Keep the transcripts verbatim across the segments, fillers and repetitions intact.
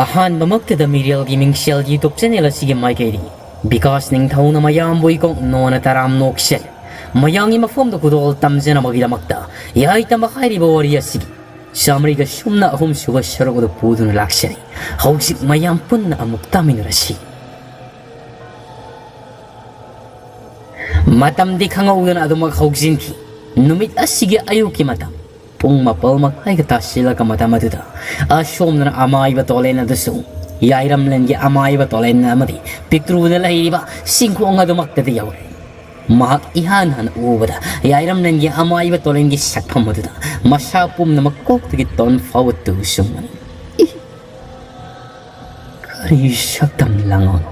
ꯑꯍꯥꯟꯕꯃꯛꯇꯗ ꯃꯤꯔꯦꯜꯒꯤ ꯃꯤꯡꯁꯦꯜ YouTube channel ꯑꯁꯤꯒꯤ ꯃꯥꯏꯀꯩꯗꯒꯤ ꯕꯤꯀꯥꯁ ꯅꯤꯡꯊꯧꯅ ꯃꯌꯥꯝꯕꯨ ꯏꯀꯣꯛ ꯅꯣꯟꯅ ꯇꯔꯥꯝ ꯅꯣꯛꯆꯔꯤ꯫ ꯃꯌꯥꯝꯒꯤ ꯃꯐꯝꯗ ꯈꯨꯗꯣꯜ ꯇꯝꯖꯅꯕꯒꯤꯗꯃꯛꯇ ꯌꯥꯏꯇꯝꯕ ꯍꯥꯏꯔꯤꯕ ꯋꯥꯔꯤ ꯑꯁꯤꯒꯤ ꯆꯥꯃꯔꯤꯒ ꯁꯨꯞꯅ ꯑꯍꯨꯝ ꯁꯨꯕ ꯁꯔꯨꯛ ꯑꯗꯨ ꯄꯨꯗꯨꯅ ꯂꯥꯛꯆꯔꯤ꯫ ꯍꯧꯖꯤꯛ ꯃꯌꯥꯝ ꯄꯨꯟꯅ ꯑꯃꯨꯛ ꯇꯥꯃꯤꯟꯅꯔꯁꯤ꯫ ꯃꯇꯝꯗꯤ ꯈꯪꯍꯧꯗꯅ ꯑꯗꯨꯃꯛ ꯍꯧꯖꯤꯟꯈꯤ꯫ ꯅꯨꯃꯤꯠ ꯑꯁꯤꯒꯤ ꯑꯌꯨꯛꯀꯤ ꯃꯇꯝ ꯄꯨꯡ ꯃꯥꯄꯜ ꯃꯈꯥꯏꯒ ꯇꯥꯁꯤꯜꯂꯛꯄ ꯃꯇꯝ ꯑꯗꯨꯗ ꯑꯁꯣꯝꯗꯅ ꯑꯃꯥꯏꯕ ꯇꯣꯂꯦꯟ ꯑꯗꯨꯁꯨ ꯌꯥꯏꯔꯝꯂꯦꯟꯒꯤ ꯑꯃꯥꯏꯕ ꯇꯣꯂꯦꯟ ꯑꯃꯗꯤ ꯄꯤꯛꯇ꯭ꯔꯨꯗ ꯂꯩꯔꯤꯕ ꯆꯤꯡꯈꯣꯡ ꯑꯗꯨꯃꯛꯇꯗ ꯌꯧꯔꯦ꯫ ꯃꯍꯥꯛ ꯏꯍꯥꯟ ꯍꯥꯟꯅ ꯎꯕꯗ ꯌꯥꯏꯔꯝꯂꯦꯟꯒꯤ ꯑꯃꯥꯏꯕ ꯇꯣꯂꯦꯟꯒꯤ ꯁꯛꯐꯝ ꯑꯗꯨꯗ ꯃꯁꯥ ꯄꯨꯝꯅꯃꯛ ꯀꯣꯛꯇꯒꯤ ꯇꯣꯟ ꯐꯥꯎꯕ ꯇꯨ ꯆꯨꯡꯕꯅꯤ꯫ ꯏ! ꯀꯔꯤ ꯁꯛꯇꯝ ꯂꯥꯡꯉꯣꯅꯣ?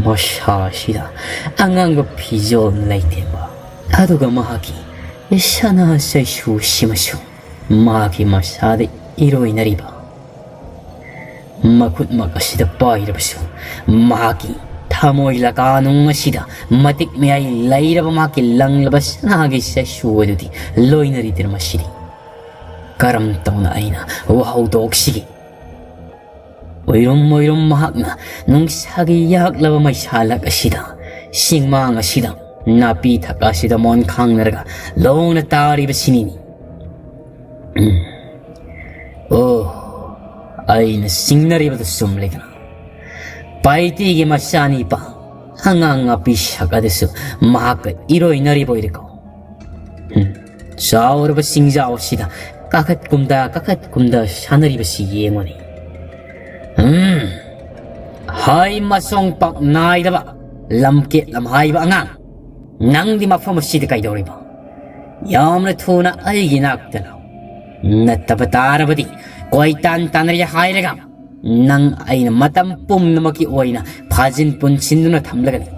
ꯃꯁꯥꯁꯤꯗ ꯑꯉꯥꯡꯕ ꯐꯤꯖꯣꯜ ꯂꯩꯇꯦꯡꯕ, ꯑꯗꯨꯒ ꯃꯍꯥꯛꯀꯤ ꯁꯅꯥ ꯆꯩꯁꯨꯁꯤꯃꯁꯨ ꯃꯍꯥꯛꯀꯤ ꯃꯁꯥꯗ ꯏꯔꯣꯏꯅꯔꯤꯕ꯫ ꯃꯈꯨꯠꯃꯛ ꯑꯁꯤꯗ ꯄꯥꯏꯔꯕꯁꯨ ꯃꯍꯥꯛꯀꯤ ꯊꯃꯣꯏ ꯂꯀꯥꯅꯨꯡ ꯑꯁꯤꯗ ꯃꯇꯤꯛ ꯃꯌꯥꯏ ꯂꯩꯔꯕ ꯃꯍꯥꯛꯀꯤ ꯂꯪꯂꯕ ꯁꯅꯥꯒꯤ ꯆꯩꯁꯨ ꯑꯗꯨꯗꯤ ꯂꯣꯏꯅꯔꯤꯗ꯭ꯔ ꯃꯁꯤꯗꯤ? ꯀꯔꯝ ꯇꯧꯅ ꯑꯩꯅ ꯋꯥꯍꯧꯗꯣꯛꯁꯤꯒꯦ? ꯑꯣꯏꯔꯨꯝ ꯑꯣꯏꯔꯨꯝ ꯃꯍꯥꯛꯅ ꯅꯨꯡꯁꯥꯒꯤ ꯌꯥꯛꯂꯕ ꯃꯩꯁꯥꯂꯛ ꯑꯁꯤꯗ, ꯆꯤꯡꯃꯥꯡ ꯑꯁꯤꯗ, ꯅꯥꯄꯤ ꯊꯛ ꯑꯁꯤꯗ ꯃꯣꯟ ꯈꯥꯡꯅꯔꯒ ꯂꯣꯡꯅ ꯇꯥꯔꯤꯕꯁꯤꯅꯤꯅꯤ꯫ ꯎꯝ꯫ ꯑꯣ, ꯑꯩꯅ ꯆꯤꯡꯅꯔꯤꯕꯗꯨ ꯆꯨꯝꯂꯦꯗꯅ꯫ ꯄꯥꯏꯇꯤꯒꯤ ꯃꯆꯥꯅꯤꯄꯥ, ꯑꯉꯥꯡ ꯅꯥꯄꯤ ꯁꯛ ꯑꯗꯨꯁꯨ ꯃꯍꯥꯛꯀ ꯏꯔꯣꯏꯅꯔꯤꯕ ꯑꯣꯏꯔꯦꯀꯣ꯫ ꯎꯝ꯫ ꯆꯥꯎꯔꯕ ꯆꯤꯡꯖꯥꯎ ꯑꯁꯤꯗ ꯀꯥꯈꯠ ꯀꯨꯝꯗ, ꯀꯥꯈꯠ ꯀꯨꯝꯗ ꯁꯥꯟꯅꯔꯤꯕꯁꯤ ꯌꯦꯡꯉꯨꯅꯦ꯫ ꯎꯝ꯫ ꯍꯥꯏ ꯃꯁꯣꯡ ꯄꯥꯛ ꯅꯥꯏꯗꯕ ꯂꯝꯀꯦꯠ ꯂꯝꯍꯥꯏꯕ ꯑꯉꯥꯡ, ꯅꯪꯗꯤ ꯃꯐꯝ ꯑꯁꯤꯗ ꯀꯩꯗꯧꯔꯤꯕ? ꯌꯥꯝꯅ ꯊꯨꯅ ꯑꯩꯒꯤ ꯅꯥꯛꯇ ꯂꯥꯛꯎ꯫ ꯅꯠꯇꯕ ꯇꯥꯔꯕꯗꯤ ꯀꯣꯏꯇꯥꯟ ꯇꯥꯟꯅꯔꯤ ꯍꯥꯏꯔꯒ ꯅꯪ ꯑꯩꯅ ꯃꯇꯝ ꯄꯨꯝꯅꯃꯛꯀꯤ ꯑꯣꯏꯅ ꯐꯥꯖꯤꯟ ꯄꯨꯟꯁꯤꯟꯗꯨꯅ ꯊꯝꯂꯒꯅꯤ꯫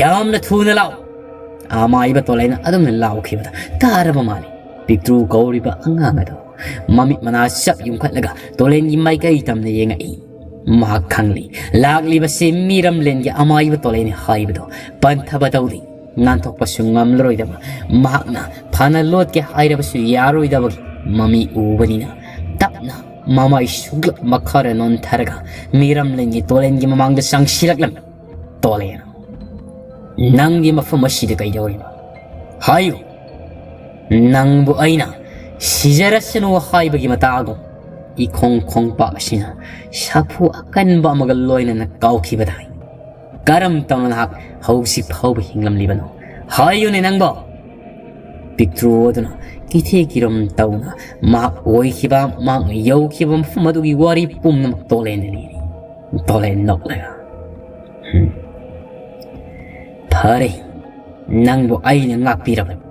ꯌꯥꯝꯅ ꯊꯨꯅ ꯂꯥꯛꯎ꯫ ꯑꯃꯥꯏꯕ ꯇꯣꯂꯦꯟꯅ ꯑꯗꯨꯝꯅ ꯂꯥꯎꯈꯤꯕꯗ ꯇꯥꯔꯕ ꯃꯥꯜꯂꯤ꯫ ꯄꯤꯛꯇ꯭ꯔꯨ ꯀꯧꯔꯤꯕ ꯑꯉꯥꯡ ꯑꯗꯨ ꯃꯃꯤꯠ ꯃꯅꯥ ꯆꯞ ꯌꯨꯡꯈꯠꯂꯒ ꯇꯣꯂꯦꯟꯒꯤ ꯃꯥꯏꯀꯩ ꯇꯝꯅ ꯌꯦꯡꯉꯛꯏ꯫ ꯃꯍꯥꯛ ꯈꯪꯂꯤ, ꯂꯥꯛꯂꯤꯕꯁꯤ ꯃꯤꯔꯝꯂꯦꯟꯒꯤ ꯑꯃꯥꯏꯕ ꯇꯣꯂꯦꯟꯅꯤ ꯍꯥꯏꯕꯗꯨ ꯄꯟꯊꯕ ꯇꯧꯗꯦ꯫ ꯅꯥꯟꯊꯣꯛꯄꯁꯨ ꯉꯝꯂꯔꯣꯏꯗꯕ, ꯃꯍꯥꯛꯅ ꯐꯅ ꯂꯣꯠꯀꯦ ꯍꯥꯏꯔꯕꯁꯨ ꯌꯥꯔꯣꯏꯗꯕꯒꯤ ꯃꯃꯤ ꯎꯕꯅꯤꯅ ꯇꯞꯅ ꯃꯃꯥꯏ ꯁꯨꯡꯂꯞ ꯃꯈꯥꯔ ꯅꯣꯟꯊꯔꯒ ꯃꯤꯔꯝꯂꯦꯟꯒꯤ ꯇꯣꯂꯦꯟꯒꯤ ꯃꯃꯥꯡꯗ ꯆꯪꯁꯤꯜꯂꯛꯂꯝꯃꯤ꯫ "ꯇꯣꯂꯦꯟ, ꯅꯪꯒꯤ ꯃꯐꯝ ꯑꯁꯤꯗ ꯀꯩꯗꯧꯔꯤꯕ? ꯍꯥꯏꯌꯨ꯫ ꯅꯪꯕꯨ ꯑꯩꯅ ꯁꯤꯖꯔꯁꯅꯨ ꯍꯥꯏꯕꯒꯤ ꯃꯇꯥꯒꯨꯝ ꯏꯈꯣꯡ ꯈꯣꯡꯄꯥꯛ ꯑꯁꯤꯅ ꯁꯥꯐꯨ ꯑꯀꯟꯕ ꯑꯃꯒ ꯂꯣꯏꯅꯅ ꯀꯥꯎꯈꯤꯕꯗꯥꯏ? ꯀꯔꯝ ꯇꯧꯅ ꯅꯍꯥꯛ ꯍꯧꯖꯤꯛ ꯐꯥꯎꯕ ꯍꯤꯡꯂꯝꯂꯤꯕꯅꯣ? ꯍꯥꯏꯌꯨꯅꯦ ꯅꯪꯕꯣ!" ꯄꯤꯛꯇ꯭ꯔꯨ ꯑꯗꯨꯅ ꯀꯤꯊꯤ ꯀꯤꯔꯝ ꯇꯧꯅ ꯃꯍꯥꯛ ꯑꯣꯏꯈꯤꯕ, ꯃꯍꯥꯛꯅ ꯌꯧꯈꯤꯕ ꯃꯐꯝ ꯑꯗꯨꯒꯤ ꯋꯥꯔꯤ ꯄꯨꯝꯅꯃꯛ ꯇꯣꯂꯦꯟꯗ ꯂꯤꯔꯤ꯫ ꯇꯣꯂꯦꯟ ꯅꯣꯛꯂꯒ, "ꯍꯝ꯫ ꯐꯔꯦ, ꯅꯪꯕꯨ ꯑꯩꯅ ꯉꯥꯛꯄꯤꯔꯕꯅꯤ꯫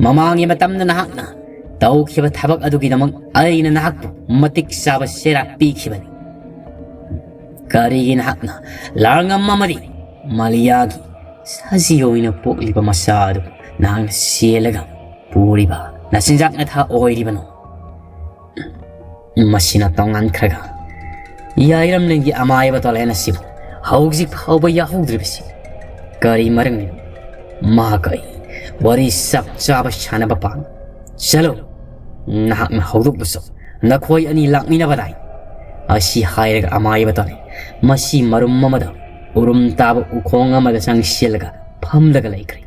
ꯃꯃꯥꯡꯒꯤ ꯃꯇꯝꯗ ꯅꯍꯥꯛꯅ ꯇꯧꯈꯤꯕ ꯊꯕꯛ ꯑꯗꯨꯒꯤꯗꯃꯛ ꯑꯩꯅ ꯅꯍꯥꯛꯄꯨ ꯃꯇꯤꯛ ꯆꯥꯕ ꯆꯩꯔꯥꯛ ꯄꯤꯈꯤꯕꯅꯤ꯫ ꯀꯔꯤꯒꯤ ꯅꯍꯥꯛꯅ ꯂꯥꯡꯉꯝ ꯑꯃꯗꯤ ꯃꯂꯤꯌꯥꯒꯤ ꯁꯖꯤ ꯑꯣꯏꯅ ꯄꯣꯛꯂꯤꯕ ꯃꯆꯥ ꯑꯗꯨ ꯅꯍꯥꯛꯅ ꯆꯦꯜꯂꯒ ꯄꯨꯔꯤꯕ ꯅꯆꯤꯟꯖꯥꯛ ꯅꯊꯥ ꯑꯣꯏꯔꯤꯕꯅꯣ?" ꯃꯁꯤꯅ ꯇꯣꯉꯥꯟꯈ꯭ꯔꯒ, ꯌꯥꯏꯔꯝꯂꯦꯟꯒꯤ ꯑꯃꯥꯏꯕ ꯇꯣꯂꯦꯟ ꯑꯁꯤꯕꯨ ꯍꯧꯖꯤꯛ ꯐꯥꯎꯕ ꯌꯥꯍꯧꯗ꯭ꯔꯤꯕꯁꯤ ꯀꯔꯤ ꯃꯔꯝꯒꯤꯅꯣ? ꯃꯍꯥꯛ ꯑꯩ ꯋꯥꯔꯤ ꯆꯞ ꯆꯥꯕ ꯁꯥꯟꯅꯕ ꯄꯥꯝꯃꯤ꯫ "ꯆꯠꯂꯨ, ꯅꯍꯥꯛꯅ ꯍꯧꯗꯣꯛꯂꯨꯁꯨ, ꯅꯈꯣꯏ ꯑꯅꯤ ꯂꯥꯛꯃꯤꯟꯅꯕꯗꯥꯏ?" ꯑꯁꯤ ꯍꯥꯏꯔꯒ ꯑꯃꯥꯏꯕ ꯇꯣꯂꯦꯟ ꯃꯁꯤ ꯃꯔꯨꯝ ꯑꯃꯗ ꯎꯔꯨꯝ ꯇꯥꯕ ꯎꯈꯣꯡ ꯑꯃꯗ ꯆꯪꯁꯤꯜꯂꯒ ꯐꯝꯂꯒ ꯂꯩꯈ꯭ꯔꯦ꯫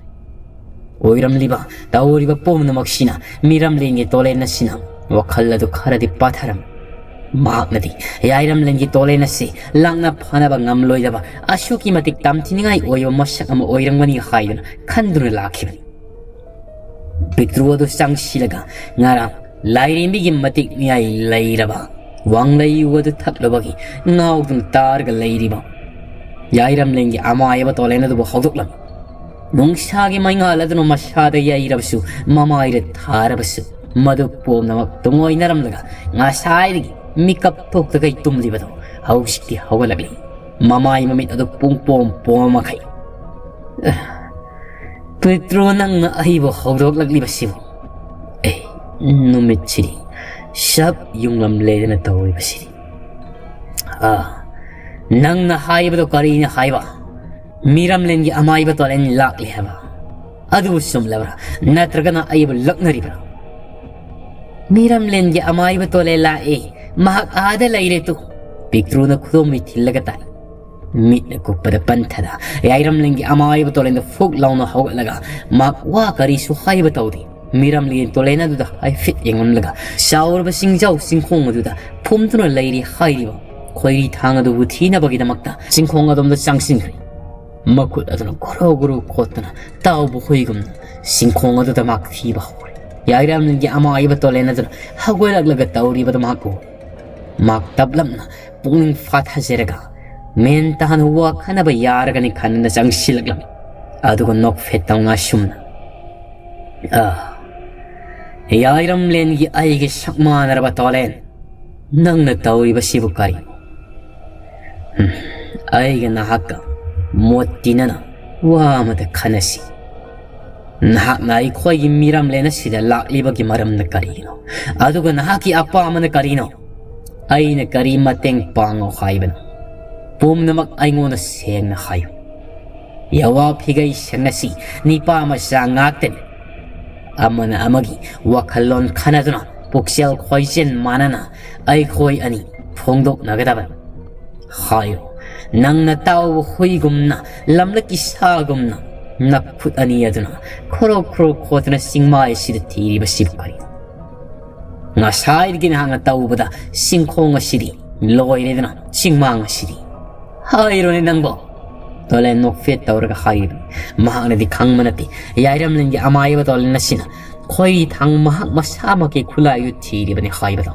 ꯑꯣꯏꯔꯝꯂꯤꯕ ꯇꯧꯔꯤꯕ ꯄꯨꯝꯅꯃꯛꯁꯤꯅ ꯃꯤꯔꯝꯂꯦꯟꯒꯤ ꯇꯣꯂꯦꯟ ꯑꯁꯤꯅ ꯋꯥꯈꯜ ꯑꯗꯨ ꯈꯔꯗꯤ ꯄꯥꯊꯔꯝꯃꯤ꯫ ꯃꯍꯥꯛꯅꯗꯤ ꯌꯥꯏꯔꯝꯂꯦꯟꯒꯤ ꯇꯣꯂꯦꯟ ꯑꯁꯤ ꯂꯥꯛꯅ ꯐꯅꯕ ꯉꯝꯂꯣꯏꯗꯕ, ꯑꯁꯨꯛꯀꯤ ꯃꯇꯤꯛ ꯇꯝꯊꯤꯅꯤꯡꯉꯥꯏ ꯑꯣꯏꯕ ꯃꯁꯛ ꯑꯃ ꯑꯣꯏꯔꯝꯒꯅꯤ ꯍꯥꯏꯗꯨꯅ ꯈꯟꯗꯨꯅ ꯂꯥꯛꯈꯤꯕꯅꯤ꯫ ꯄꯤꯛꯇ꯭ꯔꯨ ꯑꯗꯨ ꯆꯪꯁꯤꯜꯂꯒ ꯉꯔꯥꯡ ꯂꯥꯏꯔꯦꯝꯕꯤꯒꯤ ꯃꯇꯤꯛ ꯃꯌꯥꯏ ꯂꯩꯔꯕ ꯋꯥꯡꯂꯩ ꯎ ꯑꯗꯨ ꯊꯛꯂꯨꯕꯒꯤ ꯉꯥꯎꯗꯨꯅ ꯇꯥꯔꯒ ꯂꯩꯔꯤꯕ ꯌꯥꯏꯔꯝꯂꯦꯟꯒꯤ ꯑꯃꯥꯏꯕ ꯇꯣꯂꯦꯟ ꯑꯗꯨꯕꯨ ꯍꯧꯗꯣꯛꯂꯝꯃꯤ꯫ ꯅꯨꯡꯁꯥꯒꯤ ꯃꯩꯉꯥꯜ ꯑꯗꯨꯅ ꯃꯁꯥꯗ ꯌꯩꯔꯕꯁꯨ, ꯃꯃꯥꯏꯗ ꯊꯥꯔꯕꯁꯨ, ꯃꯗꯨ ꯄꯨꯝꯅꯃꯛ ꯇꯨꯡꯑꯣꯏꯅꯔꯝꯂꯒ ꯉꯁꯥꯏꯗꯒꯤ ꯃꯤꯀꯞ ꯊꯣꯛꯇꯈꯩ ꯇꯨꯝꯂꯤꯕꯗꯣ ꯍꯧꯖꯤꯛꯇꯤ ꯍꯧꯒꯠꯂꯛꯂꯤ꯫ ꯃꯃꯥꯏ ꯃꯃꯤꯠ ꯑꯗꯨ ꯄꯨꯡꯄꯣꯝ ꯄꯣꯝꯃꯈꯩ, "ꯄꯤꯛꯇ꯭ꯔꯨ, ꯅꯪꯅ ꯑꯩꯕꯨ ꯍꯧꯗꯣꯛꯂꯛꯂꯤꯕꯁꯤꯕꯨ? ꯑꯦ, ꯅꯨꯃꯤꯠꯁꯤꯗꯤ ꯁꯛ ꯌꯨꯡꯂꯝꯂꯦꯗꯅ ꯇꯧꯔꯤꯕꯁꯤꯗꯤ꯫ ꯑꯥ, ꯅꯪꯅ ꯍꯥꯏꯕꯗꯣ ꯀꯔꯤꯅ ꯍꯥꯏꯕ? ꯃꯤꯔꯝꯂꯦꯟꯒꯤ ꯑꯃꯥꯏꯕ ꯇꯣꯂꯦꯟ ꯂꯥꯛꯂꯦ ꯍꯥꯏꯕ? ꯑꯗꯨꯕꯨ ꯆꯨꯝꯂꯕ꯭ꯔꯥ? ꯅꯠꯇ꯭ꯔꯒꯅ ꯑꯩꯕꯨ ꯂꯛꯅꯔꯤꯕ꯭ꯔꯥ?" "ꯃꯤꯔꯝꯂꯦꯟꯒꯤ ꯑꯃꯥꯏꯕ ꯇꯣꯂꯦꯟ ꯂꯥꯛꯑꯦ, ꯃꯍꯥꯛ ꯑꯥꯗ ꯂꯩꯔꯦ ꯇꯨ꯫ ꯄꯤꯛꯇ꯭ꯔꯨꯅ ꯈꯨꯗꯣꯝꯕꯤ ꯊꯤꯜꯂꯒ ꯇꯥꯏ꯫ ꯃꯤꯠꯅ ꯀꯨꯞꯄꯗ ꯄꯟꯊꯗ ꯌꯥꯏꯔꯝꯂꯦꯟꯒꯤ ꯑꯃꯥꯏꯕ ꯇꯣꯂꯦꯟꯗ ꯐꯨꯛ ꯂꯥꯎꯅ ꯍꯧꯒꯠꯂꯒ ꯃꯍꯥꯛ ꯋꯥ ꯀꯔꯤꯁꯨ ꯍꯥꯏꯕ ꯇꯧꯗꯦ꯫ ꯃꯤꯔꯝꯂꯦꯟ ꯇꯣꯂꯦꯟ ꯑꯗꯨꯗ ꯍꯥꯏꯐꯦꯠ ꯌꯦꯡꯂꯝꯂꯒ ꯆꯥꯎꯔꯕ ꯆꯤꯡꯖꯥꯎ ꯆꯤꯡꯈꯣꯡ ꯑꯗꯨꯗ ꯐꯨꯝꯗꯨꯅ ꯂꯩꯔꯤ ꯍꯥꯏꯔꯤꯕ ꯈꯣꯏꯔꯤ ꯊꯥꯡ ꯑꯗꯨꯕꯨ ꯊꯤꯅꯕꯒꯤꯗꯃꯛꯇ ꯆꯤꯡꯈꯣꯡ ꯑꯗꯣꯝꯗ ꯆꯪꯁꯤꯟꯈ꯭ꯔꯦ꯫ ꯃꯈꯨꯠ ꯑꯗꯨꯅ ꯒꯣꯔꯣ ꯒꯣꯔꯣ ꯈꯣꯠꯇꯨꯅ ꯇꯥꯎꯕ ꯍꯨꯏꯒꯨꯝꯅ ꯆꯤꯡꯈꯣꯡ ꯑꯗꯨꯗ ꯃꯍꯥꯛ ꯊꯤꯕ ꯍꯧꯔꯦ꯫ ꯌꯥꯏꯔꯝꯂꯦꯟꯒꯤ ꯑꯃꯥꯏꯕ ꯇꯣꯂꯦꯟ ꯑꯗꯨꯅ ꯍꯧꯒꯠꯂꯛꯂꯒ ꯇꯧꯔꯤꯕꯗꯨ ꯃꯍꯥꯛ ꯎꯔꯦ꯫ ꯃꯍꯥꯛ ꯇꯞꯂꯞꯅ ꯄꯨꯛꯅꯤꯡ ꯐꯥꯊꯖꯔꯒ ꯃꯦꯟ ꯇꯥꯅ ꯋꯥ ꯈꯟꯅꯕ ꯌꯥꯔꯒꯅꯤ ꯈꯟꯗꯨꯅ ꯆꯪꯁꯤꯜꯂꯛꯂꯝꯃꯤ꯫ ꯑꯗꯨꯒ ꯅꯣꯛꯐꯦꯠ ꯇꯧꯅ ꯑꯁꯨꯝꯅ, "ꯑ, ꯌꯥꯏꯔꯝꯂꯦꯟꯒꯤ ꯑꯩꯒꯤ ꯁꯛ ꯃꯥꯟꯅꯔꯕ ꯇꯣꯂꯦꯟ, ꯅꯪꯅ ꯇꯧꯔꯤꯕꯁꯤꯕꯨ ꯀꯔꯤꯅꯣ? ꯎꯝ, ꯑꯩꯒ ꯅꯍꯥꯛꯀ ꯃꯣꯠ ꯇꯤꯟꯅꯅ ꯋꯥ ꯑꯃꯗ ꯈꯟꯅꯁꯤ꯫ ꯅꯍꯥꯛꯅ ꯑꯩꯈꯣꯏꯒꯤ ꯃꯤꯔꯝꯂꯦꯟ ꯑꯁꯤꯗ ꯂꯥꯛꯂꯤꯕꯒꯤ ꯃꯔꯝꯅ ꯀꯔꯤꯒꯤꯅꯣ? ꯑꯗꯨꯒ ꯅꯍꯥꯛꯀꯤ ꯑꯄꯥꯝꯕꯅ ꯀꯔꯤꯅꯣ? ꯑꯩꯅ ꯀꯔꯤ ꯃꯇꯦꯡ ꯄꯥꯡꯉꯣ ꯍꯥꯏꯕꯅꯣ? ꯄꯨꯝꯅꯃꯛ ꯑꯩꯉꯣꯟꯗ ꯁꯦꯡꯅ ꯍꯥꯏꯌꯨ꯫ ꯌꯥꯋꯥ ꯐꯤꯒꯩ ꯁꯦꯡꯅꯁꯤ, ꯅꯤꯄꯥ ꯃꯆꯥ ꯉꯥꯛꯇꯅꯤ꯫ ꯑꯃꯅ ꯑꯃꯒꯤ ꯋꯥꯈꯜꯂꯣꯟ ꯈꯟꯅꯗꯨꯅ ꯄꯨꯛꯆꯦꯜ ꯈꯣꯏꯖꯦꯟ ꯃꯥꯟꯅꯅ ꯑꯩꯈꯣꯏ ꯑꯅꯤ ꯐꯣꯡꯗꯣꯛꯅꯒꯗꯕꯅꯤ꯫ ꯍꯥꯏꯌꯨ, ꯅꯪꯅ ꯇꯥꯎꯕ ꯍꯨꯏꯒꯨꯝꯅ, ꯂꯝꯂꯛꯀꯤ ꯁꯥꯒꯨꯝꯅ ꯅꯈꯨꯠ ꯑꯅꯤ ꯑꯗꯨꯅ ꯈꯣꯔꯣꯛ ꯈꯣꯔꯣꯛ ꯈꯣꯠꯇꯨꯅ ꯆꯤꯡꯃꯥꯏ ꯑꯁꯤꯗ ꯊꯤꯔꯤꯕꯁꯤꯕꯨ ꯀꯔꯤꯅꯣ? ꯉꯁꯥꯏꯗꯒꯤ ꯅꯍꯥꯛꯅ ꯇꯧꯕꯗ ꯆꯤꯡꯈꯣꯡ ꯑꯁꯤꯗꯤ ꯂꯣꯏꯔꯦꯗꯅ, ꯆꯤꯡꯃꯥꯡ ꯑꯁꯤꯗꯤ꯫ ꯍꯥꯏꯔꯣꯅꯦ ꯅꯪꯕꯣ?" ꯇꯣꯂꯦꯟ ꯅꯣꯛꯐꯦꯠ ꯇꯧꯔꯒ ꯍꯥꯏꯔꯤꯕꯅꯤ꯫ ꯃꯍꯥꯛꯅꯗꯤ ꯈꯪꯕ ꯅꯠꯇꯦ, ꯌꯥꯏꯔꯝꯂꯦꯟꯒꯤ ꯑꯃꯥꯏꯕ ꯇꯣꯂꯦꯟ ꯑꯁꯤꯅ ꯈꯣꯏꯔꯤ ꯊꯥꯡ ꯃꯍꯥꯛ ꯃꯁꯥꯃꯛꯀꯤ ꯈꯨꯠꯂꯥꯏꯗꯨ ꯊꯤꯔꯤꯕꯅꯤ ꯍꯥꯏꯕꯗꯣ꯫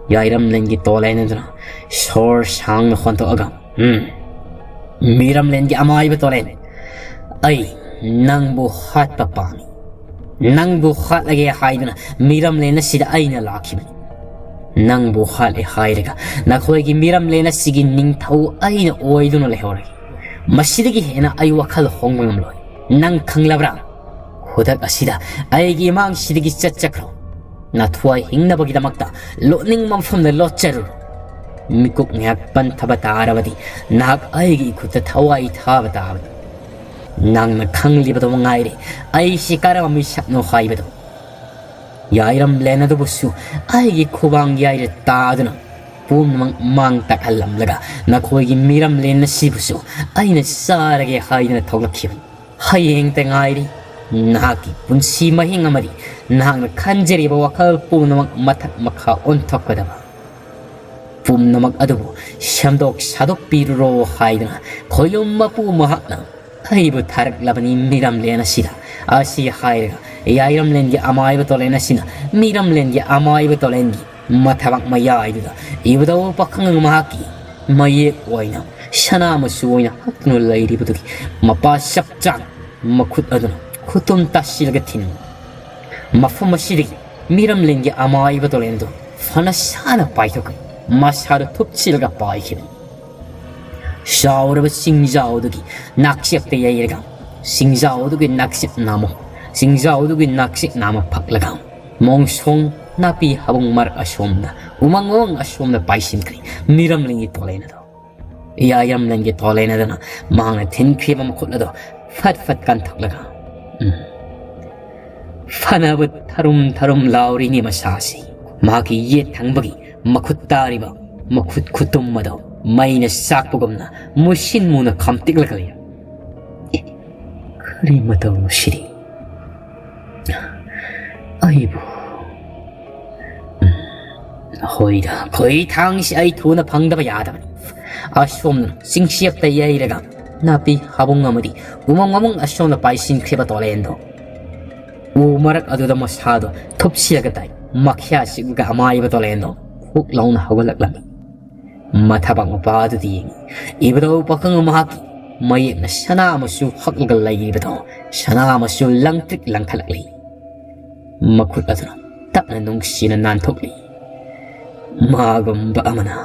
ꯌꯥꯏꯔꯝꯂꯦꯟꯒꯤ ꯇꯣꯂꯦꯟ ꯑꯗꯨꯅ ꯁꯣꯔ ꯁꯥꯡꯅ ꯍꯣꯟꯗꯣꯛꯑꯒ, "ꯎꯝ, ꯃꯤꯔꯝꯂꯦꯟꯒꯤ ꯑꯃꯥꯏꯕ ꯇꯣꯂꯦꯟ, ꯑꯩ ꯅꯪꯕꯨ ꯍꯥꯠꯄ ꯄꯥꯝꯃꯤ꯫ ꯅꯪꯕꯨ ꯍꯥꯠꯂꯒꯦ ꯍꯥꯏꯗꯨꯅ ꯃꯤꯔꯝꯂꯦꯟ ꯑꯁꯤꯗ ꯑꯩꯅ ꯂꯥꯛꯈꯤꯕꯅꯤ꯫ ꯅꯪꯕꯨ ꯍꯥꯠꯂꯦ ꯍꯥꯏꯔꯒ ꯅꯈꯣꯏꯒꯤ ꯃꯤꯔꯝꯂꯦꯟ ꯑꯁꯤꯒꯤ ꯅꯤꯡꯊꯧ ꯑꯩꯅ ꯑꯣꯏꯗꯨꯅ ꯂꯩꯍꯧꯔꯒꯦ꯫ ꯃꯁꯤꯗꯒꯤ ꯍꯦꯟꯅ ꯑꯩ ꯋꯥꯈꯜ ꯍꯣꯡꯕ ꯉꯝꯂꯣꯏ꯫ ꯅꯪ ꯈꯪꯂꯕ꯭ꯔꯥ? ꯈꯨꯗꯛ ꯑꯁꯤꯗ ꯑꯩꯒꯤ ꯏꯃꯥꯡꯁꯤꯗꯒꯤ ꯆꯠꯆꯈ꯭ꯔꯣ꯫ ꯅꯊ꯭ꯋꯥꯏ ꯍꯤꯡꯅꯕꯒꯤꯗꯃꯛꯇ ꯂꯣꯠꯅꯤꯡꯕ ꯃꯐꯝꯗ ꯂꯣꯠꯆꯔꯨꯔꯣ꯫ ꯃꯤꯀꯨꯞ ꯉꯥꯏꯍꯥꯛ ꯄꯟꯊꯕ ꯇꯥꯔꯕꯗꯤ ꯅꯍꯥꯛ ꯑꯩꯒꯤ ꯏꯈꯨꯠꯇ ꯊꯋꯥꯏ ꯊꯥꯕ ꯇꯥꯕꯅꯤ꯫ ꯅꯪꯅ ꯈꯪꯂꯤꯕꯗꯨ ꯃꯉꯥꯏꯔꯦ ꯑꯩꯁꯤ ꯀꯔꯝꯕ ꯃꯤꯁꯛꯅꯣ ꯍꯥꯏꯕꯗꯨ꯫" ꯌꯥꯏꯔꯝꯂꯦꯟ ꯑꯗꯨꯕꯨꯁꯨ ꯑꯩꯒꯤ ꯈꯨꯕꯥꯡ ꯌꯥꯏꯗ ꯇꯥꯗꯨꯅ ꯄꯨꯝꯅꯃꯛ ꯃꯥꯡ ꯇꯥꯛꯍꯜꯂꯝꯂꯒ ꯅꯈꯣꯏꯒꯤ ꯃꯤꯔꯝꯂꯦꯟ ꯑꯁꯤꯕꯨꯁꯨ ꯑꯩꯅ ꯆꯥꯔꯒꯦ ꯍꯥꯏꯗꯨꯅ ꯊꯣꯛꯂꯛꯈꯤꯕꯅꯤ꯫ ꯍꯌꯦꯡꯇ ꯉꯥꯏꯔꯤ ꯅꯍꯥꯛꯀꯤ ꯄꯨꯟꯁꯤ ꯃꯍꯤꯡ ꯑꯃꯗꯤ ꯅꯍꯥꯛꯅ ꯈꯟꯖꯔꯤꯕ ꯋꯥꯈꯜ ꯄꯨꯝꯅꯃꯛ ꯃꯊꯛ ꯃꯈꯥ ꯑꯣꯟꯊꯣꯛꯀꯗꯕ꯫ ꯄꯨꯝꯅꯃꯛ ꯑꯗꯨꯕꯨ ꯁꯦꯝꯗꯣꯛ ꯁꯥꯗꯣꯛꯄꯤꯔꯨꯔꯣ ꯍꯥꯏꯗꯨꯅ ꯈꯣꯏꯂꯨꯝ ꯃꯄꯨ ꯃꯍꯥꯛꯅ ꯑꯩꯕꯨ ꯊꯥꯔꯛꯂꯕꯅꯤ ꯃꯤꯔꯝꯂꯦꯟ ꯑꯁꯤꯗ꯫ ꯑꯁꯤ ꯍꯥꯏꯔꯒ ꯌꯥꯏꯔꯝꯂꯦꯟꯒꯤ ꯑꯃꯥꯏꯕ ꯇꯣꯂꯦꯟ ꯑꯁꯤꯅ ꯃꯤꯔꯝꯂꯦꯟꯒꯤ ꯑꯃꯥꯏꯕ ꯇꯣꯂꯦꯟꯒꯤ ꯃꯊꯕꯥꯛ ꯃꯌꯥꯏꯗꯨꯗ ꯏꯕꯨꯙꯧ ꯄꯥꯈꯪ ꯃꯍꯥꯛꯀꯤ ꯃꯌꯦꯛ ꯑꯣꯏꯅ ꯁꯅꯥ ꯃꯆꯨ ꯑꯣꯏꯅ ꯍꯛꯇꯨꯅ ꯂꯩꯔꯤꯕꯗꯨꯒꯤ ꯃꯄꯥ ꯆꯞ ꯆꯥꯅ ꯃꯈꯨꯠ ꯑꯗꯨꯅ ꯈꯨꯇꯨꯝ ꯇꯥꯁꯤꯜꯂꯒ ꯊꯤꯟ꯫ ꯃꯐꯝ ꯑꯁꯤꯗꯒꯤ ꯃꯤꯔꯝꯂꯦꯟꯒꯤ ꯑꯃꯥꯏꯕ ꯇꯣꯂꯦꯟꯗꯨ ꯐꯅ ꯁꯥꯅ ꯄꯥꯏꯊꯣꯛꯈ꯭ꯔꯦ꯫ ꯃꯁꯥꯗꯨ ꯊꯨꯞꯆꯤꯜꯂꯒ ꯄꯥꯏꯈꯤꯕꯅꯤ꯫ ꯆꯥꯎꯔꯕ ꯆꯤꯡꯖꯥꯎꯗꯨꯒꯤ ꯅꯥꯛꯆꯦꯛꯇ ꯌꯩꯔꯒ, ꯆꯤꯡꯖꯥꯎꯗꯨꯒꯤ ꯅꯥꯛꯆꯦꯛ ꯅꯥꯝꯃ, ꯆꯤꯡꯖꯥꯎꯗꯨꯒꯤ ꯅꯥꯛꯆꯦꯛ ꯅꯥꯝꯃ ꯐꯛꯂꯒ, ꯃꯣꯡꯁꯣꯡ ꯅꯥꯄꯤ ꯍꯥꯕꯨꯡ ꯃꯔꯛ ꯑꯁꯣꯝꯗ, ꯎꯃꯪ ꯋꯥꯃꯪ ꯑꯁꯣꯝꯗ ꯄꯥꯏꯁꯤꯟꯈ꯭ꯔꯦ ꯃꯤꯔꯝꯂꯦꯟꯒꯤ ꯇꯣꯂꯦꯟ ꯑꯗꯣ꯫ ꯌꯥꯏꯔꯝꯂꯦꯟꯒꯤ ꯇꯣꯂꯦꯟ ꯑꯗꯨꯅ ꯃꯍꯥꯛꯅ ꯊꯤꯟꯈꯤꯕ ꯃꯈꯨꯠ ꯑꯗꯣ ꯐꯠ ꯐꯠ ꯀꯟꯊꯣꯛꯂꯒ, ꯎꯝ, ꯐꯅꯕ ꯊꯔꯨꯝ ꯊꯔꯨꯝ ꯂꯥꯎꯔꯤꯅꯤ ꯃꯁꯥꯁꯤ꯫ ꯃꯍꯥꯛꯀꯤ ꯌꯦꯠ ꯊꯪꯕꯒꯤ ꯃꯈꯨꯠ ꯇꯥꯔꯤꯕ ꯃꯈꯨꯠ ꯈꯨꯇꯨꯝ ꯑꯗꯣ ꯃꯩꯅ ꯆꯥꯛꯄꯒꯨꯝꯅ ꯃꯨꯁꯤꯟ ꯃꯨꯅ ꯈꯝꯇꯤꯛꯂꯒ ꯂꯩ꯫ ꯑꯦ, ꯀꯔꯤ ꯃꯇꯧꯅꯣ ꯁꯤꯗꯤ? ꯑꯩꯕꯨ, ꯎꯝ, ꯍꯣꯏꯗ, ꯈꯣꯏ ꯊꯥꯡꯁꯤ ꯑꯩ ꯊꯨꯅ ꯐꯪꯗꯕ ꯌꯥꯗꯕꯅꯤ꯫ ꯑꯁꯣꯝꯗꯅ ꯆꯤꯡꯆꯦꯛꯇ ꯌꯩꯔꯒ ꯅꯥꯄꯤ ꯍꯥꯕꯨꯡ ꯑꯃꯗꯤ ꯎꯃꯪ ꯋꯥꯃꯪ ꯑꯁꯣꯝꯗ ꯄꯥꯏꯁꯤꯟꯈ꯭ꯔꯤꯕ ꯇꯣꯂꯦꯟꯗꯣ ꯎ ꯃꯔꯛ ꯑꯗꯨꯗ ꯃꯁꯥꯗꯣ ꯊꯨꯞꯁꯤꯜꯂꯒ ꯇꯥꯏ꯫ ꯃꯈ꯭ꯌꯥ ꯆꯤꯛꯂꯒ ꯑꯃꯥꯏꯕ ꯇꯣꯂꯦꯟꯗꯣ ꯍꯨꯛ ꯂꯥꯎꯅ ꯍꯧꯒꯠꯂꯛꯂꯝꯃꯤ꯫ ꯃꯊꯕꯥꯛ ꯃꯄꯥ ꯑꯗꯨꯗ ꯌꯦꯡꯉꯤ꯫ ꯏꯕꯨꯙꯧ ꯄꯥꯈꯪ ꯃꯍꯥꯛꯀꯤ ꯃꯌꯦꯛꯅ ꯁꯅꯥ ꯃꯆꯨ ꯍꯛꯂꯒ ꯂꯩꯔꯤꯕꯗꯣ ꯁꯅꯥ ꯃꯆꯨ ꯂꯪꯇ꯭ꯔꯤꯛ ꯂꯪꯈꯠꯂꯛꯂꯤ꯫ ꯃꯈꯨꯠ ꯑꯗꯨꯅ ꯇꯞꯅ ꯅꯨꯡꯁꯤꯅ ꯅꯥꯟꯊꯣꯛꯂꯤ꯫ ꯃꯥꯒꯨꯝꯕ ꯑꯃꯅ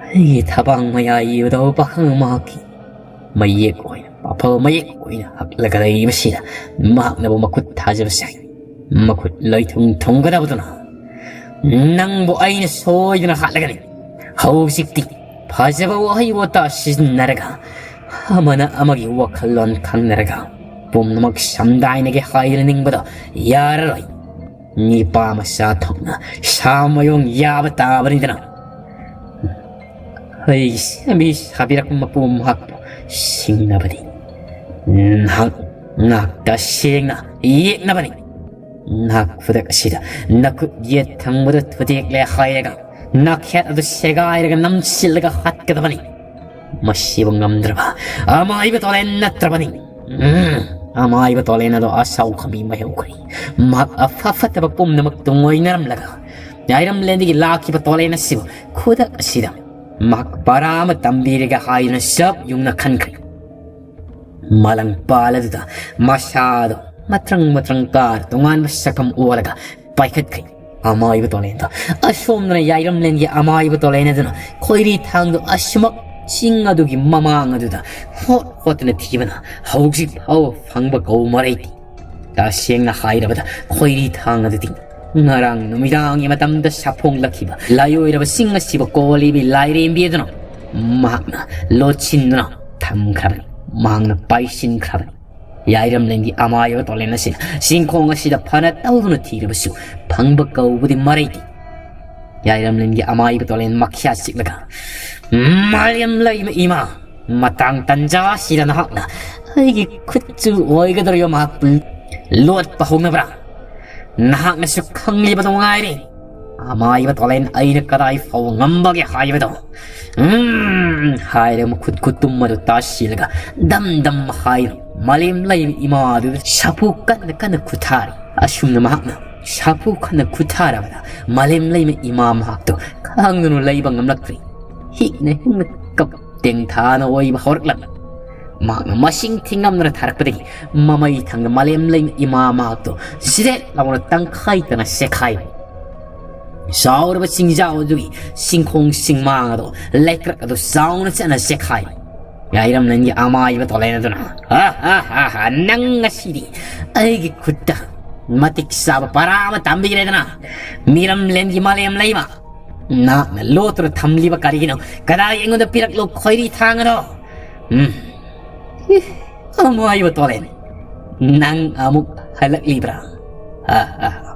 ꯑꯩꯒꯤ ꯊꯕꯥꯡ ꯃꯌꯥ ꯏꯕꯨꯙꯧ ꯄꯥꯈꯪ ꯃꯍꯥꯛꯀꯤ ꯃꯌꯦꯛ ꯑꯣꯏꯅ, ꯄꯥꯐꯜ ꯃꯌꯦꯛ ꯑꯣꯏꯅ ꯍꯛꯂꯒ ꯂꯩꯔꯤꯕꯁꯤꯗ ꯃꯍꯥꯛꯅꯕꯨ ꯃꯈꯨꯠ ꯊꯥꯖꯕ ꯁꯥꯏ꯫ ꯃꯈꯨꯠ ꯂꯣꯏꯊꯨꯡ ꯊꯨꯡꯒꯗꯕꯗꯨꯅ ꯅꯪꯕꯨ ꯑꯩꯅ ꯁꯣꯏꯗꯅ ꯍꯥꯠꯂꯒꯅꯤ꯫ ꯍꯧꯖꯤꯛꯇꯤ ꯐꯖꯕ ꯋꯥꯍꯩ ꯋꯥꯇꯥ ꯁꯤꯖꯤꯟꯅꯔꯒ ꯑꯃꯅ ꯑꯃꯒꯤ ꯋꯥꯈꯜꯂꯣꯟ ꯈꯪꯅꯔꯒ ꯄꯨꯝꯅꯃꯛ ꯁꯝꯗꯥꯏꯅꯒꯦ ꯍꯥꯏꯗꯨꯅ ꯅꯤꯡꯕꯗꯣ ꯌꯥꯔꯔꯣꯏ꯫ ꯅꯤꯄꯥ ꯃꯆꯥ ꯊꯣꯛꯅ ꯁꯥ ꯃꯌꯣꯡ ꯌꯥꯕ ꯇꯥꯕꯅꯤꯗꯅ꯫ ꯑꯩꯒꯤ ꯁꯦꯝꯕꯤ ꯁꯥꯕꯤꯔꯛꯄ ꯃꯄꯨ ꯃꯍꯥꯛꯄꯨ ꯁꯤꯡꯅꯕꯅꯤ꯫ ꯅꯍꯥꯛ ꯉꯥꯛꯇ ꯁꯦꯡꯅ ꯌꯦꯛꯅꯕꯅꯤ꯫ ꯅꯍꯥꯛ ꯈꯨꯗꯛ ꯑꯁꯤꯗ ꯅꯈꯨꯠ ꯌꯦꯠ ꯊꯪꯕꯗ ꯊꯨꯗꯦꯛꯂꯦ ꯍꯥꯏꯔꯒ ꯅꯥꯈꯦꯠ ꯑꯗꯨ ꯁꯦꯒꯥꯏꯔꯒ ꯅꯝꯁꯤꯜꯂꯒ ꯍꯥꯠꯀꯗꯕꯅꯤ꯫ ꯃꯁꯤꯕꯨ ꯉꯝꯗ꯭ꯔꯕ ꯑꯃꯥꯏꯕ ꯇꯣꯂꯦꯟ ꯅꯠꯇ꯭ꯔꯕꯅꯤ꯫ ꯎꯝ, ꯑꯃꯥꯏꯕ ꯇꯣꯂꯦꯟ ꯑꯗꯣ ꯑꯁꯥꯎ ꯈꯃꯤ ꯃꯍꯦꯎꯈ꯭ꯔꯤ꯫ ꯃꯍꯥꯛ ꯑꯐ ꯐꯠꯇꯕ ꯄꯨꯝꯅꯃꯛ ꯇꯨꯡꯑꯣꯏꯅꯔꯝꯂꯒ ꯌꯥꯏꯔꯝꯂꯦꯟꯗꯒꯤ ꯂꯥꯛꯈꯤꯕ ꯇꯣꯂꯦꯟ ꯑꯁꯤꯕꯨ ꯈꯨꯗꯛ ꯑꯁꯤꯗ ꯃꯍꯥꯛ ꯄꯔꯥ ꯑꯃ ꯇꯝꯕꯤꯔꯒ ꯍꯥꯏꯗꯨꯅ ꯆꯞ ꯌꯨꯡꯅ ꯈꯟꯈ꯭ꯔꯦ꯫ ꯃꯥꯂꯪ ꯄꯥꯜ ꯑꯗꯨꯗ ꯃꯁꯥꯗꯣ ꯃꯇ꯭ꯔꯪ ꯃꯇ꯭ꯔꯪ ꯀꯥꯔ ꯇꯣꯉꯥꯟꯕ ꯁꯛꯐꯝ ꯑꯣꯜꯂꯒ ꯄꯥꯏꯈꯠꯈ꯭ꯔꯦ꯫ ꯑꯃꯥꯏꯕ ꯇꯣꯂꯦꯟꯗꯣ ꯑꯁꯣꯝꯗꯅ ꯌꯥꯏꯔꯝꯂꯦꯟꯒꯤ ꯑꯃꯥꯏꯕ ꯇꯣꯂꯦꯟ ꯑꯗꯨꯅ ꯈꯣꯏꯔꯤ ꯊꯥꯡꯗꯣ ꯑꯁꯨꯃꯛ ꯆꯤꯡ ꯑꯗꯨꯒꯤ ꯃꯃꯥꯡ ꯑꯗꯨꯗ ꯍꯣꯠ ꯍꯣꯠꯇꯅ ꯊꯤꯕꯅ ꯍꯧꯖꯤꯛ ꯐꯥꯎꯕ ꯐꯪꯕ ꯀꯧ ꯃꯔꯩꯇꯦ꯫ ꯇꯁꯦꯡꯅ ꯍꯥꯏꯔꯕꯗ ꯈꯣꯏꯔꯤ ꯊꯥꯡ ꯑꯗꯨꯗꯤ ꯉꯔꯥꯡ ꯅꯨꯃꯤꯗꯥꯡꯒꯤ ꯃꯇꯝꯗ ꯁꯥꯐꯣꯡꯂꯛꯈꯤꯕ ꯂꯥꯏꯑꯣꯏꯔꯕ ꯆꯤꯡ ꯑꯁꯤꯕꯨ ꯀꯣꯜꯂꯤꯕꯤ ꯂꯥꯏꯔꯦꯝꯕꯤ ꯑꯗꯨꯅ ꯃꯍꯥꯛꯅ ꯂꯣꯠꯁꯤꯟꯗꯨꯅ ꯊꯝꯈ꯭ꯔꯕꯅꯤ꯫ ꯃꯍꯥꯛꯅ ꯄꯥꯏꯁꯤꯟꯈ꯭ꯔꯕꯅꯤ꯫ ꯌꯥꯏꯔꯝꯂꯦꯟꯒꯤ ꯑꯃꯥꯏꯕ ꯇꯣꯂꯦꯟ ꯑꯁꯤꯅ ꯆꯤꯡꯈꯣꯡ ꯑꯁꯤꯗ ꯐꯅ ꯇꯧꯗꯨꯅ ꯊꯤꯔꯕꯁꯨ ꯐꯪꯕ ꯀꯧꯕꯗꯤ ꯃꯔꯩꯇꯦ꯫ ꯌꯥꯏꯔꯝꯂꯦꯟꯒꯤ ꯑꯃꯥꯏꯕ ꯇꯣꯂꯦꯟ ꯃꯈ꯭ꯌꯥ ꯆꯤꯛꯂꯒ, "ꯃꯥꯂꯦꯝ ꯂꯩꯃ ꯏꯃꯥ, ꯃꯇꯥꯡ ꯇꯟꯖꯥ ꯑꯁꯤꯗ ꯅꯍꯥꯛꯅ ꯑꯩꯒꯤ ꯈꯨꯠꯁꯨ ꯑꯣꯏꯒꯗꯧꯔꯤꯕ ꯃꯍꯥꯛꯄꯨ ꯂꯣꯠꯄ ꯍꯧꯅꯕ꯭ꯔꯥ? ꯅꯍꯥꯛꯅꯁꯨ ꯈꯪꯂꯤꯕꯗꯣ ꯉꯥꯏꯔꯦ꯫ ꯑꯃꯥꯏꯕ ꯇꯣꯂꯦꯟ ꯑꯩꯅ ꯀꯗꯥꯏ ꯐꯥꯎꯕ ꯉꯝꯕꯒꯦ ꯍꯥꯏꯕꯗꯣ?" ꯎꯝ ꯍꯥꯏꯔꯒ ꯃꯈꯨꯠ ꯈꯨꯠꯇꯨꯝ ꯑꯗꯨ ꯇꯥꯁꯤꯜꯂꯒ ꯗꯝ ꯗꯝ ꯍꯥꯏꯗꯨꯅ ꯃꯥꯂꯦꯝ ꯂꯩꯃ ꯏꯃꯥ ꯑꯗꯨꯗ ꯁꯥꯐꯨ ꯀꯟꯅ ꯀꯟꯅ ꯈꯨꯊꯥꯔꯤ꯫ ꯑꯁꯨꯝꯅ ꯃꯍꯥꯛꯅ ꯁꯥꯐꯨ ꯀꯟꯅ ꯈꯨꯊꯥꯔꯕꯗ ꯃꯥꯂꯦꯝ ꯂꯩꯃ ꯏꯃꯥ ꯃꯍꯥꯛꯇꯣ ꯈꯥꯡꯗꯨꯅ ꯂꯩꯕ ꯉꯝꯂꯛꯇ꯭ꯔꯦ꯫ ꯍꯤꯛꯅ ꯍꯤꯛꯅ ꯀꯞ ꯇꯦꯡꯊꯥꯅ ꯑꯣꯏꯕ ꯍꯧꯔꯛꯂꯝꯃꯤ꯫ ꯃꯍꯥꯛꯅ ꯃꯁꯤꯡ ꯊꯤꯉꯝꯗꯅ ꯊꯥꯔꯛꯄꯗꯒꯤ ꯃꯃꯩ ꯊꯪꯗ ꯃꯥꯂꯦꯝ ꯂꯩꯃ ꯏꯃꯥ ꯃꯍꯥꯛꯇꯣ ꯁꯤꯗꯦꯠ ꯂꯥꯎꯅ ꯇꯪꯈꯥꯏ ꯇꯅ ꯆꯦꯈꯥꯏꯕ꯫ ꯆꯥꯎꯔꯕ ꯆꯤꯡꯖꯥꯎ ꯑꯗꯨꯒꯤ ꯆꯤꯡꯈꯣꯡ ꯆꯤꯡꯃꯥꯡ ꯑꯗꯣ ꯂꯩꯀ꯭ꯔꯛ ꯑꯗꯨ ꯆꯥꯎꯅ ꯆꯠꯅ ꯆꯦꯈꯥꯏ꯫ ꯌꯥꯏꯔꯝꯂꯦꯟꯒꯤ ꯑꯃꯥꯏꯕ ꯇꯣꯂꯦꯟ ꯑꯗꯨꯅ, "ꯍꯥ, ꯍꯥ, ꯍꯥ, ꯍꯥ, ꯅꯪ ꯉꯁꯤꯗꯤ ꯑꯩꯒꯤ ꯈꯨꯠꯇ ꯃꯇꯤꯛ ꯆꯥꯕ ꯄꯔꯥ ꯑꯃ ꯇꯝꯕꯤꯔꯦꯗꯅ, ꯃꯤꯔꯝꯂꯦꯟꯒꯤ ꯃꯥꯂꯦꯝ ꯂꯩꯃ꯫ ꯅꯍꯥꯛꯅ ꯂꯣꯠꯇꯨꯅ ꯊꯝꯂꯤꯕ ꯀꯔꯤꯒꯤꯅꯣ? ꯀꯗꯥꯏ ꯑꯩꯉꯣꯟꯗ ꯄꯤꯔꯛꯂꯣ ꯈꯣꯏꯔꯤ ꯊꯥꯡ ꯑꯗꯣ?" ꯎꯝ꯫ ꯏ, ꯑꯃꯥꯏꯕ ꯇꯣꯂꯦꯟ, ꯅꯪ ꯑꯃꯨꯛ ꯍꯜꯂꯛꯂꯤꯕ꯭ꯔꯥ? ꯍꯥ, ꯍꯥ, ꯍꯥ꯫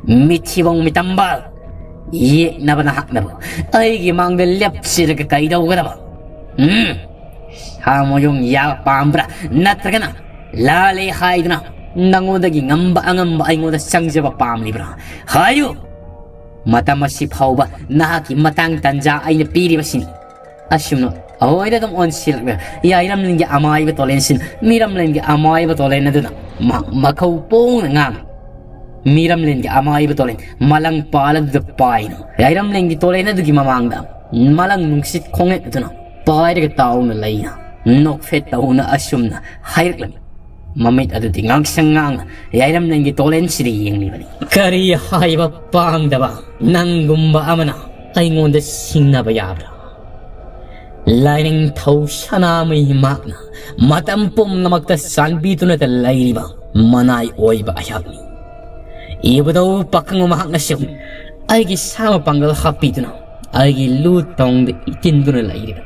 ꯃꯤꯊꯤꯕꯣꯡ ꯃꯤꯇꯝꯕꯥꯜ, ꯌꯦꯛꯅꯕ ꯅꯍꯥꯛꯅꯕꯨ ꯑꯩꯒꯤ ꯃꯥꯡꯗ ꯂꯦꯞꯆꯔꯒ ꯀꯩꯗꯧꯒꯗꯕ? ꯎꯝ? ꯁꯥ ꯃꯌꯨꯡ ꯌꯥꯕ ꯄꯥꯝꯕ꯭ꯔꯥ? ꯅꯠꯇ꯭ꯔꯒꯅ ꯂꯥꯜꯂꯦ ꯍꯥꯏꯗꯨꯅ ꯅꯉꯣꯟꯗꯒꯤ ꯉꯝꯕ ꯑꯉꯝꯕ ꯑꯩꯉꯣꯟꯗ ꯆꯪꯖꯕ ꯄꯥꯝꯂꯤꯕ꯭ꯔꯥ? ꯍꯥꯏꯌꯨ! ꯃꯇꯝ ꯑꯁꯤ ꯐꯥꯎꯕ ꯅꯍꯥꯛꯀꯤ ꯃꯇꯥꯡ ꯇꯟꯖꯥ ꯑꯩꯅ ꯄꯤꯔꯤꯕꯁꯤꯅꯤ꯫ ꯑꯁꯨꯝꯅ ꯑꯍꯣꯏꯗ ꯑꯗꯨꯝ ꯑꯣꯟꯁꯤꯜꯂꯛꯂꯦ꯫ ꯌꯥꯏꯔꯝꯂꯦꯟꯒꯤ ꯑꯃꯥꯏꯕ ꯇꯣꯂꯦꯟꯁꯤꯟ, ꯃꯤꯔꯝꯂꯦꯟꯒꯤ ꯑꯃꯥꯏꯕ ꯇꯣꯂꯦꯟ ꯑꯗꯨꯅ ꯃꯍꯥꯛ ꯃꯈꯧ ꯄꯣꯡꯅ ꯉꯥꯡ꯫ ꯃꯤꯔꯝꯂꯦꯟꯒꯤ ꯑꯃꯥꯏꯕ ꯇꯣꯂꯦꯟ ꯃꯂꯪ ꯄꯥꯜ ꯑꯗꯨꯗ ꯄꯥꯏꯅ꯫ ꯌꯥꯏꯔꯝꯂꯦꯟꯒꯤ ꯇꯣꯂꯦꯟ ꯑꯗꯨꯒꯤ ꯃꯃꯥꯡꯗ ꯃꯂꯪ ꯅꯨꯡꯁꯤꯠ ꯈꯣꯡꯅꯦꯠ ꯑꯗꯨꯅ ꯄꯥꯏꯔꯒ ꯇꯥꯎꯅ ꯂꯩꯅ꯫ ꯅꯣꯛꯐꯦꯠ ꯇꯧꯅ ꯑꯁꯨꯝꯅ ꯍꯥꯏꯔꯛꯂꯝꯃꯤ꯫ ꯃꯃꯤꯠ ꯑꯗꯨꯗꯤ ꯉꯥꯡꯁꯪ ꯉꯥꯡꯅ ꯌꯥꯏꯔꯝꯂꯦꯟꯒꯤ ꯇꯣꯂꯦꯟꯁꯤꯗ ꯌꯦꯡꯂꯤꯕꯅꯤ꯫ "ꯀꯔꯤ ꯍꯥꯏꯕ ꯄꯥꯡꯗꯕ ꯅꯪꯒꯨꯝꯕ ꯑꯃꯅ ꯑꯩꯉꯣꯟꯗ ꯁꯤꯡꯅꯕ ꯌꯥꯕ꯭ꯔꯥ? ꯂꯥꯏꯅꯤꯡꯊꯧ ꯁꯅꯥꯃꯍꯤ ꯃꯍꯥꯛꯅ ꯃꯇꯝ ꯄꯨꯝꯅꯃꯛꯇ ꯆꯥꯟꯕꯤꯗꯨꯅꯇ ꯂꯩꯔꯤꯕ ꯃꯅꯥꯏ ꯑꯣꯏꯕ ꯑꯩꯍꯥꯛꯅꯤ꯫ ꯏꯕꯨꯙꯧ ꯄꯥꯈꯪꯕ ꯃꯍꯥꯛꯅꯁꯨ ꯑꯩꯒꯤ ꯁꯥ ꯃꯄꯥꯡꯒꯜ ꯍꯥꯞꯄꯤꯗꯨꯅ ꯑꯩꯒꯤ ꯂꯨ ꯇꯧꯗ ꯏꯇꯤꯟꯗꯨꯅ ꯂꯩꯔꯤꯕ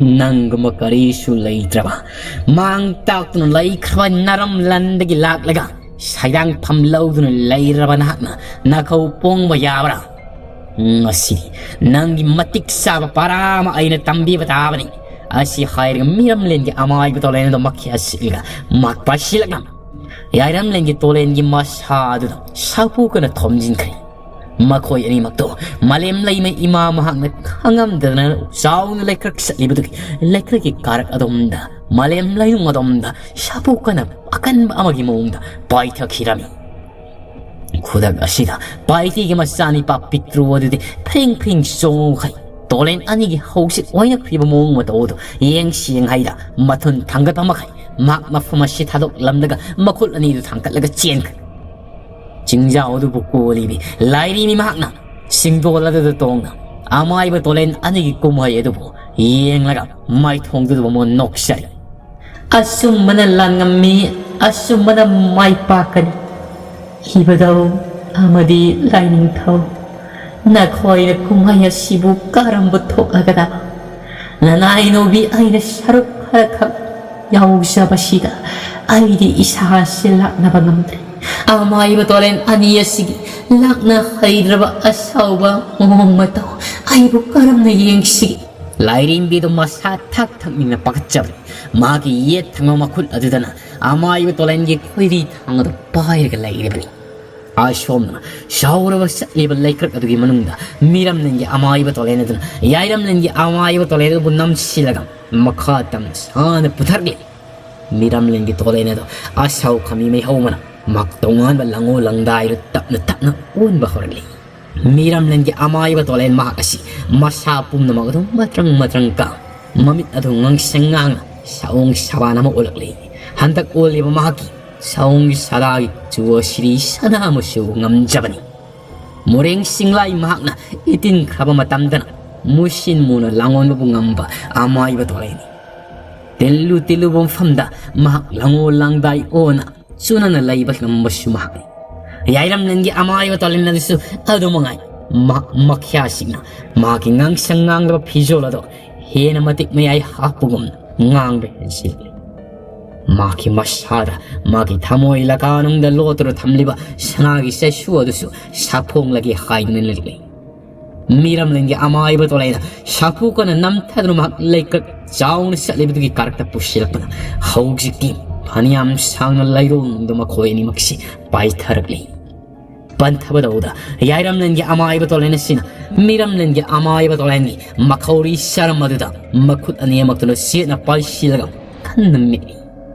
ꯅꯪꯒꯨꯝꯕ ꯀꯔꯤꯁꯨ ꯂꯩꯇ꯭ꯔꯕ, ꯃꯥꯡ ꯇꯥꯛꯇꯨꯅ ꯂꯩꯈ꯭ꯔꯕ ꯅꯥꯔꯝ ꯂꯟꯗꯒꯤ ꯂꯥꯛꯂꯒ ꯁꯩꯗꯥꯡꯐꯝ ꯂꯧꯗꯨꯅ ꯂꯩꯔꯕ ꯅꯍꯥꯛꯅ ꯅꯥꯈꯧ ꯄꯣꯡꯕ ꯌꯥꯕ꯭ꯔꯥ? ꯉꯁꯤꯗꯤ ꯅꯪꯒꯤ ꯃꯇꯤꯛ ꯆꯥꯕ ꯄꯔꯥ ꯑꯃ ꯑꯩꯅ ꯇꯝꯕꯤꯕ ꯇꯥꯕꯅꯤ"꯫ ꯑꯁꯤ ꯍꯥꯏꯔꯒ ꯃꯤꯔꯝꯂꯦꯟꯒꯤ ꯑꯃꯥꯏꯕ ꯇꯣꯂꯦꯟ ꯑꯗꯨ ꯃꯈꯤ ꯑꯁꯤꯠꯂꯒ ꯃꯥꯛ ꯄꯥꯏꯁꯤꯜꯂꯛꯂꯝꯃꯤ꯫ ꯌꯥꯏꯔꯝꯂꯦꯟꯒꯤ ꯇꯣꯂꯦꯟꯒꯤ ꯃꯁꯥ ꯑꯗꯨꯗ ꯁꯥꯐꯨ ꯀꯟꯅ ꯊꯣꯝꯖꯤꯟꯈ꯭ꯔꯦ꯫ ꯃꯈꯣꯏ ꯑꯅꯤꯃꯛꯇꯣ ꯃꯥꯂꯦꯝ ꯂꯩꯃ ꯏꯃꯥ ꯃꯍꯥꯛꯅ ꯈꯪꯉꯝꯗꯗꯅ ꯆꯥꯎꯅ ꯂꯩꯀ꯭ꯔꯛ ꯆꯠꯂꯤꯕꯗꯨꯒꯤ ꯂꯩꯀ꯭ꯔꯛꯀꯤ ꯀꯥꯔꯛ ꯑꯗꯣꯝꯗ, ꯃꯥꯂꯦꯝ ꯂꯩꯅꯨꯡ ꯑꯗꯣꯝꯗ ꯁꯥꯐꯨ ꯀꯟꯅ ꯑꯀꯟꯕ ꯑꯃꯒꯤ ꯃꯑꯣꯡꯗ ꯄꯥꯏꯊꯈꯤꯔꯝꯃꯤ꯫ ꯈꯨꯗꯛ ꯑꯁꯤꯗ ꯄꯥꯏꯊꯤꯒꯤ ꯃꯆꯥꯅꯤꯄꯥ ꯄꯤꯛꯇ꯭ꯔꯨ ꯑꯗꯨꯗꯤ ꯐ꯭ꯔꯤꯡ ꯐ꯭ꯔꯤꯡ ꯆꯣꯡꯈꯩ ꯇꯣꯂꯦꯟ ꯑꯅꯤꯒꯤ ꯍꯧꯖꯤꯛ ꯑꯣꯏꯅꯈ꯭ꯔꯤꯕ ꯃꯑꯣꯡ ꯃꯇꯧ ꯑꯗꯨ ꯌꯦꯡꯁꯤ ꯌꯦꯡꯍꯩꯗ ꯃꯊꯨꯟ ꯊꯥꯡꯒꯠꯄ ꯃꯈꯩ ꯃꯍꯥꯛ ꯃꯐꯝ ꯑꯁꯤ ꯊꯥꯗꯣꯛꯂꯝꯂꯒ ꯃꯈꯨꯠ ꯑꯅꯤꯗꯨ ꯊꯥꯡꯒꯠꯂꯒ ꯆꯦꯟꯈ꯭ꯔꯦ꯫ ꯆꯤꯡꯖꯥꯎ ꯑꯗꯨꯕꯨ ꯀꯣꯜꯂꯤꯕꯤ ꯂꯥꯏꯔꯤꯃꯤ ꯃꯍꯥꯛꯅ ꯆꯤꯡꯗꯣꯜ ꯑꯗꯨꯗ ꯇꯣꯡꯅ ꯑꯃꯥꯏꯕ ꯇꯣꯂꯦꯟ ꯑꯅꯤꯒꯤ ꯀꯨꯝꯍꯩ ꯑꯗꯨꯕꯨ ꯌꯦꯡꯂꯒ ꯃꯥꯏꯊꯣꯡꯗꯨꯗ ꯑꯃꯨꯛ ꯅꯣꯛꯆꯔꯤ꯫ "ꯑꯆꯨꯝꯕꯅ ꯂꯥꯟꯉꯝꯃꯤ, ꯑꯆꯨꯝꯕꯅ ꯃꯥꯏ ꯄꯥꯛꯀꯅꯤ꯫ ꯏꯕꯨꯙꯧ ꯑꯃꯗꯤ ꯂꯥꯏꯅꯤꯡꯊꯧ, ꯅꯈꯣꯏꯅ ꯀꯨꯝꯍꯩ ꯑꯁꯤꯕꯨ ꯀꯔꯝꯕ ꯊꯣꯛꯂꯒꯗꯕ? ꯅꯅꯥꯏꯅꯣꯕꯤ ꯑꯩꯅ ꯁꯔꯨꯛ ꯈꯔꯈꯛ ꯌꯥꯎꯖꯕꯁꯤꯗ ꯑꯩꯗꯤ ꯏꯁꯥꯁꯦ ꯂꯥꯛꯅꯕ ꯉꯝꯗ꯭ꯔꯦ꯫ ꯑꯃꯥꯏꯕ ꯇꯣꯂꯦꯟ ꯑꯅꯤ ꯑꯁꯤꯒꯤ ꯂꯥꯛꯅ ꯍꯩꯗ꯭ꯔꯕ ꯑꯁꯥꯎꯕ ꯃꯑꯣꯡ ꯃꯇꯧ ꯑꯩꯕꯨ ꯀꯔꯝꯅ ꯌꯦꯡꯁꯤꯒꯦ? ꯂꯥꯏꯔꯦꯝꯕꯤꯗꯨ ꯃꯁꯥ ꯊꯛ ꯊꯛ ꯅꯤꯛꯅ ꯄꯥꯈꯠꯆꯕꯅꯤ꯫ ꯃꯍꯥꯛꯀꯤ ꯌꯦꯠ ꯊꯪꯕ ꯃꯈꯨꯠ ꯑꯗꯨꯗꯅ ꯑꯃꯥꯏꯕ ꯇꯣꯂꯦꯟꯒꯤ ꯈꯣꯏꯔꯤ ꯊꯥꯡ ꯑꯗꯨ ꯄꯥꯏꯔꯒ ꯂꯩꯔꯤꯕꯅꯤ꯫ ꯑꯁꯣꯝꯅ ꯁꯥꯎꯔꯒ ꯆꯠꯂꯤꯕ ꯂꯩꯀ꯭ꯔꯛ ꯑꯗꯨꯒꯤ ꯃꯅꯨꯡꯗ ꯃꯤꯔꯝꯂꯦꯟꯒꯤ ꯑꯃꯥꯏꯕ ꯇꯣꯂꯦꯟ ꯑꯗꯨꯅ ꯌꯥꯏꯔꯝꯂꯦꯟꯒꯤ ꯑꯃꯥꯏꯕ ꯇꯣꯂꯦꯟ ꯑꯗꯨꯕꯨ ꯅꯝꯁꯤꯜꯂꯒ ꯃꯈꯥ ꯇꯝꯅ ꯁꯥꯅ ꯄꯨꯊꯔꯛꯂꯤ꯫ ꯃꯤꯔꯝꯂꯦꯟꯒꯤ ꯇꯣꯂꯦꯟ ꯑꯗꯨ ꯑꯁꯥꯎ ꯈꯥꯃꯤ ꯃꯩ ꯍꯧꯕꯅ ꯃꯍꯥꯛ ꯇꯣꯉꯥꯟꯕ ꯂꯪꯉꯣ ꯂꯪꯗꯥꯏꯗꯨ ꯇꯞꯅ ꯇꯞꯅ ꯑꯣꯟꯕ ꯍꯧꯔꯛꯂꯤ꯫ ꯃꯤꯔꯝꯂꯦꯟꯒꯤ ꯑꯃꯥꯏꯕ ꯇꯣꯂꯦꯟ ꯃꯍꯥꯛ ꯑꯁꯤ ꯃꯁꯥ ꯄꯨꯝꯅꯃꯛ ꯑꯗꯨ ꯃꯇ꯭ꯔꯪ ꯃꯇ꯭ꯔꯪ ꯀꯥ, ꯃꯃꯤꯠ ꯑꯗꯨ ꯉꯥꯡꯁꯪ ꯉꯥꯡꯅ ꯁꯑꯣꯡ ꯁꯕꯥꯟ ꯑꯃ ꯑꯣꯜꯂꯛꯂꯤ꯫ ꯍꯟꯗꯛ ꯑꯣꯜꯂꯤꯕ ꯃꯍꯥꯛꯀꯤ ꯁꯑꯣꯡꯒꯤ ꯁꯥꯗꯥꯒꯤ ꯆꯨ ꯑꯁꯤꯗꯤ ꯁꯅꯥ ꯃꯆꯨ ꯉꯝꯖꯕꯅꯤ꯫ ꯃꯣꯔꯦꯡ ꯆꯤꯡꯂꯥꯏ ꯃꯍꯥꯛꯅ ꯏꯇꯤꯟꯈ꯭ꯔꯕ ꯃꯇꯝꯗꯅ ꯃꯨꯁꯤꯟ ꯃꯨꯅ ꯂꯥꯡꯑꯣꯟꯕꯕꯨ ꯉꯝꯕ ꯑꯃꯥꯏꯕ ꯇꯣꯂꯦꯟꯅꯤ꯫ ꯇꯤꯜꯂꯨ ꯇꯤꯜꯂꯨꯕ ꯃꯐꯝꯗ ꯃꯍꯥꯛ ꯂꯪꯉꯣ ꯂꯥꯡꯗꯥꯏ ꯑꯣꯟꯅ ꯆꯨꯅꯅ ꯂꯩꯕ ꯉꯝꯕꯁꯨ ꯃꯍꯥꯛꯅꯤ꯫ ꯌꯥꯏꯔꯝꯂꯦꯟꯒꯤ ꯑꯃꯥꯏꯕ ꯇꯣꯂꯦꯟ ꯑꯗꯨꯁꯨ ꯑꯗꯨꯃꯉꯥꯏ꯫ ꯃꯍꯥꯛ ꯃꯈ꯭ꯌꯥꯁꯤꯡꯅ ꯃꯍꯥꯛꯀꯤ ꯉꯥꯡꯁꯪ ꯉꯥꯡꯗꯕ ꯐꯤꯖꯣꯜ ꯑꯗꯣ ꯍꯦꯟꯅ ꯃꯇꯤꯛ ꯃꯌꯥꯏ ꯍꯥꯞꯄꯒꯨꯝꯅ ꯉꯥꯡꯕ ꯍꯦꯟꯖꯤꯜꯂꯤ꯫ ꯃꯍꯥꯛꯀꯤ ꯃꯁꯥꯗ ꯃꯥꯒꯤ ꯊꯃꯣꯏ ꯂꯀꯥꯅꯨꯡꯗ ꯂꯣꯠꯇꯨꯅ ꯊꯝꯂꯤꯕ ꯁꯅꯥꯒꯤ ꯆꯩꯁꯨ ꯑꯗꯨꯁꯨ ꯁꯥꯐꯣꯡꯂꯒꯦ ꯍꯥꯏꯗꯨꯅ ꯂꯩꯔꯤ꯫ ꯃꯤꯔꯝꯂꯦꯟꯒꯤ ꯑꯃꯥꯏꯕ ꯇꯣꯂꯦꯟꯅ ꯁꯥꯐꯨ ꯀꯟꯅ ꯅꯝꯊꯗꯨꯅ ꯃꯍꯥꯛ ꯂꯩꯀ꯭ꯔꯛ ꯆꯥꯎꯅ ꯆꯠꯂꯤꯕꯗꯨꯒꯤ ꯀꯥꯔꯛꯇ ꯄꯨꯁꯤꯜꯂꯛꯄꯅ ꯍꯧꯖꯤꯛꯇꯤ ꯐꯅꯌꯥꯝ ꯁꯥꯡꯅ ꯂꯩꯔꯣꯡꯗ ꯃꯈꯣꯏ ꯑꯅꯤꯃꯛꯁꯤ ꯄꯥꯏꯊꯔꯛꯂꯤ꯫ ꯄꯟꯊꯕ ꯇꯧꯕꯗ ꯌꯥꯏꯔꯝꯂꯦꯟꯒꯤ ꯑꯃꯥꯏꯕ ꯇꯣꯂꯦꯟ ꯑꯁꯤꯅ ꯃꯤꯔꯝꯂꯦꯟꯒꯤ ꯑꯃꯥꯏꯕ ꯇꯣꯂꯦꯟꯒꯤ ꯃꯈꯧꯔꯤ ꯆꯔꯝ ꯑꯗꯨꯗ ꯃꯈꯨꯠ ꯑꯅꯤꯃꯛꯇꯨꯅ ꯆꯦꯠꯅ ꯄꯥꯏꯁꯤꯜꯂꯒ ꯀꯟꯅ ꯃꯦꯠꯂꯤ꯫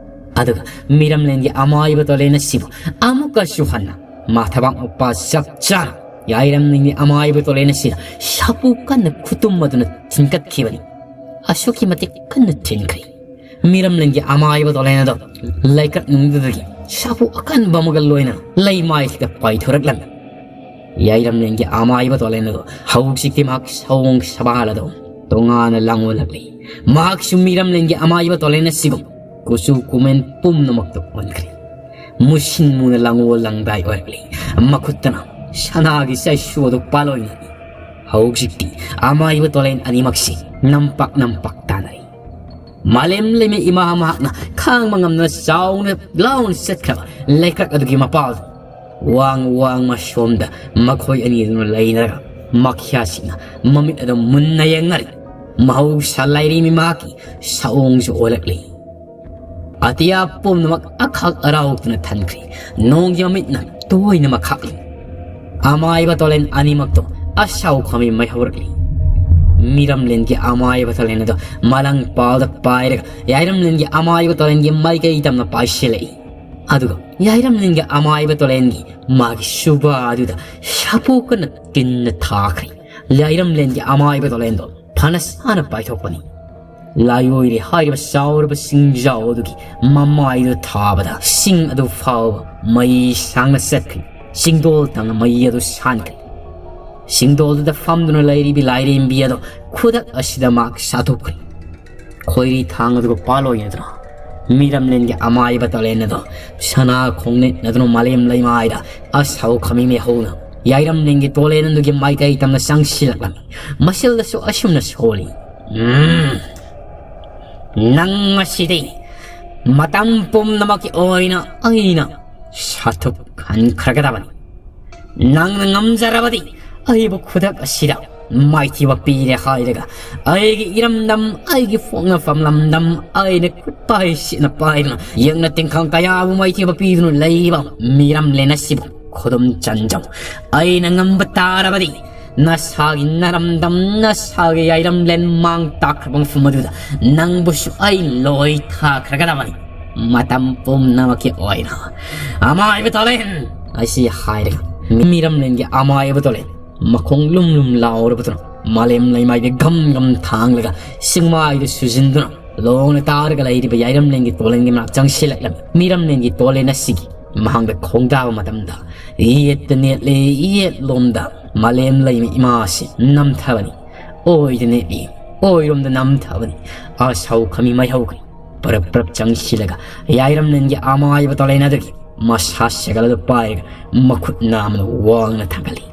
ꯑꯗꯨꯒ ꯃꯤꯔꯝꯂꯦꯟꯒꯤ ꯑꯃꯥꯏꯕ ꯇꯣꯂꯦꯟ ꯑꯁꯤꯕꯨ ꯑꯃꯨꯛꯀꯁꯨ ꯍꯟꯅ ꯃꯥꯊꯕꯥꯛ ꯃꯄꯥ ꯆꯞ ꯆꯥꯅ ꯌꯥꯏꯔꯝꯂꯦꯟꯒꯤ ꯑꯃꯥꯏꯕ ꯇꯣꯂꯦꯟ ꯑꯁꯤꯅ ꯁꯥꯐꯨ ꯀꯟꯅ ꯈꯨꯇꯨꯝ ꯑꯗꯨꯅ ꯊꯤꯟꯀꯠꯈꯤꯕꯅꯤ꯫ ꯑꯁꯨꯛꯀꯤ ꯃꯇꯤꯛ ꯀꯟꯅ ꯊꯤꯟꯈ꯭ꯔꯦ꯫ ꯃꯤꯔꯝꯂꯦꯟꯒꯤ ꯑꯃꯥꯏꯕ ꯇꯣꯂꯦꯟ ꯑꯗꯣ ꯂꯩꯀ꯭ꯔꯛ ꯅꯨꯡꯗꯨꯗꯒꯤ ꯁꯥꯐꯨ ꯑꯀꯟꯕ ꯑꯃꯒ ꯂꯣꯏꯅꯅ ꯂꯩꯃꯥꯏꯁꯤꯗ ꯄꯥꯏꯊꯣꯔꯛꯂꯝꯃꯤ꯫ ꯌꯥꯏꯔꯝꯂꯦꯟꯒꯤ ꯑꯃꯥꯏꯕ ꯇꯣꯂꯦꯟ ꯑꯗꯣ ꯍꯧꯖꯤꯛꯇꯤ ꯃꯍꯥꯛ ꯁꯑꯣꯡ ꯁꯕꯥꯜ ꯑꯗꯣ ꯇꯣꯉꯥꯟꯅ ꯂꯥꯡꯑꯣꯜꯂꯛꯂꯤ꯫ ꯃꯍꯥꯛꯁꯨ ꯃꯤꯔꯝꯂꯦꯟꯒꯤ ꯑꯃꯥꯏꯕ ꯇꯣꯂꯦꯟ ꯑꯁꯤꯒꯨꯝ ꯀꯨꯆꯨ ꯀꯨꯃꯦꯟ ꯄꯨꯝꯅꯃꯛꯇ ꯑꯣꯟꯈ꯭ꯔꯦ꯫ ꯃꯨꯁꯤꯟ ꯃꯨꯅ ꯂꯥꯡꯑꯣꯜ ꯂꯥꯡꯗꯥꯏ ꯑꯣꯏꯔꯛꯂꯤ꯫ ꯃꯈꯨꯠꯇꯅ ꯁꯅꯥꯒꯤ ꯆꯩꯁꯨ ꯑꯗꯨ ꯄꯥꯂꯣꯏꯅꯔꯤ꯫ ꯍꯧꯖꯤꯛꯇꯤ ꯑꯃꯥꯏꯕ ꯇꯣꯂꯦꯟ ꯑꯅꯤꯃꯛꯁꯤ ꯅꯝꯄꯥꯛ ꯅꯝꯄꯥꯛ ꯇꯥꯅꯔꯤ꯫ ꯃꯥꯂꯦꯝ ꯂꯩꯃ ꯏꯃꯥ ꯃꯍꯥꯛꯅ ꯈꯥꯡꯕ ꯉꯝꯗꯅ ꯆꯥꯎꯅ ꯂꯥꯎꯅ ꯆꯠꯈ꯭ꯔꯕ ꯂꯩꯀ꯭ꯔꯛ ꯑꯗꯨꯒꯤ ꯃꯄꯥꯜꯗ ꯋꯥꯡ ꯋꯥꯡꯃ ꯁꯣꯝꯗ ꯃꯈꯣꯏ ꯑꯅꯤꯗꯨꯅ ꯂꯩꯅꯔꯒ ꯃꯈ꯭ꯌꯥꯁꯤꯡꯅ ꯃꯃꯤꯠ ꯑꯗꯨ ꯃꯨꯟꯅ ꯌꯦꯡꯅꯔꯤ꯫ ꯃꯍꯧꯁꯥ ꯂꯥꯏꯔꯦꯝꯕꯤ ꯃꯍꯥꯛꯀꯤ ꯁꯑꯣꯡꯁꯨ ꯑꯣꯜꯂꯛꯂꯤ꯫ ꯑꯇꯤꯌꯥ ꯄꯨꯝꯅꯃꯛ ꯑꯈꯥꯛ ꯑꯔꯥꯎꯗꯨꯅ ꯊꯟꯈ꯭ꯔꯦ꯫ ꯅꯣꯡꯒꯤ ꯃꯃꯤꯠꯅ ꯇꯣꯏꯅ ꯃꯈꯥꯛꯂꯤ꯫ ꯑꯃꯥꯏꯕ ꯇꯣꯂꯦꯟ ꯑꯅꯤꯃꯛꯇꯣ ꯑꯁꯥꯎ ꯈꯥꯃꯤ ꯃꯩꯍꯧꯔꯛꯂꯤ꯫ ꯃꯤꯔꯝꯂꯦꯟꯒꯤ ꯑꯃꯥꯏꯕ ꯇꯣꯂꯦꯟ ꯑꯗꯣ ꯃꯂꯪ ꯄꯥꯜꯗ ꯄꯥꯏꯔꯒ ꯌꯥꯏꯔꯝꯂꯦꯟꯒꯤ ꯑꯃꯥꯏꯕ ꯇꯣꯂꯦꯟꯒꯤ ꯃꯥꯏꯀꯩ ꯇꯝꯅ ꯄꯥꯏꯁꯤꯜꯂꯛꯏ꯫ ꯑꯗꯨꯒ ꯌꯥꯏꯔꯝꯂꯦꯟꯒꯤ ꯑꯃꯥꯏꯕ ꯇꯣꯂꯦꯟꯒꯤ ꯃꯥꯒꯤ ꯁꯨꯕꯥ ꯑꯗꯨꯗ ꯁꯥꯄꯣꯛꯀꯅ ꯇꯤꯟꯅ ꯊꯥꯈ꯭ꯔꯦ꯫ ꯌꯥꯏꯔꯝꯂꯦꯟꯒꯤ ꯑꯃꯥꯏꯕ ꯇꯣꯂꯦꯟꯗꯣ ꯐꯅ ꯁꯥꯅ ꯄꯥꯏꯊꯣꯛꯄꯅꯤ꯫ ꯂꯥꯏꯑꯣꯏꯔꯦ ꯍꯥꯏꯔꯤꯕ ꯆꯥꯎꯔꯕ ꯁꯤꯡꯖꯥꯎ ꯑꯗꯨꯒꯤ ꯃꯃꯥꯏꯗꯨ ꯊꯥꯕꯗ ꯁꯤꯡ ꯑꯗꯨ ꯐꯥꯎꯕ ꯃꯩ ꯁꯥꯡꯅ ꯆꯠꯈ꯭ꯔꯦ꯫ ꯆꯤꯡꯗꯣꯜ ꯇꯝꯅ ꯃꯩ ꯑꯗꯨ ꯁꯥꯟꯈ꯭ꯔꯦ꯫ ꯆꯤꯡꯗꯣꯜꯗꯨꯗ ꯐꯝꯗꯨꯅ ꯂꯩꯔꯤꯕꯤ ꯂꯥꯏꯔꯦꯝꯕꯤ ꯑꯗꯣ ꯈꯨꯗꯛ ꯑꯁꯤꯗ ꯃꯍꯥꯛ ꯁꯥꯊꯣꯛꯈ꯭ꯔꯦ꯫ ꯈꯣꯏꯔꯤ ꯊꯥꯡ ꯑꯗꯨꯒ ꯄꯥꯜꯂꯣꯏꯅꯗꯨꯅ ꯃꯤꯔꯝꯂꯦꯟꯒꯤ ꯑꯃꯥꯏꯕ ꯇꯣꯂꯦꯟ ꯑꯗꯣ ꯁꯅꯥ ꯈꯣꯡꯅꯦꯠꯅꯗꯨꯅ ꯃꯥꯂꯦꯝ ꯂꯩꯃꯥꯏꯗ ꯑꯁꯥꯎ ꯈꯥꯃꯤ ꯃꯩꯍꯧꯅ ꯌꯥꯏꯔꯝꯂꯦꯟꯒꯤ ꯇꯣꯂꯦꯟ ꯑꯗꯨꯒꯤ ꯃꯥꯏꯀꯩ ꯇꯝꯅ ꯆꯪꯁꯤꯜꯂꯛꯂꯝꯃꯤ꯫ ꯃꯁꯤꯜꯗꯁꯨ ꯑꯁꯨꯝꯅ ꯁꯣꯜꯂꯤ꯫ "ꯎꯝ, ꯅꯪ ꯉꯁꯤꯗꯤ ꯃꯇꯝ ꯄꯨꯝꯅꯃꯛꯀꯤ ꯑꯣꯏꯅ ꯑꯩꯅ ꯁꯥꯊꯨꯞ ꯈꯟꯈ꯭ꯔꯒꯗꯕꯅꯤ꯫ ꯅꯪꯅ ꯉꯝꯖꯔꯕꯗꯤ ꯑꯩꯕꯨ ꯈꯨꯗꯛ ꯑꯁꯤꯗ ꯃꯥꯏꯊꯤꯕ ꯄꯤꯔꯦ ꯍꯥꯏꯔꯒ ꯑꯩꯒꯤ ꯏꯔꯝꯗꯝ, ꯑꯩꯒꯤ ꯄꯣꯛꯅꯐꯝ ꯂꯝꯗꯝ ꯑꯩꯅ ꯈꯨꯠ ꯄꯥꯏꯁꯤꯅ ꯄꯥꯏꯗꯨꯅ ꯌꯦꯛꯅ ꯇꯤꯡꯈꯪ ꯀꯌꯥꯕꯨ ꯃꯥꯏꯊꯤꯕ ꯄꯤꯗꯨꯅ ꯂꯩꯔꯤꯕ ꯃꯤꯔꯝꯂꯦꯟ ꯑꯁꯤꯕꯨ ꯈꯨꯗꯨꯝ ꯆꯟꯖꯧ꯫ ꯑꯩꯅ ꯉꯝꯕ ꯇꯥꯔꯕꯗꯤ ꯅꯁꯥꯒꯤ ꯅꯔꯝꯗꯝ, ꯅꯁꯥꯒꯤ ꯌꯥꯏꯔꯝꯂꯦꯟ ꯃꯥꯡ ꯇꯥꯛꯈ꯭ꯔꯕ ꯃꯐꯝ ꯑꯗꯨꯗ ꯅꯪꯕꯨꯁꯨ ꯑꯩ ꯂꯣꯏ ꯊꯥꯈ꯭ꯔꯒꯗꯕꯅꯤ꯫ ꯃꯇꯝ ꯄꯨꯝꯅꯃꯛꯀꯤ ꯑꯣꯏꯅ ꯑꯃꯥꯏꯕ ꯇꯣꯂꯦꯟ!" ꯑꯁꯤ ꯍꯥꯏꯔꯒ ꯃꯤꯔꯝꯂꯦꯟꯒꯤ ꯑꯃꯥꯏꯕ ꯇꯣꯂꯦꯟ ꯃꯈꯣꯡ ꯂꯨꯝ ꯂꯨꯝ ꯂꯥꯎꯔꯕꯗꯨꯅ ꯃꯥꯂꯦꯝ ꯂꯩꯃꯥꯏꯗ ꯒꯝ ꯒꯝ ꯊꯥꯡꯂꯒ ꯁꯤꯡꯃꯥꯏꯗ ꯁꯨꯖꯤꯟꯗꯨꯅ ꯂꯣꯡꯅ ꯇꯥꯔꯒ ꯂꯩꯔꯤꯕ ꯌꯥꯏꯔꯝꯂꯦꯟꯒꯤ ꯇꯣꯂꯦꯟꯒꯤ ꯃꯅꯥꯛ ꯆꯪꯁꯤꯜꯂꯛꯂꯝꯃꯤ꯫ ꯃꯤꯔꯝꯂꯦꯟꯒꯤ ꯇꯣꯂꯦꯟ ꯑꯁꯤꯒꯤ ꯃꯍꯥꯡꯗ ꯈꯣꯡꯗꯥꯕ ꯃꯇꯝꯗ ꯌꯦꯠꯇ ꯅꯦꯠꯂꯦ, ꯌꯦꯠꯂꯣꯝꯗ ꯃꯥꯂꯦꯝ ꯂꯩꯃ ꯏꯃꯥꯁꯤ ꯅꯝꯊꯕꯅꯤ꯫ ꯑꯣꯏꯗ ꯅꯦꯠꯂꯤ, ꯑꯣꯏꯔꯣꯝꯗ ꯅꯝꯊꯕꯅꯤ꯫ ꯑꯁꯥꯎ ꯈꯥꯃꯤ ꯃꯩꯍꯧꯈ꯭ꯔꯦ꯫ ꯄꯔꯞ ꯄꯔꯞ ꯆꯪꯁꯤꯜꯂꯒ ꯌꯥꯏꯔꯝꯂꯦꯟꯒꯤ ꯑꯃꯥꯏꯕ ꯇꯣꯂꯦꯟ ꯑꯗꯨꯒꯤ ꯃꯁꯥ ꯁꯦꯒꯜ ꯑꯗꯨ ꯄꯥꯏꯔꯒ ꯃꯈꯨꯠ ꯅꯥꯝꯃꯅ ꯋꯥꯡꯅ ꯊꯥꯡꯒꯠꯂꯤ꯫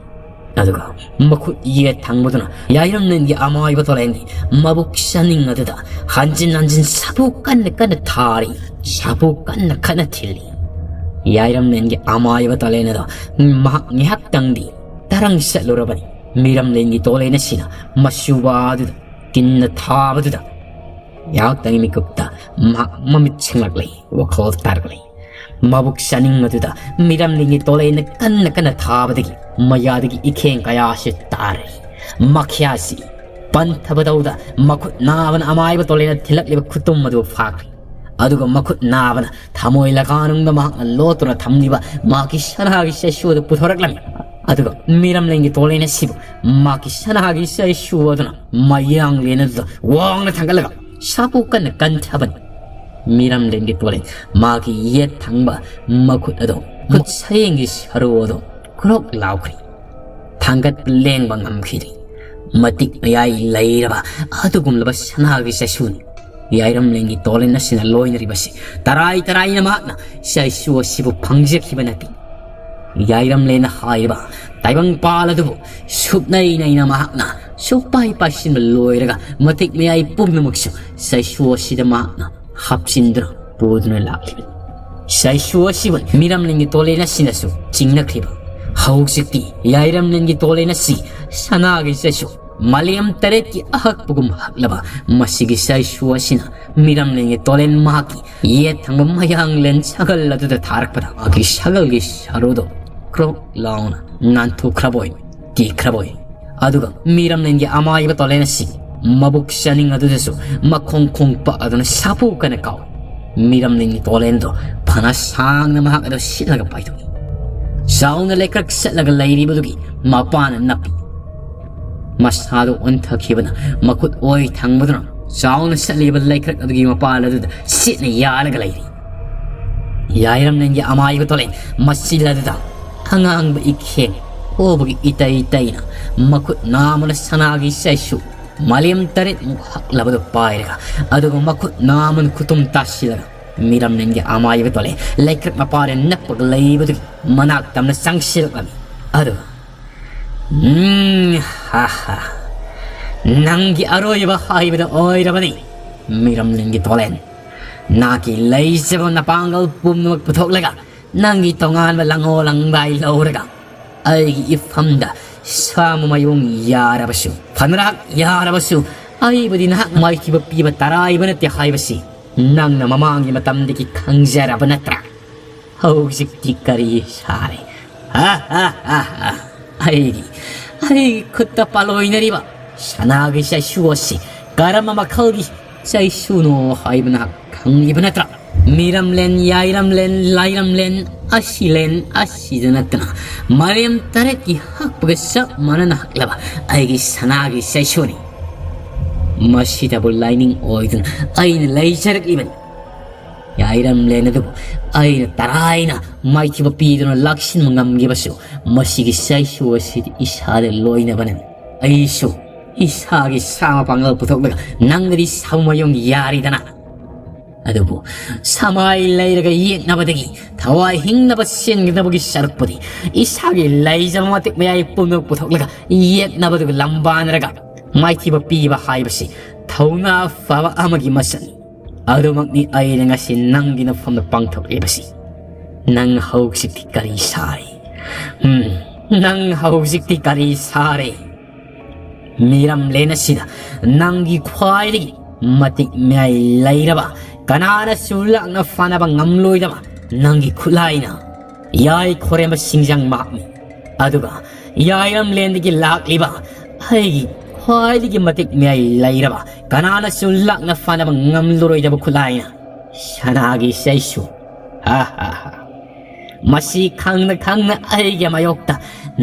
ꯑꯗꯨꯒ ꯃꯈꯨꯠ ꯌꯦꯠ ꯊꯪꯕꯗꯨꯅ ꯌꯥꯏꯔꯝꯂꯦꯟꯒꯤ ꯑꯃꯥꯏꯕ ꯇꯣꯂꯦꯟꯒꯤ ꯃꯕꯨꯛ ꯆꯅꯤꯡ ꯑꯗꯨꯗ ꯍꯟꯖꯤꯟ ꯍꯟꯖꯤꯟ ꯁꯥꯐꯨ ꯀꯟꯅ ꯀꯟꯅ ꯊꯥꯔꯤ, ꯁꯥꯐꯨ ꯀꯟꯅ ꯀꯟꯅ ꯊꯤꯜꯂꯤ꯫ ꯌꯥꯏꯔꯝꯂꯦꯟꯒꯤ ꯑꯃꯥꯏꯕ ꯇꯣꯂꯦꯟ ꯑꯗꯣ ꯃꯍꯥꯛ ꯉꯥꯏꯍꯥꯛꯇꯪꯗꯤ ꯇꯔꯪ ꯆꯠꯂꯨꯔꯕꯅꯤ꯫ ꯃꯤꯔꯝꯂꯦꯟꯒꯤ ꯇꯣꯂꯦꯟ ꯑꯁꯤꯅ ꯃꯁꯨꯕ ꯑꯗꯨꯗ ꯇꯤꯟꯅ ꯊꯥꯕꯗꯨꯗ ꯉꯥꯏꯍꯥꯛꯇꯪꯒꯤ ꯃꯤꯀꯨꯞꯇ ꯃꯍꯥꯛ ꯃꯃꯤꯠ ꯁꯤꯡꯂꯛꯂꯦ, ꯋꯥꯈꯜ ꯇꯥꯔꯛꯂꯦ꯫ ꯃꯕꯨꯛ ꯆꯥꯅꯤꯡ ꯑꯗꯨꯗ ꯃꯤꯔꯝꯂꯦꯟꯒꯤ ꯇꯣꯂꯦꯟꯅ ꯀꯟꯅ ꯀꯟꯅ ꯊꯥꯕꯗꯒꯤ ꯃꯌꯥꯗꯒꯤ ꯏꯈꯦꯡ ꯀꯌꯥꯁꯤ ꯇꯥꯔꯦ꯫ ꯃꯈ꯭ꯌꯥꯁꯤ ꯄꯟꯊꯕ ꯇꯧꯗ ꯃꯈꯨꯠ ꯅꯥꯕꯅ ꯑꯃꯥꯏꯕ ꯇꯣꯂꯦꯟꯅ ꯊꯤꯜꯂꯛꯂꯤꯕ ꯈꯨꯇꯨꯝ ꯑꯗꯨ ꯐꯥꯈ꯭ꯔꯦ꯫ ꯑꯗꯨꯒ ꯃꯈꯨꯠ ꯅꯥꯕꯅ ꯊꯃꯣꯏ ꯂꯀꯥꯅꯨꯡꯗ ꯃꯍꯥꯛꯅ ꯂꯣꯠꯇꯨꯅ ꯊꯝꯂꯤꯕ ꯃꯍꯥꯛꯀꯤ ꯁꯅꯥꯒꯤ ꯆꯩꯁꯨ ꯑꯗꯨ ꯄꯨꯊꯣꯔꯛꯂꯝꯃꯤ꯫ ꯑꯗꯨꯒ ꯃꯤꯔꯝꯂꯦꯟꯒꯤ ꯇꯣꯂꯦꯟ ꯑꯁꯤꯕꯨ ꯃꯍꯥꯛꯀꯤ ꯁꯅꯥꯒꯤ ꯆꯩꯁꯨ ꯑꯗꯨꯅ ꯃꯌꯥꯡꯂꯦꯟ ꯑꯗꯨꯗ ꯋꯥꯡꯅ ꯊꯥꯡꯒꯠꯂꯒ ꯁꯥꯐꯨ ꯀꯟꯅ ꯀꯟꯊꯕꯅꯤ꯫ ꯃꯤꯔꯝꯂꯦꯟꯒꯤ ꯇꯣꯂꯦꯟ ꯃꯍꯥꯛꯀꯤ ꯌꯦꯠ ꯊꯪꯕ ꯃꯈꯨꯠ ꯑꯗꯣ, ꯈꯨꯠ ꯁꯌꯦꯡꯒꯤ ꯁꯔꯨ ꯑꯗꯣ ꯀ꯭ꯔꯣꯛ ꯂꯥꯎꯈ꯭ꯔꯦ꯫ ꯊꯥꯡꯒꯠꯄ ꯂꯦꯡꯕ ꯉꯝꯈꯤꯗꯦ꯫ ꯃꯇꯤꯛ ꯃꯌꯥꯏ ꯂꯩꯔꯕ ꯑꯗꯨꯒꯨꯝꯂꯕ ꯁꯅꯥꯒꯤ ꯆꯩꯁꯨꯅꯤ꯫ ꯌꯥꯏꯔꯝꯂꯦꯟꯒꯤ ꯇꯣꯂꯦꯟ ꯑꯁꯤꯅ ꯂꯣꯏꯅꯔꯤꯕꯁꯤ ꯇꯔꯥꯏ ꯇꯔꯥꯏꯅ ꯃꯍꯥꯛꯅ ꯆꯩꯁꯨ ꯑꯁꯤꯕꯨ ꯐꯪꯖꯈꯤꯕ ꯅꯠꯇꯦ꯫ ꯌꯥꯏꯔꯝꯂꯦꯟꯅ ꯍꯥꯏꯔꯤꯕ ꯇꯥꯏꯕꯪꯄꯥꯜ ꯑꯗꯨꯕꯨ ꯁꯨꯞꯅꯩ ꯅꯩꯅ ꯃꯍꯥꯛꯅ ꯁꯨꯛꯄꯥꯏ ꯄꯥꯏꯁꯤꯟꯕ ꯂꯣꯏꯔꯒ ꯃꯇꯤꯛ ꯃꯌꯥꯏ ꯄꯨꯝꯅꯃꯛꯁꯨ ꯆꯩꯁꯨ ꯑꯁꯤꯗ ꯃꯍꯥꯛꯅ ꯍꯥꯞꯆꯤꯟꯗꯨꯅ ꯄꯨꯗꯨꯅ ꯂꯥꯛꯂꯤꯕꯅꯤ꯫ ꯆꯩꯁꯨ ꯑꯁꯤꯕꯨ ꯃꯤꯔꯝꯂꯦꯟꯒꯤ ꯇꯣꯂꯦꯟ ꯑꯁꯤꯅꯁꯨ ꯆꯤꯡꯅꯈ꯭ꯔꯤꯕ꯫ ꯍꯧꯖꯤꯛꯇꯤ ꯌꯥꯏꯔꯝꯂꯦꯟꯒꯤ ꯇꯣꯂꯦꯟ ꯑꯁꯤ ꯁꯅꯥꯒꯤ ꯆꯩꯁꯨ ꯃꯥꯂꯦꯝ ꯇꯔꯦꯠꯀꯤ ꯑꯍꯛꯄꯒꯨꯝ ꯍꯛꯂꯕ ꯃꯁꯤꯒꯤ ꯆꯩꯁꯨ ꯑꯁꯤꯅ ꯃꯤꯔꯝꯂꯦꯟꯒꯤ ꯇꯣꯂꯦꯟ ꯃꯍꯥꯛꯀꯤ ꯌꯦꯠ ꯊꯪꯕ ꯃꯌꯥꯡꯂꯦꯟ ꯁꯒꯜ ꯑꯗꯨꯗ ꯊꯥꯔꯛꯄꯗ ꯃꯍꯥꯛꯀꯤ ꯁꯒꯜꯒꯤ ꯁꯔꯨꯗꯣ ꯀ꯭ꯔꯣꯛ ꯂꯥꯎꯅ ꯅꯥꯟꯊꯣꯛꯈ꯭ꯔꯕꯣꯏ ꯇꯦꯛꯈ꯭ꯔꯕꯣꯏ꯫ ꯑꯗꯨꯒ ꯃꯤꯔꯝꯂꯦꯟꯒꯤ ꯑꯃꯥꯏꯕ ꯇꯣꯂꯦꯟ ꯑꯁꯤ ꯃꯕꯨꯛ ꯆꯥꯅꯤꯡ ꯑꯗꯨꯗꯁꯨ ꯃꯈꯣꯡ ꯈꯣꯡ ꯄꯛꯑꯗꯨꯅ ꯁꯥꯐꯨ ꯀꯟꯅ ꯀꯥꯎꯏ꯫ ꯃꯤꯔꯝꯂꯦꯟꯒꯤ ꯇꯣꯂꯦꯟꯗꯣ ꯐꯅ ꯁꯥꯡꯅ ꯃꯍꯥꯛ ꯑꯗꯨ ꯁꯤꯠꯂꯒ ꯄꯥꯏꯊꯣꯛꯏ꯫ ꯆꯥꯎꯅ ꯂꯩꯀ꯭ꯔꯛ ꯆꯠꯂꯒ ꯂꯩꯔꯤꯕꯗꯨꯒꯤ ꯃꯄꯥꯅ ꯅꯞꯄꯤ꯫ ꯃꯁꯥꯗꯨ ꯑꯣꯟꯊꯈꯤꯕꯅ ꯃꯈꯨꯠ ꯑꯣꯏ ꯊꯪꯕꯗꯨꯅ ꯆꯥꯎꯅ ꯆꯠꯂꯤꯕ ꯂꯩꯀ꯭ꯔꯛ ꯑꯗꯨꯒꯤ ꯃꯄꯥꯜ ꯑꯗꯨꯗ ꯁꯤꯠꯅ ꯌꯥꯜꯂꯒ ꯂꯩꯔꯤ꯫ ꯌꯥꯏꯔꯝꯂꯦꯟꯒꯤ ꯑꯃꯥꯏꯕ ꯇꯣꯂꯦꯟ ꯃꯆꯤꯜ ꯑꯗꯨꯗ ꯑꯉꯥꯡꯕ ꯏꯈꯦꯡ ꯍꯣꯕꯒꯤ ꯏꯇꯩ ꯇꯩꯅ ꯃꯈꯨꯠ ꯅꯥꯝꯃꯅ ꯁꯅꯥꯒꯤ ꯆꯩꯁꯨ ꯃꯥꯂꯦꯝ ꯇꯔꯦꯠꯃꯨꯛ ꯍꯛꯂꯕꯗꯨ ꯄꯥꯏꯔꯒ, ꯑꯗꯨꯒ ꯃꯈꯨꯠ ꯅꯥꯝꯃꯅ ꯈꯨꯇꯨꯝ ꯇꯥꯁꯤꯜꯂꯒ ꯃꯤꯔꯝꯂꯦꯟꯒꯤ ꯑꯃꯥꯏꯕ ꯇꯣꯂꯦꯟ ꯂꯩꯀ꯭ꯔꯛ ꯃꯄꯥꯗ ꯅꯞꯄꯒ ꯂꯩꯕꯗꯨꯒꯤ ꯃꯅꯥꯛ ꯇꯝꯅ ꯆꯪꯁꯤꯜꯂꯛꯂꯝꯃꯤ꯫ ꯑꯗꯨꯒ "ꯎꯝ, ꯍꯥ, ꯍꯥ꯫ ꯅꯪꯒꯤ ꯑꯔꯣꯏꯕ ꯍꯥꯏꯕꯗ ꯑꯣꯏꯔꯕꯅꯤ, ꯃꯤꯔꯝꯂꯦꯟꯒꯤ ꯇꯣꯂꯦꯟ꯫ ꯅꯍꯥꯛꯀꯤ ꯂꯩꯖꯕ ꯅꯄꯥꯡꯒꯜ ꯄꯨꯝꯅꯃꯛ ꯄꯨꯊꯣꯛꯂꯒ ꯅꯪꯒꯤ ꯇꯣꯉꯥꯟꯕ ꯂꯪꯉꯣ ꯂꯪꯗꯥꯏ ꯂꯧꯔꯒ ꯑꯩꯒꯤ ꯏꯐꯝꯗ ꯁꯥꯃꯨ ꯃꯌꯣꯡ ꯌꯥꯔꯕꯁꯨ, ꯐꯅꯔꯥꯛ ꯌꯥꯔꯕꯁꯨ, ꯑꯩꯕꯨꯗꯤ ꯅꯍꯥꯛ ꯃꯥꯏꯊꯤꯕ ꯄꯤꯕ ꯇꯔꯥꯏꯕ ꯅꯠꯇꯦ ꯍꯥꯏꯕꯁꯤ ꯅꯪꯅ ꯃꯃꯥꯡꯒꯤ ꯃꯇꯝꯗꯒꯤ ꯈꯪꯖꯔꯕ ꯅꯠꯇ꯭ꯔꯥ? ꯍꯧꯖꯤꯛꯇꯤ ꯀꯔꯤ ꯁꯥꯔꯦ? ꯍꯥ, ꯍꯥ, ꯍꯥ, ꯍꯥ꯫ ꯑꯩꯒꯤ, ꯑꯩꯒꯤ ꯈꯨꯠꯇ ꯄꯥꯂꯣꯏꯅꯔꯤꯕ ꯁꯅꯥꯒꯤ ꯆꯩꯁꯨ ꯑꯁꯤ ꯀꯔꯝꯕ ꯃꯈꯜꯒꯤ ꯆꯩꯁꯨꯅꯣ ꯍꯥꯏꯕ ꯅꯍꯥꯛ ꯈꯪꯂꯤꯕ ꯅꯠꯇ꯭ꯔꯥ? ꯃꯤꯔꯝꯂꯦꯟ, ꯌꯥꯏꯔꯝꯂꯦꯟ, ꯂꯥꯏꯔꯝꯂꯦꯟ, ꯑꯁꯤꯂꯦꯟ, ꯑꯁꯤꯗ ꯅꯠꯇꯅ ꯃꯥꯂꯦꯝ ꯇꯔꯦꯠꯀꯤ ꯍꯛꯄꯒ ꯆꯞ ꯃꯥꯟꯅꯅ ꯍꯛꯂꯕ ꯑꯩꯒꯤ ꯁꯅꯥꯒꯤ ꯆꯩꯁꯨꯅꯤ꯫ ꯃꯁꯤꯗꯕꯨ ꯂꯥꯏꯅꯤꯡ ꯑꯣꯏꯗꯨꯅ ꯑꯩꯅ ꯂꯩꯖꯔꯛꯂꯤꯕꯅꯤ꯫ ꯌꯥꯏꯔꯝꯂꯦꯟ ꯑꯗꯨꯕꯨ ꯑꯩꯅ ꯇꯔꯥꯏꯅ ꯃꯥꯏꯊꯤꯕ ꯄꯤꯗꯨꯅ ꯂꯥꯛꯁꯤꯟꯕ ꯉꯝꯈꯤꯕꯁꯨ, ꯃꯁꯤꯒꯤ ꯆꯩꯁꯨ ꯑꯁꯤꯗꯤ ꯏꯁꯥꯗ ꯂꯣꯏꯅꯕꯅꯤ꯫ ꯑꯩꯁꯨ ꯏꯁꯥꯒꯤ ꯁꯥ ꯃꯄꯥꯡꯒꯜ ꯄꯨꯊꯣꯛꯂꯒ ꯅꯪꯒꯗꯤ ꯁꯥꯃꯨ ꯃꯌꯣꯡ ꯌꯥꯔꯤꯗꯅ꯫ ꯑꯗꯨꯕꯨ ꯁꯃꯥꯏ ꯂꯩꯔꯒ ꯌꯦꯛꯅꯕꯗꯒꯤ ꯊꯋꯥꯏ ꯍꯤꯡꯅꯕ ꯆꯦꯟꯒꯗꯕꯒꯤ ꯁꯔꯨꯛꯄꯨꯗꯤ, ꯏꯁꯥꯒꯤ ꯂꯩꯖꯕ ꯃꯇꯤꯛ ꯃꯌꯥꯏ ꯄꯨꯝꯅꯃꯛ ꯄꯨꯊꯣꯛꯂꯒ ꯌꯦꯛꯅꯕꯗꯨꯒ ꯂꯝꯕꯥꯟꯔꯒ ꯃꯥꯏꯊꯤꯕ ꯄꯤꯕ ꯍꯥꯏꯕꯁꯤ ꯊꯧꯅꯥ ꯐꯕ ꯑꯃꯒꯤ ꯃꯁꯛꯅꯤ꯫ ꯑꯗꯨꯃꯛꯅꯤ ꯑꯩꯅ ꯉꯁꯤ ꯅꯪꯒꯤ ꯅꯐꯝꯗ ꯄꯥꯡꯊꯣꯛꯂꯤꯕꯁꯤ꯫ ꯅꯪ ꯍꯧꯖꯤꯛꯇꯤ ꯀꯔꯤ ꯁꯥꯔꯤ? ꯎꯝ, ꯅꯪ ꯍꯧꯖꯤꯛꯇꯤ ꯀꯔꯤ ꯁꯥꯔꯦ? ꯃꯤꯔꯝꯂꯦꯟ ꯑꯁꯤꯗ ꯅꯪꯒꯤ ꯈ꯭ꯋꯥꯏꯗꯒꯤ ꯃꯇꯤꯛ ꯃꯌꯥꯏ ꯂꯩꯔꯕ, ꯀꯅꯥꯅꯁꯨ ꯂꯥꯛꯅ ꯐꯥꯅꯕ ꯉꯝꯂꯣꯏꯗꯕ ꯅꯪꯒꯤ ꯈꯨꯠꯂꯥꯏꯅ ꯌꯥꯏ ꯈꯣꯔꯦꯝꯕ ꯁꯤꯡꯖꯪ ꯃꯍꯥꯛꯅꯤ꯫ ꯑꯗꯨꯒ ꯌꯥꯏꯔꯝꯂꯦꯟꯗꯒꯤ ꯂꯥꯛꯂꯤꯕ ꯑꯩꯒꯤ ꯈ꯭ꯋꯥꯏꯗꯒꯤ ꯃꯇꯤꯛ ꯃꯌꯥꯏ ꯂꯩꯔꯕ, ꯀꯅꯥꯅꯁꯨ ꯂꯥꯛꯅ ꯐꯥꯅꯕ ꯉꯝꯂꯔꯣꯏꯗꯕ ꯈꯨꯠꯂꯥꯏꯅ ꯁꯅꯥꯒꯤ ꯆꯩꯁꯨ꯫ ꯍꯥ, ꯍꯥ, ꯍꯥ꯫ ꯃꯁꯤ ꯈꯪꯅ ꯈꯪꯅ ꯑꯩꯒꯤ ꯃꯥꯌꯣꯛꯇ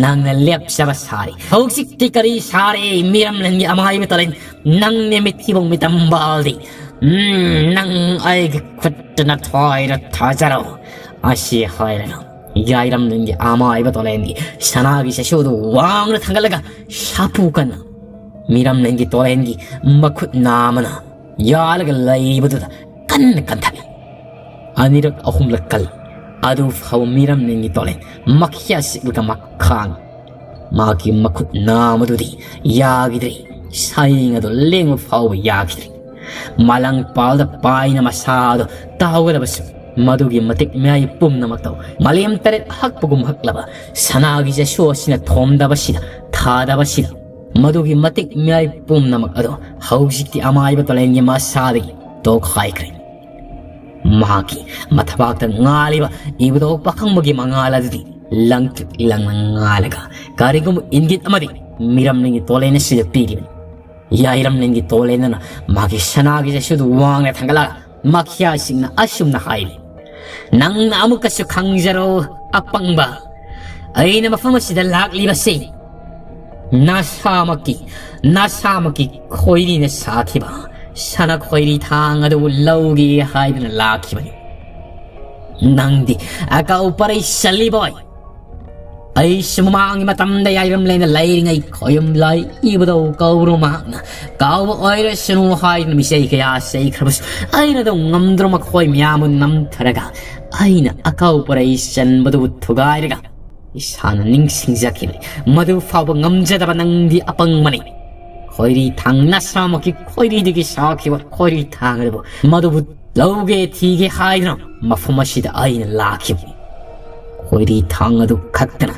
ꯅꯪꯅ ꯂꯦꯞꯆꯕ ꯁꯥꯔꯤ꯫ ꯍꯧꯖꯤꯛꯇꯤ ꯀꯔꯤ ꯁꯥꯔꯦ, ꯃꯤꯔꯝꯂꯦꯟꯒꯤ ꯑꯃꯥꯏꯕ ꯇꯣꯂꯦꯟ? ꯅꯪꯅꯦ ꯃꯤꯊꯤꯕꯣꯡ ꯃꯤꯇꯝꯕꯥꯜꯗꯤ꯫ ꯎꯝ, ꯅꯪ ꯑꯩꯒꯤ ꯈꯨꯠꯇ ꯅꯊ꯭ꯋꯥꯏꯗ ꯊꯥꯖꯔꯣ꯫ ꯑꯁꯤ ꯍꯥꯏꯔꯒ ꯌꯥꯏꯔꯝꯂꯦꯟꯒꯤ ꯑꯃꯥꯏꯕ ꯇꯣꯂꯦꯟꯒꯤ ꯁꯅꯥꯒꯤ ꯆꯩꯁꯨꯗꯨ ꯋꯥꯡꯅ ꯊꯥꯡꯒꯠꯂꯒ ꯁꯥꯐꯨ ꯀꯟꯅ ꯃꯤꯔꯝꯂꯦꯟꯒꯤ ꯇꯣꯂꯦꯟꯒꯤ ꯃꯈꯨꯠ ꯅꯥꯝꯃꯅ ꯌꯥꯜꯂꯒ ꯂꯩꯕꯗꯨꯗ ꯀꯟꯅ ꯀꯟꯊꯠꯂꯤ꯫ ꯑꯅꯤꯔꯛ ꯑꯍꯨꯝꯂꯛ ꯀꯜꯂꯤ꯫ ꯑꯗꯨ ꯐꯥꯎꯕ ꯃꯤꯔꯝꯂꯦꯟꯒꯤ ꯇꯣꯂꯦꯟ ꯃꯈꯤꯌꯥ ꯆꯤꯛꯂꯒ ꯃꯈꯥꯡ ꯃꯥꯒꯤ ꯃꯈꯨꯠ ꯅꯥꯝꯃꯗꯨꯗꯤ ꯌꯥꯈꯤꯗ꯭ꯔꯦ꯫ ꯁꯥꯌꯦꯡ ꯑꯗꯨ ꯂꯦꯡꯕ ꯐꯥꯎꯕ ꯌꯥꯈꯤꯗ꯭ꯔꯦ꯫ ꯃꯂꯪ ꯄꯥꯜꯗ ꯄꯥꯏꯅ ꯃꯁꯥꯗꯣ ꯇꯥꯎꯒꯗꯕꯁꯨ ꯃꯗꯨꯒꯤ ꯃꯇꯤꯛ ꯃꯌꯥꯏ ꯄꯨꯝꯅꯃꯛꯇꯣ ꯃꯥꯂꯦꯝ ꯇꯔꯦꯠ ꯍꯛꯄꯒꯨꯝ ꯍꯛꯂꯕ ꯁꯅꯥꯒꯤ ꯆꯁꯨ ꯑꯁꯤꯅ ꯊꯣꯝꯗꯕꯁꯤꯗ, ꯊꯥꯗꯕꯁꯤꯗ, ꯃꯗꯨꯒꯤ ꯃꯇꯤꯛ ꯃꯌꯥꯏ ꯄꯨꯝꯅꯃꯛ ꯑꯗꯣ ꯍꯧꯖꯤꯛꯇꯤ ꯑꯃꯥꯏꯕ ꯇꯣꯂꯦꯟꯒꯤ ꯃꯁꯥꯗꯒꯤ ꯇꯣꯛꯈꯥꯏꯈ꯭ꯔꯦ꯫ ꯃꯍꯥꯛꯀꯤ ꯃꯊꯕꯥꯛꯇ ꯉꯥꯜꯂꯤꯕ ꯏꯕꯨꯙꯧ ꯄꯥꯈꯪꯕꯒꯤ ꯃꯉꯥꯜ ꯑꯗꯨꯗꯤ ꯂꯪꯇ꯭ꯔꯤꯛ ꯂꯪꯅ ꯉꯥꯜꯂꯒ ꯀꯔꯤꯒꯨꯝꯕ ꯏꯪꯒꯤꯠ ꯑꯃꯗꯤ ꯃꯤꯔꯝꯂꯦꯟꯒꯤ ꯇꯣꯂꯦꯟ ꯑꯁꯤꯗ ꯄꯤꯔꯤꯕꯅꯤ꯫ ꯌꯥꯏꯔꯝꯂꯦꯟꯒꯤ ꯇꯣꯂꯦꯟ ꯑꯗꯨꯅ ꯃꯥꯒꯤ ꯁꯅꯥꯒꯤ ꯆꯁꯨꯗꯨ ꯋꯥꯡꯅ ꯊꯥꯡꯒꯠꯂꯒ ꯃꯈ꯭ꯌꯥꯁꯤꯡꯅ ꯑꯁꯨꯝꯅ ꯍꯥꯏꯔꯤ, "ꯅꯪꯅ ꯑꯃꯨꯛꯀꯁꯨ ꯈꯪꯖꯔꯣ, ꯑꯄꯪꯕ꯫ ꯑꯩꯅ ꯃꯐꯝ ꯑꯁꯤꯗ ꯂꯥꯛꯂꯤꯕꯁꯤ ꯅꯁꯥꯃꯛꯀꯤ, ꯅꯁꯥꯃꯛꯀꯤ ꯈꯣꯏꯔꯤꯅ ꯁꯥꯈꯤꯕ ꯁꯅꯥ ꯈꯣꯏꯔꯤ ꯊꯥꯡ ꯑꯗꯨꯕꯨ ꯂꯧꯒꯦ ꯍꯥꯏꯗꯨꯅ ꯂꯥꯛꯈꯤꯕꯅꯤ꯫ ꯅꯪꯗꯤ ꯑꯀꯥꯎ ꯄꯔꯩ ꯆꯜꯂꯤꯕꯣꯏ꯫ ꯑꯩꯁꯨ ꯃꯃꯥꯡꯒꯤ ꯃꯇꯝꯗ ꯌꯥꯏꯔꯝꯂꯦꯟꯗ ꯂꯩꯔꯤꯉꯩ ꯈꯣꯌꯨꯝ ꯂꯥꯏ ꯏꯕꯨꯙꯧ ꯀꯧꯕ꯭ꯔꯨ ꯃꯍꯥꯛꯅ ꯀꯥꯎꯕ ꯑꯣꯏꯔꯁꯅꯨ ꯍꯥꯏꯗꯨꯅ ꯃꯤꯆꯩ ꯀꯌꯥ ꯆꯩꯈ꯭ꯔꯕꯁꯨ ꯑꯩꯅ ꯑꯗꯨꯝ ꯉꯝꯗꯨꯅ ꯃꯈꯣꯏ ꯃꯌꯥꯝꯕꯨ ꯅꯝꯊꯔꯒ ꯑꯩꯅ ꯑꯀꯥꯎ ꯄꯔꯩ ꯆꯟꯕꯗꯨꯕꯨ ꯊꯨꯒꯥꯏꯔꯒ ꯏꯁꯥꯅ ꯅꯤꯡꯁꯤꯡꯖꯈꯤꯕꯅꯤ꯫ ꯃꯗꯨ ꯐꯥꯎꯕ ꯉꯝꯖꯗꯕ ꯅꯪꯗꯤ ꯑꯄꯪꯕꯅꯤ꯫ ꯈꯣꯏꯔꯤ ꯊꯥꯡ ꯅꯁꯥꯃꯛꯀꯤ ꯈꯣꯏꯔꯤꯗꯒꯤ ꯁꯥꯈꯤꯕ ꯈꯣꯏꯔꯤ ꯊꯥꯡ ꯑꯗꯨꯕꯨ, ꯃꯗꯨꯕꯨ ꯂꯧꯒꯦ ꯊꯤꯒꯦ ꯍꯥꯏꯗꯨꯅ ꯃꯐꯝ ꯑꯁꯤꯗ ꯑꯩꯅ ꯂꯥꯛꯈꯤꯕꯅꯤ꯫ ꯈꯣꯏꯔꯤ ꯊꯥꯡ ꯑꯗꯨ ꯈꯛꯇꯅ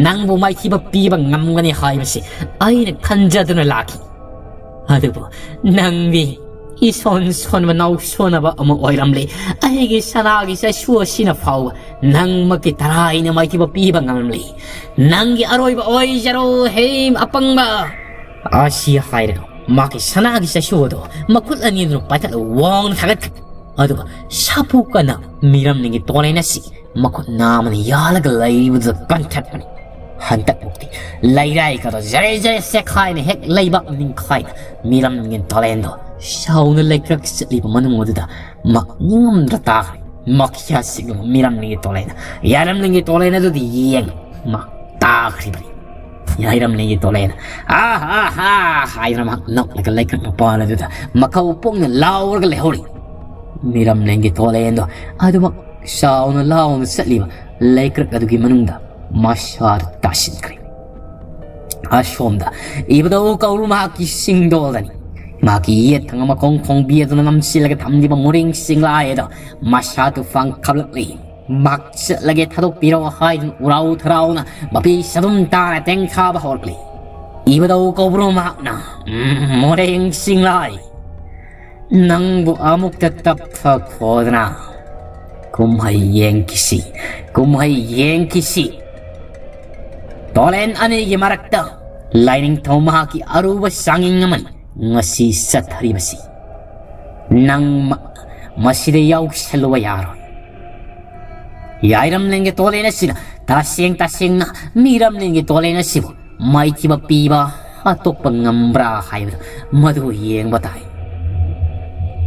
ꯅꯪꯕꯨ ꯃꯥꯏꯊꯤꯕ ꯄꯤꯕ ꯉꯝꯒꯅꯤ ꯍꯥꯏꯕꯁꯤ ꯑꯩꯅ ꯈꯟꯖꯗꯨꯅ ꯂꯥꯛꯈꯤ꯫ ꯑꯗꯨꯕꯨ ꯅꯪꯗꯤ ꯏꯁꯣꯟ ꯁꯣꯟꯕ ꯅꯥꯎꯁꯣꯟꯅꯕ ꯑꯃ ꯑꯣꯏꯔꯝꯂꯦ꯫ ꯑꯩꯒꯤ ꯁꯅꯥꯒꯤ ꯆꯩꯁꯨ ꯑꯁꯤꯅ ꯐꯥꯎꯕ ꯅꯪꯃꯛꯀꯤ ꯇꯔꯥꯏꯅ ꯃꯥꯏꯊꯤꯕ ꯄꯤꯕ ꯉꯝꯂꯦ꯫ ꯅꯪꯒꯤ ꯑꯔꯣꯏꯕ ꯑꯣꯏꯖꯔꯣ, ꯍꯦ ꯑꯄꯪꯕ!" ꯑꯁꯤ ꯍꯥꯏꯔꯒ ꯃꯥꯒꯤ ꯁꯅꯥꯒꯤ ꯆꯩꯁꯨ ꯑꯗꯨ ꯃꯈꯨꯠ ꯑꯅꯤꯗꯨꯅ ꯄꯥꯏꯈꯠꯂꯒ ꯋꯥꯡꯅ ꯊꯥꯡꯒꯠꯈꯤ꯫ ꯑꯗꯨꯒ ꯁꯥꯐꯨ ꯀꯟꯅ ꯃꯤꯔꯝꯂꯦꯟꯒꯤ ꯇꯣꯂꯦꯟ ꯑꯁꯤ ꯃꯈꯨꯠ ꯅꯥꯝꯃꯅ ꯌꯥꯜꯂꯒ ꯂꯩꯔꯤꯕꯗꯨꯗ ꯀꯟꯊꯠꯄꯅꯤ꯫ ꯍꯟꯗꯛꯃꯛꯇꯤ ꯂꯩꯔꯥꯏꯒꯗꯣ ꯖꯔꯦ ꯖꯔꯦ ꯆꯦꯛꯈꯥꯏꯅ ꯍꯦꯛ ꯂꯩꯕꯥꯛ ꯅꯤꯡꯈꯥꯏꯅ ꯃꯤꯔꯝꯂꯦꯟꯒꯤ ꯇꯣꯂꯦꯟꯗꯣ ꯁꯥꯎꯅ ꯂꯩꯀ꯭ꯔꯛ ꯆꯠꯂꯤꯕ ꯃꯅꯨꯡ ꯑꯗꯨꯗ ꯃꯍꯥꯛ ꯅꯤꯡꯉꯝꯗ꯭ꯔ ꯇꯥꯈ꯭ꯔꯦ꯫ ꯃꯈ꯭ꯌꯥ ꯆꯤꯛꯂꯕ ꯃꯤꯔꯝꯂꯦꯟꯒꯤ ꯇꯣꯂꯦꯟꯅ ꯌꯥꯏꯔꯝꯂꯦꯟꯒꯤ ꯇꯣꯂꯦꯟ ꯑꯗꯨꯗ ꯌꯦꯡ ꯃꯍꯥꯛ ꯇꯥꯈ꯭ꯔꯤꯕꯅꯤ꯫ ꯌꯥꯏꯔꯝꯂꯦꯟꯒꯤ ꯇꯣꯂꯦꯟꯅ "ꯑꯥ ꯍꯥ ꯍꯥ" ꯍꯥꯏꯗꯨꯅ ꯃꯍꯥꯛ ꯅꯣꯛꯂꯒ ꯂꯩꯀ꯭ꯔꯛ ꯃꯄꯥꯟ ꯑꯗꯨꯗ ꯃꯈꯧ ꯄꯣꯛꯅ ꯂꯥꯎꯔꯒ ꯂꯩꯍꯧꯔꯤ꯫ ꯃꯤꯔꯝꯂꯦꯟꯒꯤ ꯇꯣꯂꯦꯟꯗꯣ ꯑꯗꯨꯃꯛ ꯆꯥꯎꯅ ꯂꯥꯎꯅ ꯆꯠꯂꯤꯕ ꯂꯩꯀ꯭ꯔꯛ ꯑꯗꯨꯒꯤ ꯃꯅꯨꯡꯗ ꯃꯁꯥꯗꯨ ꯇꯥꯁꯤꯟꯈ꯭ꯔꯦ꯫ ꯑꯁꯣꯝꯗ ꯏꯕꯨꯙꯧ ꯀꯧꯔꯨ ꯃꯍꯥꯛꯀꯤ ꯁꯤꯡꯗꯣꯜꯗꯅꯤ꯫ ꯃꯍꯥꯛꯀꯤ ꯌꯦꯠ ꯊꯪꯕ ꯃꯈꯣꯡ ꯈꯣꯡꯕꯤ ꯑꯗꯨꯅ ꯅꯝꯁꯤꯜꯂꯒ ꯊꯝꯂꯤꯕ ꯃꯣꯔꯦꯡ ꯆꯤꯡꯂꯥꯏ ꯑꯗꯣ ꯃꯁꯥ ꯇꯨꯐꯥꯟ ꯈꯞꯂꯛꯂꯤ꯫ ꯃꯍꯥꯛ ꯆꯠꯂꯒꯦ ꯊꯥꯗꯣꯛꯄꯤꯔꯣ ꯍꯥꯏꯗꯨꯅ ꯎꯔꯥꯎ ꯊꯔꯥꯎꯅ ꯃꯄꯤ ꯆꯗꯨꯝ ꯇꯥꯅ ꯇꯦꯡꯊꯥꯕ ꯍꯧꯔꯛꯂꯤ꯫ ꯏꯕꯨꯙꯧ ꯀꯧꯕ꯭ꯔꯨ ꯃꯍꯥꯛꯅ, "ꯎꯝ, ꯃꯣꯔꯦꯡ ꯆꯤꯡꯂꯥꯏ, ꯅꯪꯕꯨ ꯑꯃꯨꯛꯇ ꯇꯞꯊꯈꯣꯗꯅ ꯀꯨꯝꯍꯩ ꯌꯦꯡꯈꯤꯁꯤ, ꯀꯨꯝꯍꯩ ꯌꯦꯡꯈꯤꯁꯤ꯫ ꯇꯣꯂꯦꯟ ꯑꯅꯤꯒꯤ ꯃꯔꯛꯇ ꯂꯥꯏꯅꯤꯡꯊꯧ ꯃꯍꯥꯛꯀꯤ ꯑꯔꯨꯕ ꯆꯥꯡꯌꯦꯡ ꯑꯃꯅꯤ ꯉꯁꯤ ꯆꯠꯊꯔꯤꯕꯁꯤ꯫ ꯅꯪ ꯃ-, ꯃꯁꯤꯗ ꯌꯥꯎꯁꯜꯂꯨꯕ ꯌꯥꯔꯣꯏ꯫ ꯌꯥꯏꯔꯝꯂꯦꯟꯒꯤ ꯇꯣꯂꯦꯟ ꯑꯁꯤꯅ ꯇꯁꯦꯡ ꯇꯁꯦꯡꯅ ꯃꯤꯔꯝꯂꯦꯟꯒꯤ ꯇꯣꯂꯦꯟ ꯑꯁꯤꯕꯨ ꯃꯥꯏꯊꯤꯕ ꯄꯤꯕ ꯍꯥꯠꯇꯣꯛꯄ ꯉꯝꯕ꯭ꯔꯥ ꯍꯥꯏꯕꯗꯨ ꯃꯗꯨ ꯌꯦꯡꯕ ꯇꯥꯏ꯫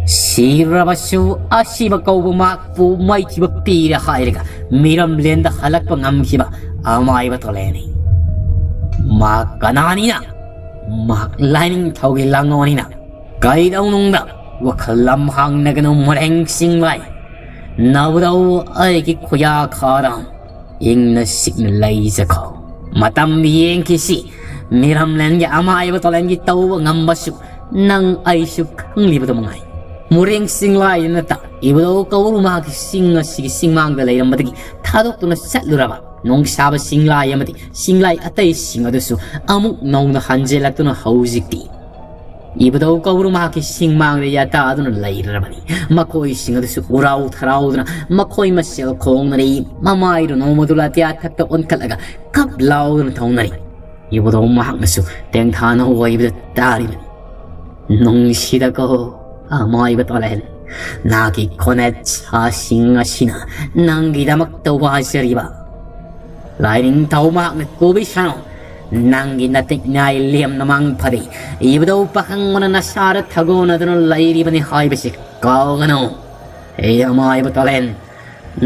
ꯁꯤꯔꯕꯁꯨ ꯑꯁꯤꯕ ꯀꯧꯕ ꯃꯍꯥꯛꯄꯨ ꯃꯥꯏꯊꯤꯕ ꯄꯤꯔꯦ ꯍꯥꯏꯔꯒ ꯃꯤꯔꯝꯂꯦꯟꯗ ꯍꯜꯂꯛꯄ ꯉꯝꯈꯤꯕ ꯑꯃꯥꯏꯕ ꯇꯣꯂꯦꯟꯅꯤ꯫ ꯃꯍꯥꯛ ꯀꯅꯥꯅꯤꯅ? ꯃꯍꯥꯛ ꯂꯥꯏꯅꯤꯡꯊꯧꯒꯤ ꯂꯥꯡꯉꯣꯅꯤꯅ꯫ ꯀꯩꯗꯧꯅꯨꯡꯗ ꯋꯥꯈꯜ ꯂꯝ ꯍꯥꯡꯅꯒꯅꯨ ꯃꯣꯔꯦꯡ ꯆꯤꯡꯂꯥꯏ꯫ ꯅꯕꯨꯙꯧ ꯑꯩꯒꯤ ꯈꯨꯌꯥꯈꯥꯗ ꯏꯪꯅ ꯆꯤꯛꯅ ꯂꯩꯖꯈꯣ꯫ ꯃꯇꯝ ꯌꯦꯡꯈꯤꯁꯤ꯫ ꯃꯤꯔꯝꯂꯦꯟꯒꯤ ꯑꯃꯥꯏꯕ ꯇꯣꯂꯦꯟꯒꯤ ꯇꯧꯕ ꯉꯝꯕꯁꯨ ꯅꯪ ꯑꯩꯁꯨ ꯈꯪꯂꯤꯕꯗꯨ ꯃꯉꯥꯏ꯫ ꯃꯣꯔꯦꯡ ꯆꯤꯡꯂꯥꯏꯗ ꯅꯠꯇ ꯏꯕꯨꯙꯧ ꯀꯧꯕ꯭ꯔꯨ ꯃꯍꯥꯛꯀꯤ ꯆꯤꯡ ꯑꯁꯤꯒꯤ ꯆꯤꯡꯃꯥꯡꯗ ꯂꯩꯔꯝꯕꯗꯒꯤ ꯊꯥꯗꯣꯛꯇꯨꯅ ꯆꯠꯂꯨꯔꯕ ꯅꯣꯡꯁꯥꯕ ꯆꯤꯡꯂꯥꯏ ꯑꯃꯗꯤ ꯆꯤꯡꯂꯥꯏ ꯑꯇꯩꯁꯤꯡ ꯑꯗꯨꯁꯨ ꯑꯃꯨꯛ ꯅꯧꯅ ꯍꯟꯖꯤꯜꯂꯛꯇꯨꯅ ꯍꯧꯖꯤꯛꯇꯤ ꯏꯕꯨꯙꯧ ꯀꯧꯕ꯭ꯔꯨ ꯃꯍꯥꯛꯀꯤ ꯆꯤꯡꯃꯥꯡꯗ ꯌꯥꯇꯥꯗꯨꯅ ꯂꯩꯔꯕꯅꯤ꯫ ꯃꯈꯣꯏꯁꯤꯡ ꯑꯗꯨꯁꯨ ꯎꯔꯥꯎ ꯊꯔꯥꯎꯗꯨꯅ ꯃꯈꯣꯏ ꯃꯁꯦꯜ ꯈꯣꯡꯅꯔꯤ꯫ ꯃꯃꯥꯏꯗꯨ ꯅꯣꯡꯃꯗꯨ ꯂꯥꯇꯤꯌꯥ ꯊꯛꯇ ꯑꯣꯟꯈꯠꯂꯒ ꯀꯞ ꯂꯥꯎꯗꯨꯅ ꯊꯧꯅꯔꯤ꯫ ꯏꯕꯨꯙꯧ ꯃꯍꯥꯛꯅꯁꯨ ꯇꯦꯡꯊꯥꯅ ꯑꯣꯏꯕꯗ ꯇꯥꯔꯤꯕꯅꯤ꯫ ꯅꯨꯡꯁꯤꯗꯀꯣ ꯑꯃꯥꯏꯕ ꯇꯣꯂꯦꯟ, ꯅꯍꯥꯛꯀꯤ ꯈꯣꯟꯅꯦꯠ ꯁꯥꯁꯤꯡ ꯑꯁꯤꯅ ꯅꯪꯒꯤꯗꯃꯛꯇ ꯋꯥꯖꯔꯤꯕ꯫ ꯂꯥꯏꯅꯤꯡꯊꯧ ꯃꯍꯥꯛꯅ ꯀꯨꯕꯤꯁꯅꯨ, ꯅꯪꯒꯤ ꯅꯇꯤꯛ ꯅꯥꯏ ꯂꯦꯝꯅ ꯃꯥꯡ ꯐꯔꯦ꯫ ꯏꯕꯨꯙꯧ ꯄꯥꯈꯪꯕꯅ ꯅꯁꯥꯗ ꯊꯥꯒꯣꯟꯅꯗꯨꯅ ꯂꯩꯔꯤꯕꯅꯤ ꯍꯥꯏꯕꯁꯤ ꯀꯥꯎꯒꯅꯨ꯫ ꯍꯦ ꯑꯃꯥꯏꯕ ꯇꯣꯂꯦꯟ,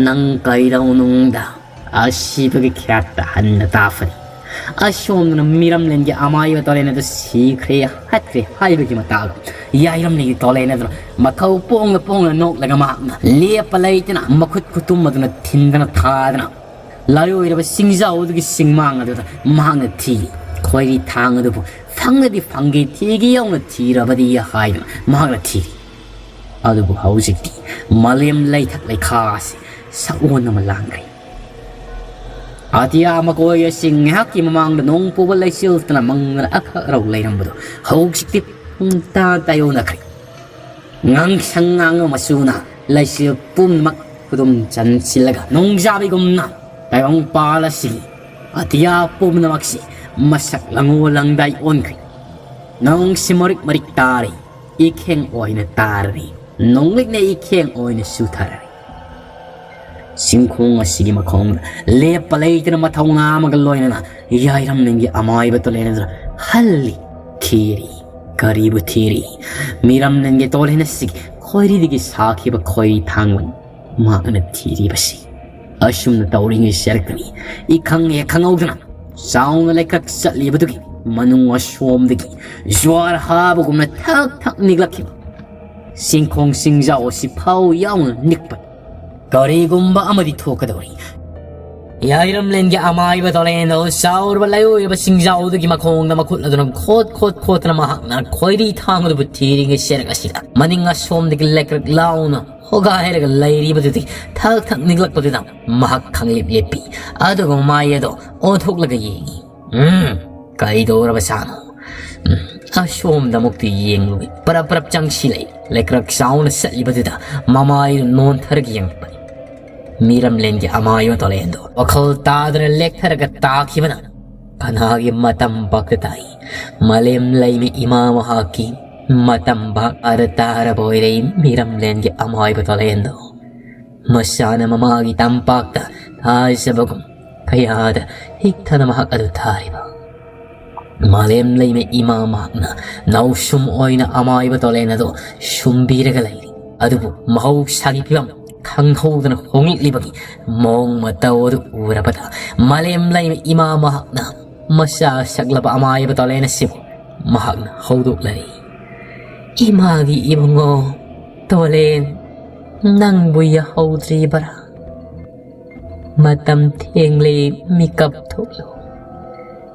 ꯅꯪ ꯀꯩꯗꯧꯅꯨꯡꯗ ꯑꯁꯤꯕꯒꯤ ꯈꯦꯠꯇ ꯍꯟꯅ ꯇꯥꯐꯔꯤ꯫ ꯑꯁꯣꯝꯗꯅ ꯃꯤꯔꯝꯂꯦꯟꯒꯤ ꯑꯃꯥꯏꯕ ꯇꯣꯂꯦꯟ ꯑꯗꯨ ꯁꯤꯈ꯭ꯔꯦ, ꯍꯥꯠꯈ꯭ꯔꯦ ꯍꯥꯏꯕꯒꯤ ꯃꯇꯥꯒꯨꯝ ꯌꯥꯏꯔꯝꯂꯦꯟꯒꯤ ꯇꯣꯂꯦꯟ ꯑꯗꯨꯅ ꯃꯈꯧ ꯄꯣꯡꯅ ꯄꯣꯡꯅ ꯅꯣꯛꯂꯒ ꯃꯍꯥꯛꯅ ꯂꯦꯞꯄ ꯂꯩꯇꯅ ꯃꯈꯨꯠ ꯈꯨꯇꯨꯝ ꯑꯗꯨꯅ ꯊꯤꯟꯗꯅ ꯊꯥꯗꯅ ꯂꯥꯏꯔꯣꯏꯔꯕ ꯆꯤꯡꯖꯥꯎ ꯑꯗꯨꯒꯤ ꯆꯤꯡꯃꯥꯡ ꯑꯗꯨꯗ ꯃꯍꯥꯛꯅ ꯊꯤ꯫ ꯈꯣꯏꯔꯤ ꯊꯥꯡ ꯑꯗꯨꯕꯨ ꯐꯪꯂꯗꯤ ꯐꯪꯒꯦ, ꯊꯤꯒꯦ ꯌꯥꯎꯅ ꯊꯤꯔꯕꯗꯤ ꯍꯥꯏꯗꯨꯅ ꯃꯍꯥꯛꯅ ꯊꯤꯔꯤ꯫ ꯑꯗꯨꯕꯨ ꯍꯧꯖꯤꯛꯇꯤ ꯃꯥꯂꯦꯝ ꯂꯩꯊꯛ ꯂꯩꯈꯥ ꯑꯁꯤ ꯁꯛꯑꯣꯟ ꯑꯃ ꯂꯥꯡꯈ꯭ꯔꯦ꯫ ꯑꯇꯤꯌꯥ ꯃꯀꯣꯏ ꯑꯁꯤ ꯉꯥꯏꯍꯥꯛꯀꯤ ꯃꯃꯥꯡꯗ ꯅꯣꯡ ꯄꯨꯕ ꯂꯩꯆꯤꯜꯇꯅ ꯃꯪꯗꯅ ꯑꯈꯛ ꯑꯔꯧ ꯂꯩꯔꯝꯕꯗꯨ ꯍꯧꯖꯤꯛꯇꯤ ꯄꯨꯡꯇꯥ ꯇꯥꯏꯌꯣꯟꯅꯈ꯭ꯔꯦ꯫ ꯉꯥꯡꯁꯪ ꯉꯥꯡꯕ ꯃꯆꯨꯅ ꯂꯩꯆꯤꯜ ꯄꯨꯝꯅꯃꯛ ꯈꯨꯗꯨꯝ ꯆꯟꯁꯤꯜꯂꯒ ꯅꯣꯡꯖꯥꯕꯤꯒꯨꯝꯅ ꯇꯥꯏꯕꯪꯄꯥꯜ ꯑꯁꯤꯒꯤ ꯑꯇꯤꯌꯥ ꯄꯨꯝꯅꯃꯛꯁꯤ ꯃꯁꯛ ꯂꯪꯉꯣ ꯂꯪꯗꯥꯏ ꯑꯣꯟꯈ꯭ꯔꯦ꯫ ꯅꯣꯡꯁꯤ ꯃꯔꯤꯛ ꯃꯔꯤꯛ ꯇꯥꯔꯤ, ꯏꯈꯦꯡ ꯑꯣꯏꯅ ꯇꯥꯔꯔꯤ, ꯅꯣꯡꯂꯤꯛꯅ ꯏꯈꯦꯡ ꯑꯣꯏꯅ ꯆꯨꯊꯔꯔꯤ꯫ ꯆꯤꯡꯈꯣꯡ ꯑꯁꯤꯒꯤ ꯃꯈꯣꯡꯗ ꯂꯦꯞꯄ ꯂꯩꯇꯅ ꯃꯊꯧꯅꯥ ꯑꯃꯒ ꯂꯣꯏꯅꯅ ꯌꯥꯏꯔꯝꯅꯤꯡꯒꯤ ꯑꯃꯥꯏꯕ ꯇꯣꯂꯦꯟ ꯑꯗꯨꯅ ꯍꯜꯂꯤ, ꯊꯤꯔꯤ꯫ ꯀꯔꯤꯕꯨ ꯊꯤꯔꯤ? ꯃꯤꯔꯝꯅꯤꯡꯒꯤ ꯇꯣꯂꯦꯟ ꯑꯁꯤꯒꯤ ꯈꯣꯏꯔꯤꯗꯒꯤ ꯁꯥꯈꯤꯕ ꯈꯣꯏ ꯊꯥꯡꯕꯅꯤ ꯃꯍꯥꯛꯅ ꯊꯤꯔꯤꯕꯁꯤ꯫ ꯑꯁꯨꯝꯅ ꯇꯧꯔꯤꯉꯩ ꯆꯦꯔꯛꯇꯅꯤ ꯏꯈꯪ ꯍꯦꯛ ꯈꯪꯍꯧꯗꯅ ꯆꯥꯎꯅ ꯂꯩꯀꯛ ꯆꯠꯂꯤꯕꯗꯨꯒꯤ ꯃꯅꯨꯡ ꯑꯁꯣꯝꯗꯒꯤ ꯖ꯭ꯋꯥꯔ ꯍꯥꯕꯒꯨꯝꯅ ꯊꯛ ꯊꯛ ꯅꯤꯛꯂꯛꯈꯤꯕ ꯆꯤꯡꯈꯣꯡ ꯆꯤꯡꯖꯥꯎ ꯑꯁꯤ ꯐꯥꯎ ꯌꯥꯎꯅ ꯅꯤꯛꯄ ꯀꯔꯤꯒꯨꯝꯕ ꯑꯃꯗꯤ ꯊꯣꯛꯀꯗꯧꯔꯤ꯫ ꯌꯥꯏꯔꯝꯂꯦꯟꯒꯤ ꯑꯃꯥꯏꯕ ꯇꯣꯂꯦꯟꯗꯣ ꯆꯥꯎꯔꯕ ꯂꯩꯑꯣꯏꯔꯕ ꯆꯤꯡꯖꯥꯎꯗꯨꯒꯤ ꯃꯈꯣꯡꯗ ꯃꯈꯨꯠ ꯑꯗꯨꯅ ꯈꯣꯠ ꯈꯣꯠ ꯈꯣꯠꯇꯅ ꯃꯍꯥꯛꯅ ꯈꯣꯏꯔꯤ ꯊꯥꯡ ꯑꯗꯨꯕꯨ ꯊꯤꯔꯤꯉꯩ ꯆꯦꯔꯛ ꯑꯁꯤꯗ ꯃꯅꯤꯡ ꯑꯁꯣꯝꯗꯒꯤ ꯂꯦꯛꯔꯛ ꯂꯥꯎꯅ ꯍꯣꯒꯥꯏꯔꯒ ꯂꯩꯔꯤꯕꯗꯨꯗꯤ ꯊꯛ ꯊꯛ ꯅꯤꯛꯂꯛꯄꯗꯨꯗ ꯃꯍꯥꯛ ꯈꯪꯂꯤꯞ ꯂꯤꯞꯄꯤ꯫ ꯑꯗꯨꯒ ꯃꯃꯥꯏ ꯑꯗꯣ ꯑꯣꯟꯊꯣꯛꯂꯒ ꯌꯦꯡꯉꯤ꯫ ꯎꯝ, ꯀꯩꯗꯧꯔꯕꯖꯥꯠꯅꯣ? ꯎꯝ, ꯑꯁꯣꯝꯗ ꯑꯃꯨꯛꯇ ꯌꯦꯡꯂꯨꯏ꯫ ꯄꯔꯞ ꯄꯔꯞ ꯆꯪꯁꯤꯜꯂꯛꯏ꯫ ꯂꯩꯀ꯭ꯔꯛ ꯆꯥꯎꯅ ꯆꯠꯂꯤꯕꯗꯨꯗ ꯃꯃꯥꯏꯗꯨ ꯅꯣꯟꯊꯔꯒ ꯌꯦꯡꯂꯛꯄꯅꯤ꯫ ꯃꯤꯔꯝꯂꯦꯟꯒꯤ ꯑꯃꯥꯏꯕ ꯇꯣꯂꯦꯟꯗꯣ ꯋꯥꯈꯜ ꯇꯥꯗꯅ ꯂꯦꯛꯊꯔꯒ ꯇꯥꯈꯤꯕꯅ ꯀꯅꯥꯒꯤ ꯃꯇꯝ ꯄꯥꯛꯇ ꯇꯥꯏ? ꯃꯥꯂꯦꯝ ꯂꯩꯃ ꯏꯃꯥ ꯃꯍꯥꯛꯀꯤ ꯃꯇꯝ ꯄꯥꯛ ꯑꯥꯗ ꯇꯥꯔꯕ ꯑꯣꯏꯔꯦ꯫ ꯃꯤꯔꯝꯂꯦꯟꯒꯤ ꯑꯃꯥꯏꯕ ꯇꯣꯂꯦꯟꯗꯣ ꯃꯁꯥꯅ ꯃꯃꯥꯒꯤ ꯇꯝꯄꯥꯛꯇ ꯊꯥꯖꯕꯒꯨꯝ ꯀꯌꯥꯗ ꯍꯤꯛꯊꯅ ꯃꯍꯥꯛ ꯑꯗꯨ ꯊꯥꯔꯤꯕ꯫ ꯃꯥꯂꯦꯝ ꯂꯩꯃ ꯏꯃꯥ ꯃꯍꯥꯛꯅ ꯅꯥꯎꯁꯨꯝ ꯑꯣꯏꯅ ꯑꯃꯥꯏꯕ ꯇꯣꯂꯦꯟ ꯑꯗꯨ ꯁꯨꯝꯕꯤꯔꯒ ꯂꯩꯔꯤ꯫ ꯑꯗꯨꯕꯨ ꯃꯍꯧꯁꯥꯒꯤ ꯐꯤꯕꯝ ꯈꯪꯍꯧꯗꯅ ꯍꯣꯡꯂꯛꯂꯤꯕꯒꯤ ꯃꯑꯣꯡ ꯃꯇꯧ ꯑꯗꯨ ꯎꯔꯕꯗ ꯃꯥꯂꯦꯝ ꯂꯩꯃ ꯏꯃꯥ ꯃꯍꯥꯛꯅ ꯃꯆꯥ ꯁꯛꯂꯕ ꯑꯃꯥꯏꯕ ꯇꯣꯂꯦꯟ ꯑꯁꯤꯕꯨ ꯃꯍꯥꯛꯅ ꯍꯧꯗꯣꯛꯂꯔꯤ꯫ ꯏꯃꯥꯒꯤ ꯏꯕꯨꯡꯉꯣ ꯇꯣꯂꯦꯟ, ꯅꯪꯕꯨ ꯌꯥꯍꯧꯗ꯭ꯔꯤꯕꯔꯥ? ꯃꯇꯝ ꯊꯦꯡꯂꯦ, ꯃꯤꯀꯞ ꯊꯣꯛꯂꯣ꯫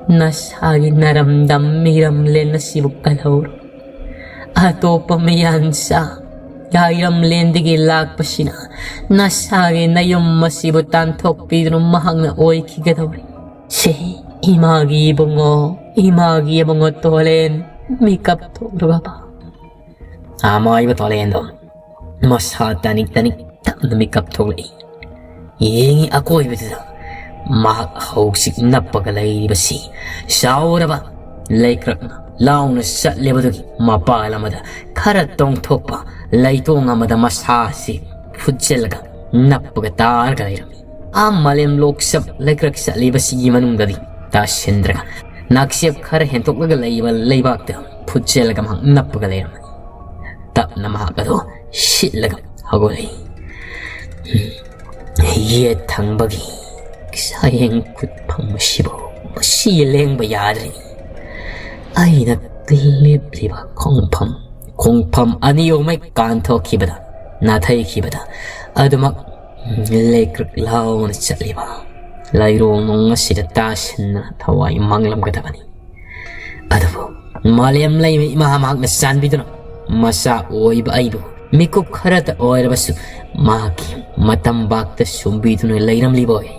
ꯅꯁꯥꯒꯤ ꯅꯔꯝꯗꯝ ꯃꯤꯔꯝꯂꯦꯟ ꯑꯁꯤꯕꯨ ꯀꯜꯍꯧꯔꯣ꯫ ꯑꯇꯣꯞꯄ ꯃꯤꯌꯥꯟꯆꯥ ꯌꯥꯏꯔꯝꯂꯦꯟꯗꯒꯤ ꯂꯥꯛꯄꯁꯤꯅ ꯅꯁꯥꯒꯤ ꯅꯌꯨꯝ ꯑꯁꯤꯕꯨ ꯇꯥꯟꯊꯣꯛꯄꯤꯗꯨꯅ ꯃꯍꯥꯛꯅ ꯑꯣꯏꯈꯤꯒꯗꯧꯔꯤ꯫ ꯁꯤ ꯏꯃꯥꯒꯤ ꯏꯕꯨꯡꯉꯣ, ꯏꯃꯥꯒꯤ ꯏꯕꯨꯡꯉꯣ ꯇꯣꯂꯦꯟ, ꯃꯤꯀꯞ ꯊꯣꯛꯂꯨꯕ꯫ ꯑꯃꯥꯏꯕ ꯇꯣꯂꯦꯟꯗꯣ ꯃꯁꯥ ꯇꯅꯤꯛ ꯇꯅꯤꯛ ꯇꯞꯅ ꯃꯤꯀꯞ ꯊꯣꯛꯂꯛꯏ꯫ ꯌꯦꯡꯉꯤ ꯑꯀꯣꯏꯕꯗꯨꯗ ꯃꯍꯥꯛ ꯍꯧꯖꯤꯛ ꯅꯞꯄꯒ ꯂꯩꯔꯤꯕꯁꯤ ꯆꯥꯎꯔꯕ ꯂꯩꯀ꯭ꯔꯛꯅ ꯂꯥꯎꯅ ꯆꯠꯂꯤꯕꯗꯨꯒꯤ ꯃꯄꯥꯜ ꯑꯃꯗ ꯈꯔ ꯇꯣꯡꯊꯣꯛꯄ ꯂꯩꯇꯣꯡ ꯑꯃꯗ ꯃꯁꯥꯁꯤ ꯐꯨꯠꯆꯜꯂꯒ ꯅꯞꯄꯒ ꯇꯥꯔꯒ ꯂꯩꯔꯝꯃꯤ꯫ ꯑꯥ ꯃꯥꯂꯦꯝ ꯂꯣꯛꯆꯞ ꯂꯩꯀ꯭ꯔꯛ ꯆꯠꯂꯤꯕꯁꯤꯒꯤ ꯃꯅꯨꯡꯗꯗꯤ ꯇꯥꯁꯤꯟꯗ꯭ꯔꯒ ꯅꯥꯛꯆꯦꯞ ꯈꯔ ꯍꯦꯟꯇꯣꯛꯂꯒ ꯂꯩꯕ ꯂꯩꯕꯥꯛꯇ ꯐꯨꯠꯆꯜꯂꯒ ꯃꯍꯥꯛ ꯅꯞꯄꯒ ꯂꯩꯔꯝꯃꯤ꯫ ꯇꯞꯅ ꯃꯍꯥꯛ ꯑꯗꯨ ꯁꯤꯠꯂꯒ ꯍꯧꯒꯠꯂꯛꯏ꯫ ꯌꯦꯠ ꯊꯪꯕꯒꯤ ꯁꯥꯌꯦꯡ ꯈꯨꯠꯐꯝ ꯑꯁꯤꯕꯨ ꯃꯁꯤ ꯂꯦꯡꯕ ꯌꯥꯗ꯭ꯔꯦ꯫ ꯑꯩꯅ ꯂꯦꯞꯂꯤꯕ ꯈꯣꯡꯐꯝ, ꯈꯣꯡꯐꯝ ꯑꯅꯤ ꯑꯍꯨꯝ ꯍꯦꯛ ꯀꯥꯟꯊꯣꯛꯈꯤꯕꯗ, ꯅꯥꯊꯩꯈꯤꯕꯗ ꯑꯗꯨꯃꯛ ꯂꯩꯀ꯭ꯔꯛ ꯂꯥꯎꯅ ꯆꯠꯂꯤꯕ ꯂꯩꯔꯣꯡ ꯑꯁꯤꯗ ꯇꯥꯁꯤꯟꯗꯅ ꯊꯋꯥꯏ ꯃꯥꯡꯂꯝꯒꯗꯕꯅꯤ꯫ ꯑꯗꯨꯕꯨ ꯃꯥꯂꯦꯝ ꯂꯩꯃ ꯏꯃꯥ ꯃꯍꯥꯛꯅ ꯆꯥꯟꯕꯤꯗꯨꯅ ꯃꯆꯥ ꯑꯣꯏꯕ ꯑꯩꯕꯨ ꯃꯤꯀꯨꯞ ꯈꯔꯇ ꯑꯣꯏꯔꯕꯁꯨ ꯃꯍꯥꯛꯀꯤ ꯃꯇꯝ ꯕꯥꯛꯇ ꯁꯨꯝꯕꯤꯗꯨꯅ ꯂꯩꯔꯝꯂꯤꯕ ꯑꯣꯏ꯫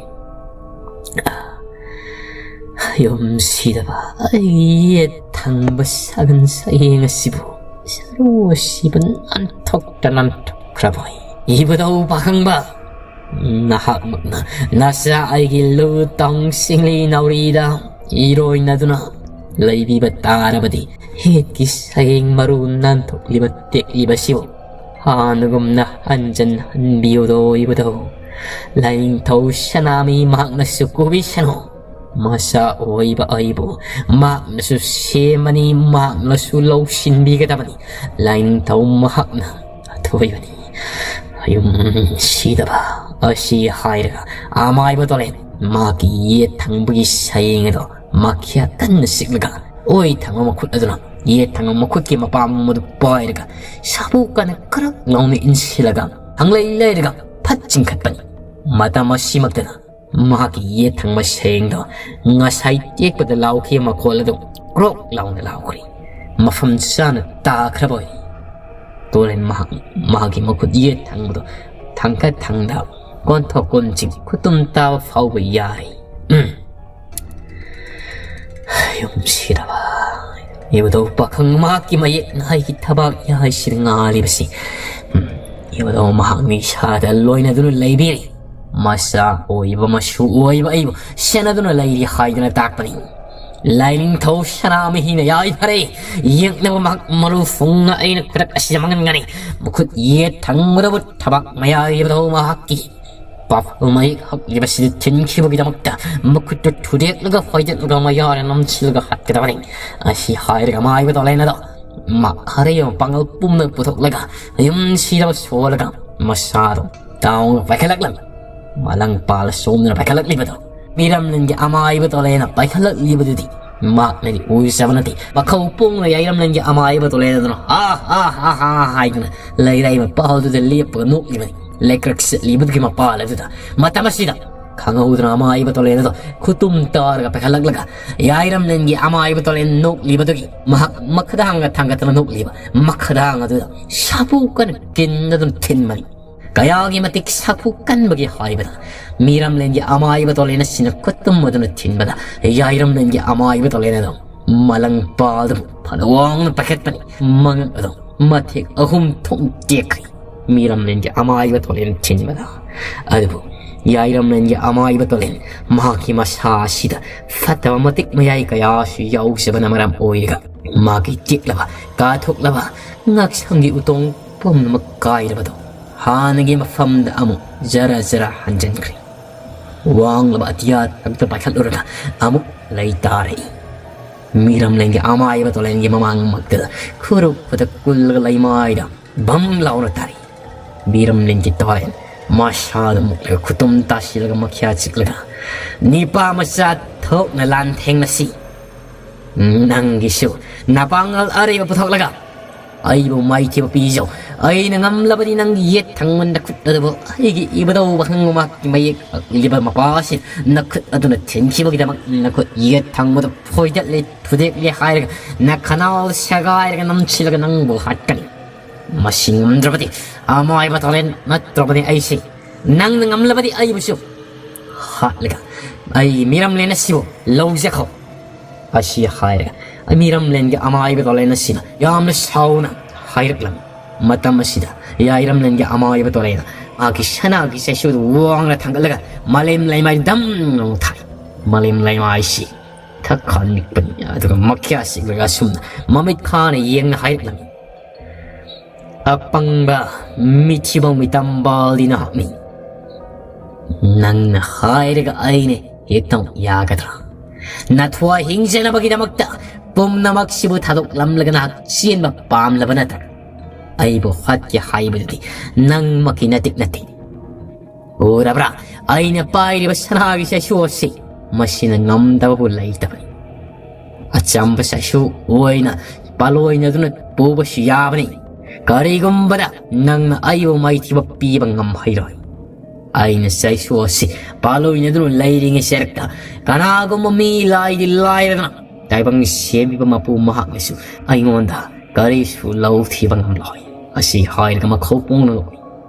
ꯌꯨꯝ ꯁꯤꯗꯕ ꯑꯩꯒꯤ ꯌꯦꯠ ꯊꯪꯕ ꯁꯒꯟ ꯁꯌꯦꯡ ꯑꯁꯤꯕꯨ ꯁꯔꯨ ꯑꯁꯤꯕ ꯅꯥꯟꯊꯣꯛꯇ ꯅꯥꯟꯊꯣꯛꯈ꯭ꯔꯕ ꯑꯣꯏ꯫ ꯏꯕꯨꯙꯧ ꯄꯥꯈꯪꯕ, ꯅꯍꯥꯛꯃꯛꯅ ꯅꯆꯥ ꯑꯩꯒꯤ ꯂꯨ ꯇꯧ ꯁꯤꯡꯂꯤ ꯅꯥꯎꯔꯤꯗ ꯏꯔꯣꯏꯅꯗꯨꯅ ꯂꯩꯕꯤꯕ ꯇꯥꯔꯕꯗꯤ, ꯍꯦꯠꯀꯤ ꯁꯌꯦꯡ ꯃꯔꯨ ꯅꯥꯟꯊꯣꯛꯂꯤꯕ ꯇꯦꯛꯂꯤꯕꯁꯤꯕꯨ ꯍꯥꯟꯅꯒꯨꯝꯅ ꯍꯟꯖꯟ ꯍꯟꯕꯤꯌꯨꯗꯣ ꯏꯕꯨꯙꯧ꯫ ꯂꯥꯏꯅꯤꯡꯊꯧ ꯁꯅꯥꯃꯍꯤ ꯃꯍꯥꯛꯅꯁꯨ ꯀꯨꯕꯤꯁꯅꯨ꯫ ꯃꯆꯥ ꯑꯣꯏꯕ ꯑꯩꯕꯨ ꯃꯍꯥꯛꯅꯁꯨ ꯁꯦꯝꯃꯅꯤ, ꯃꯍꯥꯛꯅꯁꯨ ꯂꯧꯁꯤꯟꯕꯤꯒꯗꯕꯅꯤ꯫ ꯂꯥꯏꯅꯤꯡꯊꯧ ꯃꯍꯥꯛꯅ ꯑꯊꯣꯏꯕꯅꯤ꯫ ꯌꯨꯝ ꯁꯤꯗꯕ ꯑꯁꯤ ꯍꯥꯏꯔꯒ ꯑꯃꯥꯏꯕ ꯇꯣꯂꯦꯟ ꯃꯍꯥꯛꯀꯤ ꯌꯦꯠ ꯊꯪꯕꯒꯤ ꯁꯌꯦꯡ ꯑꯗꯣ ꯃꯈ꯭ꯌꯥ ꯀꯟꯅ ꯆꯤꯛꯂꯒ ꯑꯣꯏ ꯊꯪꯕ ꯃꯈꯨꯠ ꯑꯗꯨꯅ ꯌꯦꯠ ꯊꯪꯕ ꯃꯈꯨꯠꯀꯤ ꯃꯄꯥꯝ ꯑꯗꯨ ꯄꯥꯏꯔꯒ ꯁꯥꯕꯨ ꯀꯟꯅ ꯀꯔꯛ ꯂꯥꯎꯅ ꯏꯟꯁꯤꯜꯂꯒ ꯍꯪꯂꯩ ꯂꯩꯔꯒ ꯐꯠ ꯆꯤꯡꯈꯠꯄꯅꯤ꯫ ꯃꯇꯝ ꯑꯁꯤꯃꯛꯇꯗ ꯃꯍꯥꯛꯀꯤ ꯌꯦꯠ ꯊꯪꯕ ꯁꯌꯦꯡꯗꯣ ꯉꯁꯥꯏ ꯇꯦꯛꯄꯗ ꯂꯥꯎꯈꯤꯕ ꯃꯈꯣꯜ ꯑꯗꯨ ꯀ꯭ꯔꯣꯛ ꯂꯥꯎꯅ ꯂꯥꯎꯈ꯭ꯔꯦ꯫ ꯃꯐꯝ ꯆꯥꯅ ꯇꯥꯈ꯭ꯔꯕ ꯑꯣꯏ꯫ ꯇꯣꯔꯦꯟ ꯃꯍꯥꯛ, ꯃꯍꯥꯛꯀꯤ ꯃꯈꯨꯠ ꯌꯦꯠ ꯊꯪꯕꯗꯣ ꯊꯥꯡꯀꯠ ꯊꯥꯡꯗ, ꯀꯣꯟꯊꯣꯛ ꯀꯣꯟꯁꯤꯟ, ꯈꯨꯇꯨꯝ ꯇꯥꯕ ꯐꯥꯎꯕ ꯌꯥꯔꯦ꯫ ꯎꯝ꯫ ꯌꯨꯝꯁꯤꯗꯕ꯫ ꯏꯕꯨꯙꯧ ꯄꯥꯈꯪ ꯃꯍꯥꯛꯀꯤ ꯃꯌꯦꯛ ꯅꯥꯏꯒꯤ ꯊꯕꯥꯛ ꯌꯥꯍꯥꯏꯁꯤꯗ ꯉꯥꯜꯂꯤꯕꯁꯤ, ꯎꯝ, ꯏꯕꯨꯙꯧ ꯃꯍꯥꯛ ꯅꯤꯁꯥꯗ ꯂꯣꯏꯅꯗꯨꯅ ꯂꯩꯕꯤꯔꯤ꯫ ꯃꯆꯥ ꯑꯣꯏꯕ ꯃꯁꯨ ꯑꯣꯏꯕ ꯑꯩꯕꯨ ꯁꯦꯟꯅꯗꯨꯅ ꯂꯩꯔꯤ ꯍꯥꯏꯗꯨꯅ ꯇꯥꯛꯄꯅꯤ꯫ ꯂꯥꯏꯅꯤꯡꯊꯧ ꯁꯅꯥꯃꯍꯤꯅ ꯌꯥꯏꯐꯔꯦ꯫ ꯌꯦꯛꯅꯕ ꯃꯍꯥꯛ ꯃꯔꯨ ꯐꯨꯡꯅ ꯑꯩꯅ ꯈꯨꯗꯛ ꯑꯁꯤꯗ ꯃꯥꯡꯍꯟꯒꯅꯤ꯫ ꯃꯈꯨꯠ ꯌꯦꯠ ꯊꯪꯕꯗꯕꯨ ꯊꯕꯥꯛ ꯃꯌꯥꯏ ꯏꯕꯨꯙꯧ ꯃꯍꯥꯛꯀꯤ ꯄꯥꯐꯜ ꯃꯌꯦꯛ ꯍꯛꯂꯤꯕꯁꯤꯗ ꯊꯤꯟꯈꯤꯕꯒꯤꯗꯃꯛꯇ ꯃꯈꯨꯠꯇꯨ ꯊꯨꯗꯦꯛꯂꯒ ꯐꯣꯏꯗꯠꯂꯒ ꯃꯌꯥꯔ ꯅꯝꯁꯤꯜꯂꯒ ꯍꯥꯠꯀꯗꯕꯅꯤ꯫ ꯑꯁꯤ ꯍꯥꯏꯔꯒ ꯑꯃꯥꯏꯕ ꯇꯣꯂꯦꯟ ꯑꯗꯣ ꯃꯥ ꯑꯔꯩꯕ ꯃꯄꯥꯡꯒꯜ ꯄꯨꯝꯅ ꯄꯨꯊꯣꯛꯂꯒ ꯌꯨꯝꯁꯤꯗꯕ ꯁꯣꯜꯂꯒ ꯃꯁꯥꯗꯣ ꯇꯥꯎꯅ ꯄꯥꯏꯈꯠꯂꯛꯂꯝꯃꯤ꯫ ꯃꯂꯪ ꯄꯥꯜꯂ ꯁꯣꯝꯗꯨꯅ ꯄꯥꯏꯈꯠꯂꯛꯂꯤꯕꯗꯣ, ꯃꯤꯔꯝꯂꯦꯟꯒꯤ ꯑꯃꯥꯏꯕ ꯇꯣꯂꯦꯟꯅ ꯄꯥꯏꯈꯠꯂꯛꯂꯤꯕꯗꯨꯗꯤ ꯃꯍꯥꯛꯅꯗꯤ ꯎꯖꯕ ꯅꯠꯇꯦ꯫ ꯃꯈꯧ ꯄꯣꯡꯅ ꯌꯥꯏꯔꯝꯂꯦꯟꯒꯤ ꯑꯃꯥꯏꯕ ꯇꯣꯂꯦꯟ ꯑꯗꯨꯅ ꯍꯥ ꯍꯥ ꯍꯥ ꯍꯥ ꯍꯥꯏꯗꯨꯅ ꯂꯩꯔꯥꯏ ꯃꯄꯥꯜꯗꯨꯗ ꯂꯦꯞꯄꯒ ꯅꯣꯛꯂꯤꯕꯅꯤ꯫ ꯂꯩꯀ꯭ꯔꯛ ꯆꯠꯂꯤꯕꯗꯨꯒꯤ ꯃꯄꯥꯜ ꯑꯗꯨꯗ ꯃꯇꯝ ꯑꯁꯤꯗ ꯈꯪꯍꯧꯗꯅ ꯑꯃꯥꯏꯕ ꯇꯣꯂꯦꯟ ꯑꯗꯣ ꯈꯨꯇꯨꯝ ꯇꯥꯔꯒ ꯄꯥꯏꯈꯠꯂꯛꯂꯒ ꯌꯥꯏꯔꯝꯂꯦꯟꯒꯤ ꯑꯃꯥꯏꯕ ꯇꯣꯂꯦꯟ ꯅꯣꯛꯂꯤꯕꯗꯨꯒꯤ ꯃꯍꯥꯛ ꯃꯈꯗꯥꯡꯒ ꯊꯥꯡꯒꯠꯇꯅ ꯅꯣꯛꯂꯤꯕ ꯃꯈꯗꯥꯡ ꯑꯗꯨꯗ ꯁꯥꯐꯨ ꯀꯟꯅ ꯀꯤꯟꯗꯨꯅ ꯊꯤꯟꯕꯅꯤ꯫ ꯀꯌꯥꯒꯤ ꯃꯇꯤꯛ ꯁꯥꯐꯨ ꯀꯟꯕꯒꯦ ꯍꯥꯏꯕꯗ ꯃꯤꯔꯝꯂꯦꯟꯒꯤ ꯑꯃꯥꯏꯕ ꯇꯣꯂꯦꯟ ꯑꯁꯤꯅ ꯈꯨꯠꯇꯨꯝ ꯑꯗꯨꯅ ꯊꯤꯟꯕꯗ ꯌꯥꯏꯔꯝꯂꯦꯟꯒꯤ ꯑꯃꯥꯏꯕ ꯇꯣꯂꯦꯟ ꯑꯗꯣ ꯃꯂꯪ ꯄꯥꯜꯗꯨ ꯐꯅ ꯋꯥꯡꯅ ꯄꯥꯏꯈꯠꯄꯅꯤ꯫ ꯃꯉꯛ ꯑꯗꯣ ꯃꯊꯦꯛ ꯑꯍꯨꯝ ꯊꯣꯛꯅ ꯇꯦꯛꯈ꯭ꯔꯦ꯫ ꯃꯤꯔꯝꯂꯦꯟꯒꯤ ꯑꯃꯥꯏꯕ ꯇꯣꯂꯦꯟ ꯊꯤꯟꯕꯗ꯫ ꯑꯗꯨꯕꯨ ꯌꯥꯏꯔꯝꯂꯦꯟꯒꯤ ꯑꯃꯥꯏꯕ ꯇꯣꯂꯦꯟ ꯃꯍꯥꯛꯀꯤ ꯃꯁꯥ ꯑꯁꯤꯗ ꯐꯠꯇꯕ ꯃꯇꯤꯛ ꯃꯌꯥꯏ ꯀꯌꯥꯁꯨ ꯌꯥꯎꯖꯕꯅ ꯃꯔꯝ ꯑꯣꯏꯔꯒ ꯃꯥꯒꯤ ꯇꯦꯛꯂꯕ, ꯀꯥꯊꯣꯛꯂꯕ ꯉꯛꯁꯝꯒꯤ ꯎꯇꯣꯡ ꯄꯨꯝꯅꯃꯛ ꯀꯥꯏꯔꯕꯗꯣ ꯍꯥꯟꯅꯒꯤ ꯃꯐꯝꯗ ꯑꯃꯨꯛ ꯖꯔ ꯖꯔ ꯍꯟꯖꯤꯟꯈ꯭ꯔꯦ꯫ ꯋꯥꯡꯂꯕ ꯑꯇꯤꯌꯥ ꯊꯛꯇ ꯄꯥꯏꯈꯠꯂꯨꯔꯒ ꯑꯃꯨꯛ ꯂꯩ ꯇꯥꯔꯛꯏ꯫ ꯃꯤꯔꯝꯂꯦꯟꯒꯤ ꯑꯃꯥꯏꯕ ꯇꯣꯂꯦꯟꯒꯤ ꯃꯃꯥꯡꯃꯛꯇꯗ ꯈꯨꯔꯨ ꯈꯨꯗꯛ ꯀꯨꯜꯂꯒ ꯂꯩꯃꯥꯏꯗ ꯚꯝ ꯂꯥꯎꯅ ꯇꯥꯔꯛꯏ꯫ ꯃꯤꯔꯝꯂꯦꯟꯒꯤ ꯇꯣꯂꯦꯟ ꯃꯁꯥꯗ ꯃꯨꯛꯂꯒ ꯈꯨꯇꯨꯝ ꯇꯥꯁꯤꯜꯂꯒ ꯃꯈ꯭ꯌꯥ ꯆꯤꯛꯂꯒ, "ꯅꯤꯄꯥ ꯃꯆꯥ, ꯊꯣꯛꯅ ꯂꯥꯟꯊꯦꯡꯅꯁꯤ꯫ ꯅꯪꯒꯤꯁꯨ ꯅꯄꯥꯡꯒꯜ ꯑꯔꯩꯕ ꯄꯨꯊꯣꯛꯂꯒ ꯑꯩꯕꯨ ꯃꯥꯏꯊꯤꯕ ꯄꯤꯖꯧ꯫ ꯑꯩꯅ ꯉꯝꯂꯕꯗꯤ ꯅꯪꯒꯤ ꯌꯦꯠ ꯊꯪꯕ ꯅꯈꯨꯠ ꯑꯗꯨꯕꯨ ꯑꯩꯒꯤ ꯏꯕꯨꯙꯧ ꯄꯥꯈꯪꯕ ꯃꯍꯥꯛꯀꯤ ꯃꯌꯦꯛ ꯏꯕ ꯃꯄꯥ ꯑꯁꯤ ꯅꯈꯨꯠ ꯑꯗꯨꯅ ꯊꯤꯟꯈꯤꯕꯒꯤꯗꯃꯛ ꯅꯈꯨꯠ ꯌꯦꯠ ꯊꯪꯕꯗ ꯐꯣꯏꯗꯠꯂꯦ, ꯊꯨꯗꯦꯛꯂꯦ ꯍꯥꯏꯔꯒ ꯅꯈꯅꯥꯎ ꯁꯦꯒꯥꯏꯔꯒ ꯅꯝꯁꯤꯜꯂꯒ ꯅꯪꯕꯨ ꯍꯥꯠꯀꯅꯤ꯫ ꯃꯁꯤ ꯉꯝꯗ꯭ꯔꯕꯗꯤ ꯑꯃꯥꯏꯕ ꯇꯣꯂꯦꯟ ꯅꯠꯇ꯭ꯔꯕꯅꯤ ꯑꯩꯁꯦ꯫ ꯅꯪꯅ ꯉꯝꯂꯕꯗꯤ ꯑꯩꯕꯨꯁꯨ ꯍꯥꯠꯂꯒ ꯑꯩꯒꯤ ꯃꯤꯔꯝꯂꯦꯟ ꯑꯁꯤꯕꯨ ꯂꯧꯖꯈꯣ꯫ ꯑꯁꯤ ꯍꯥꯏꯔꯒ ꯃꯤꯔꯝꯂꯦꯟꯒꯤ ꯑꯃꯥꯏꯕ ꯇꯣꯂꯦꯟ ꯑꯁꯤꯅ ꯌꯥꯝꯅ ꯁꯥꯎꯅ ꯍꯥꯏꯔꯛꯂꯝꯃꯤ꯫ ꯃꯇꯝ ꯑꯁꯤꯗ ꯌꯥꯏꯔꯝꯂꯦꯟꯒꯤ ꯑꯃꯥꯏꯕ ꯇꯣꯂꯦꯟꯅ ꯃꯥꯒꯤ ꯁꯅꯥꯒꯤ ꯆꯩꯁꯨꯗꯨ ꯋꯥꯡꯅ ꯊꯥꯡꯒꯠꯂꯒ ꯃꯥꯂꯦꯝ ꯂꯩꯃꯥꯏ ꯗꯝ ꯂꯥꯎꯅ ꯊꯥꯏ꯫ ꯃꯥꯂꯦꯝ ꯂꯩꯃꯥꯏꯁꯤ ꯊꯛ ꯈꯥ ꯅꯤꯛꯄꯅꯤ꯫ ꯑꯗꯨꯒ ꯃꯈ꯭ꯌꯥ ꯁꯤꯛꯂꯒ ꯑꯁꯨꯝꯅ ꯃꯃꯤꯠ ꯈꯥꯅ ꯌꯦꯡꯅ ꯍꯥꯏꯔꯛꯂꯝꯃꯤ, "ꯑꯄꯪꯕ ꯃꯤꯊꯤꯕ ꯃꯤꯇꯝꯕꯥꯜꯗꯤ ꯅꯍꯥꯛꯅꯤ꯫ ꯅꯪꯅ ꯍꯥꯏꯔꯒ ꯑꯩꯅ ꯍꯦꯛꯇ ꯌꯥꯒꯗ꯭ꯔꯥ? ꯅꯊ꯭ꯋꯥꯏ ꯍꯤꯡꯖꯅꯕꯒꯤꯗꯃꯛꯇ ꯄꯨꯝꯅꯃꯛꯁꯤꯕꯨ ꯊꯥꯗꯣꯛꯂꯝꯂꯒ ꯅꯍꯥꯛ ꯆꯦꯟꯕ ꯄꯥꯝꯂꯕ ꯅꯠꯇ꯭ꯔꯥ? ꯑꯩꯕꯨ ꯍꯥꯠꯀꯦ ꯍꯥꯏꯕꯗꯨꯗꯤ ꯅꯪꯃꯛꯀꯤ ꯅꯇꯤꯛ ꯅꯠꯇꯦ꯫ ꯎꯔꯕ꯭ꯔꯥ? ꯑꯩꯅ ꯄꯥꯏꯔꯤꯕ ꯁꯅꯥꯒꯤ ꯆꯩꯁꯨ ꯑꯁꯤ ꯃꯁꯤꯅ ꯉꯝꯗꯕꯕꯨ ꯂꯩꯇꯕꯅꯤ꯫ ꯑꯆꯝꯕ ꯆꯩꯁꯨ ꯑꯣꯏꯅ ꯄꯥꯂꯣꯏꯅꯗꯨꯅ ꯄꯨꯕꯁꯨ ꯌꯥꯕꯅꯤ꯫ ꯀꯔꯤꯒꯨꯝꯕꯗ ꯅꯪꯅ ꯑꯩꯕꯨ ꯃꯥꯏꯊꯤꯕ ꯄꯤꯕ ꯉꯝꯍꯩꯔꯣꯏ꯫ ꯑꯩꯅ ꯆꯩꯁꯨ ꯑꯁꯤ ꯄꯥꯂꯣꯏꯅꯗꯨꯅ ꯂꯩꯔꯤꯉꯩ ꯆꯩꯔꯛꯇ ꯀꯅꯥꯒꯨꯝꯕ ꯃꯤ ꯂꯥꯏꯗꯤ ꯂꯥꯏꯔꯗꯅ ꯇꯥꯏꯕꯪ ꯁꯦꯝꯕꯤꯕ ꯃꯄꯨ ꯃꯍꯥꯛꯅꯁꯨ ꯑꯩꯉꯣꯟꯗ ꯀꯔꯤꯁꯨ ꯂꯧ ꯊꯤꯕ ꯉꯝꯂꯣꯏ"꯫ ꯑꯁꯤ ꯍꯥꯏꯔꯒ ꯃꯈꯧ ꯄꯣꯡꯅ ꯅꯣꯛꯏ꯫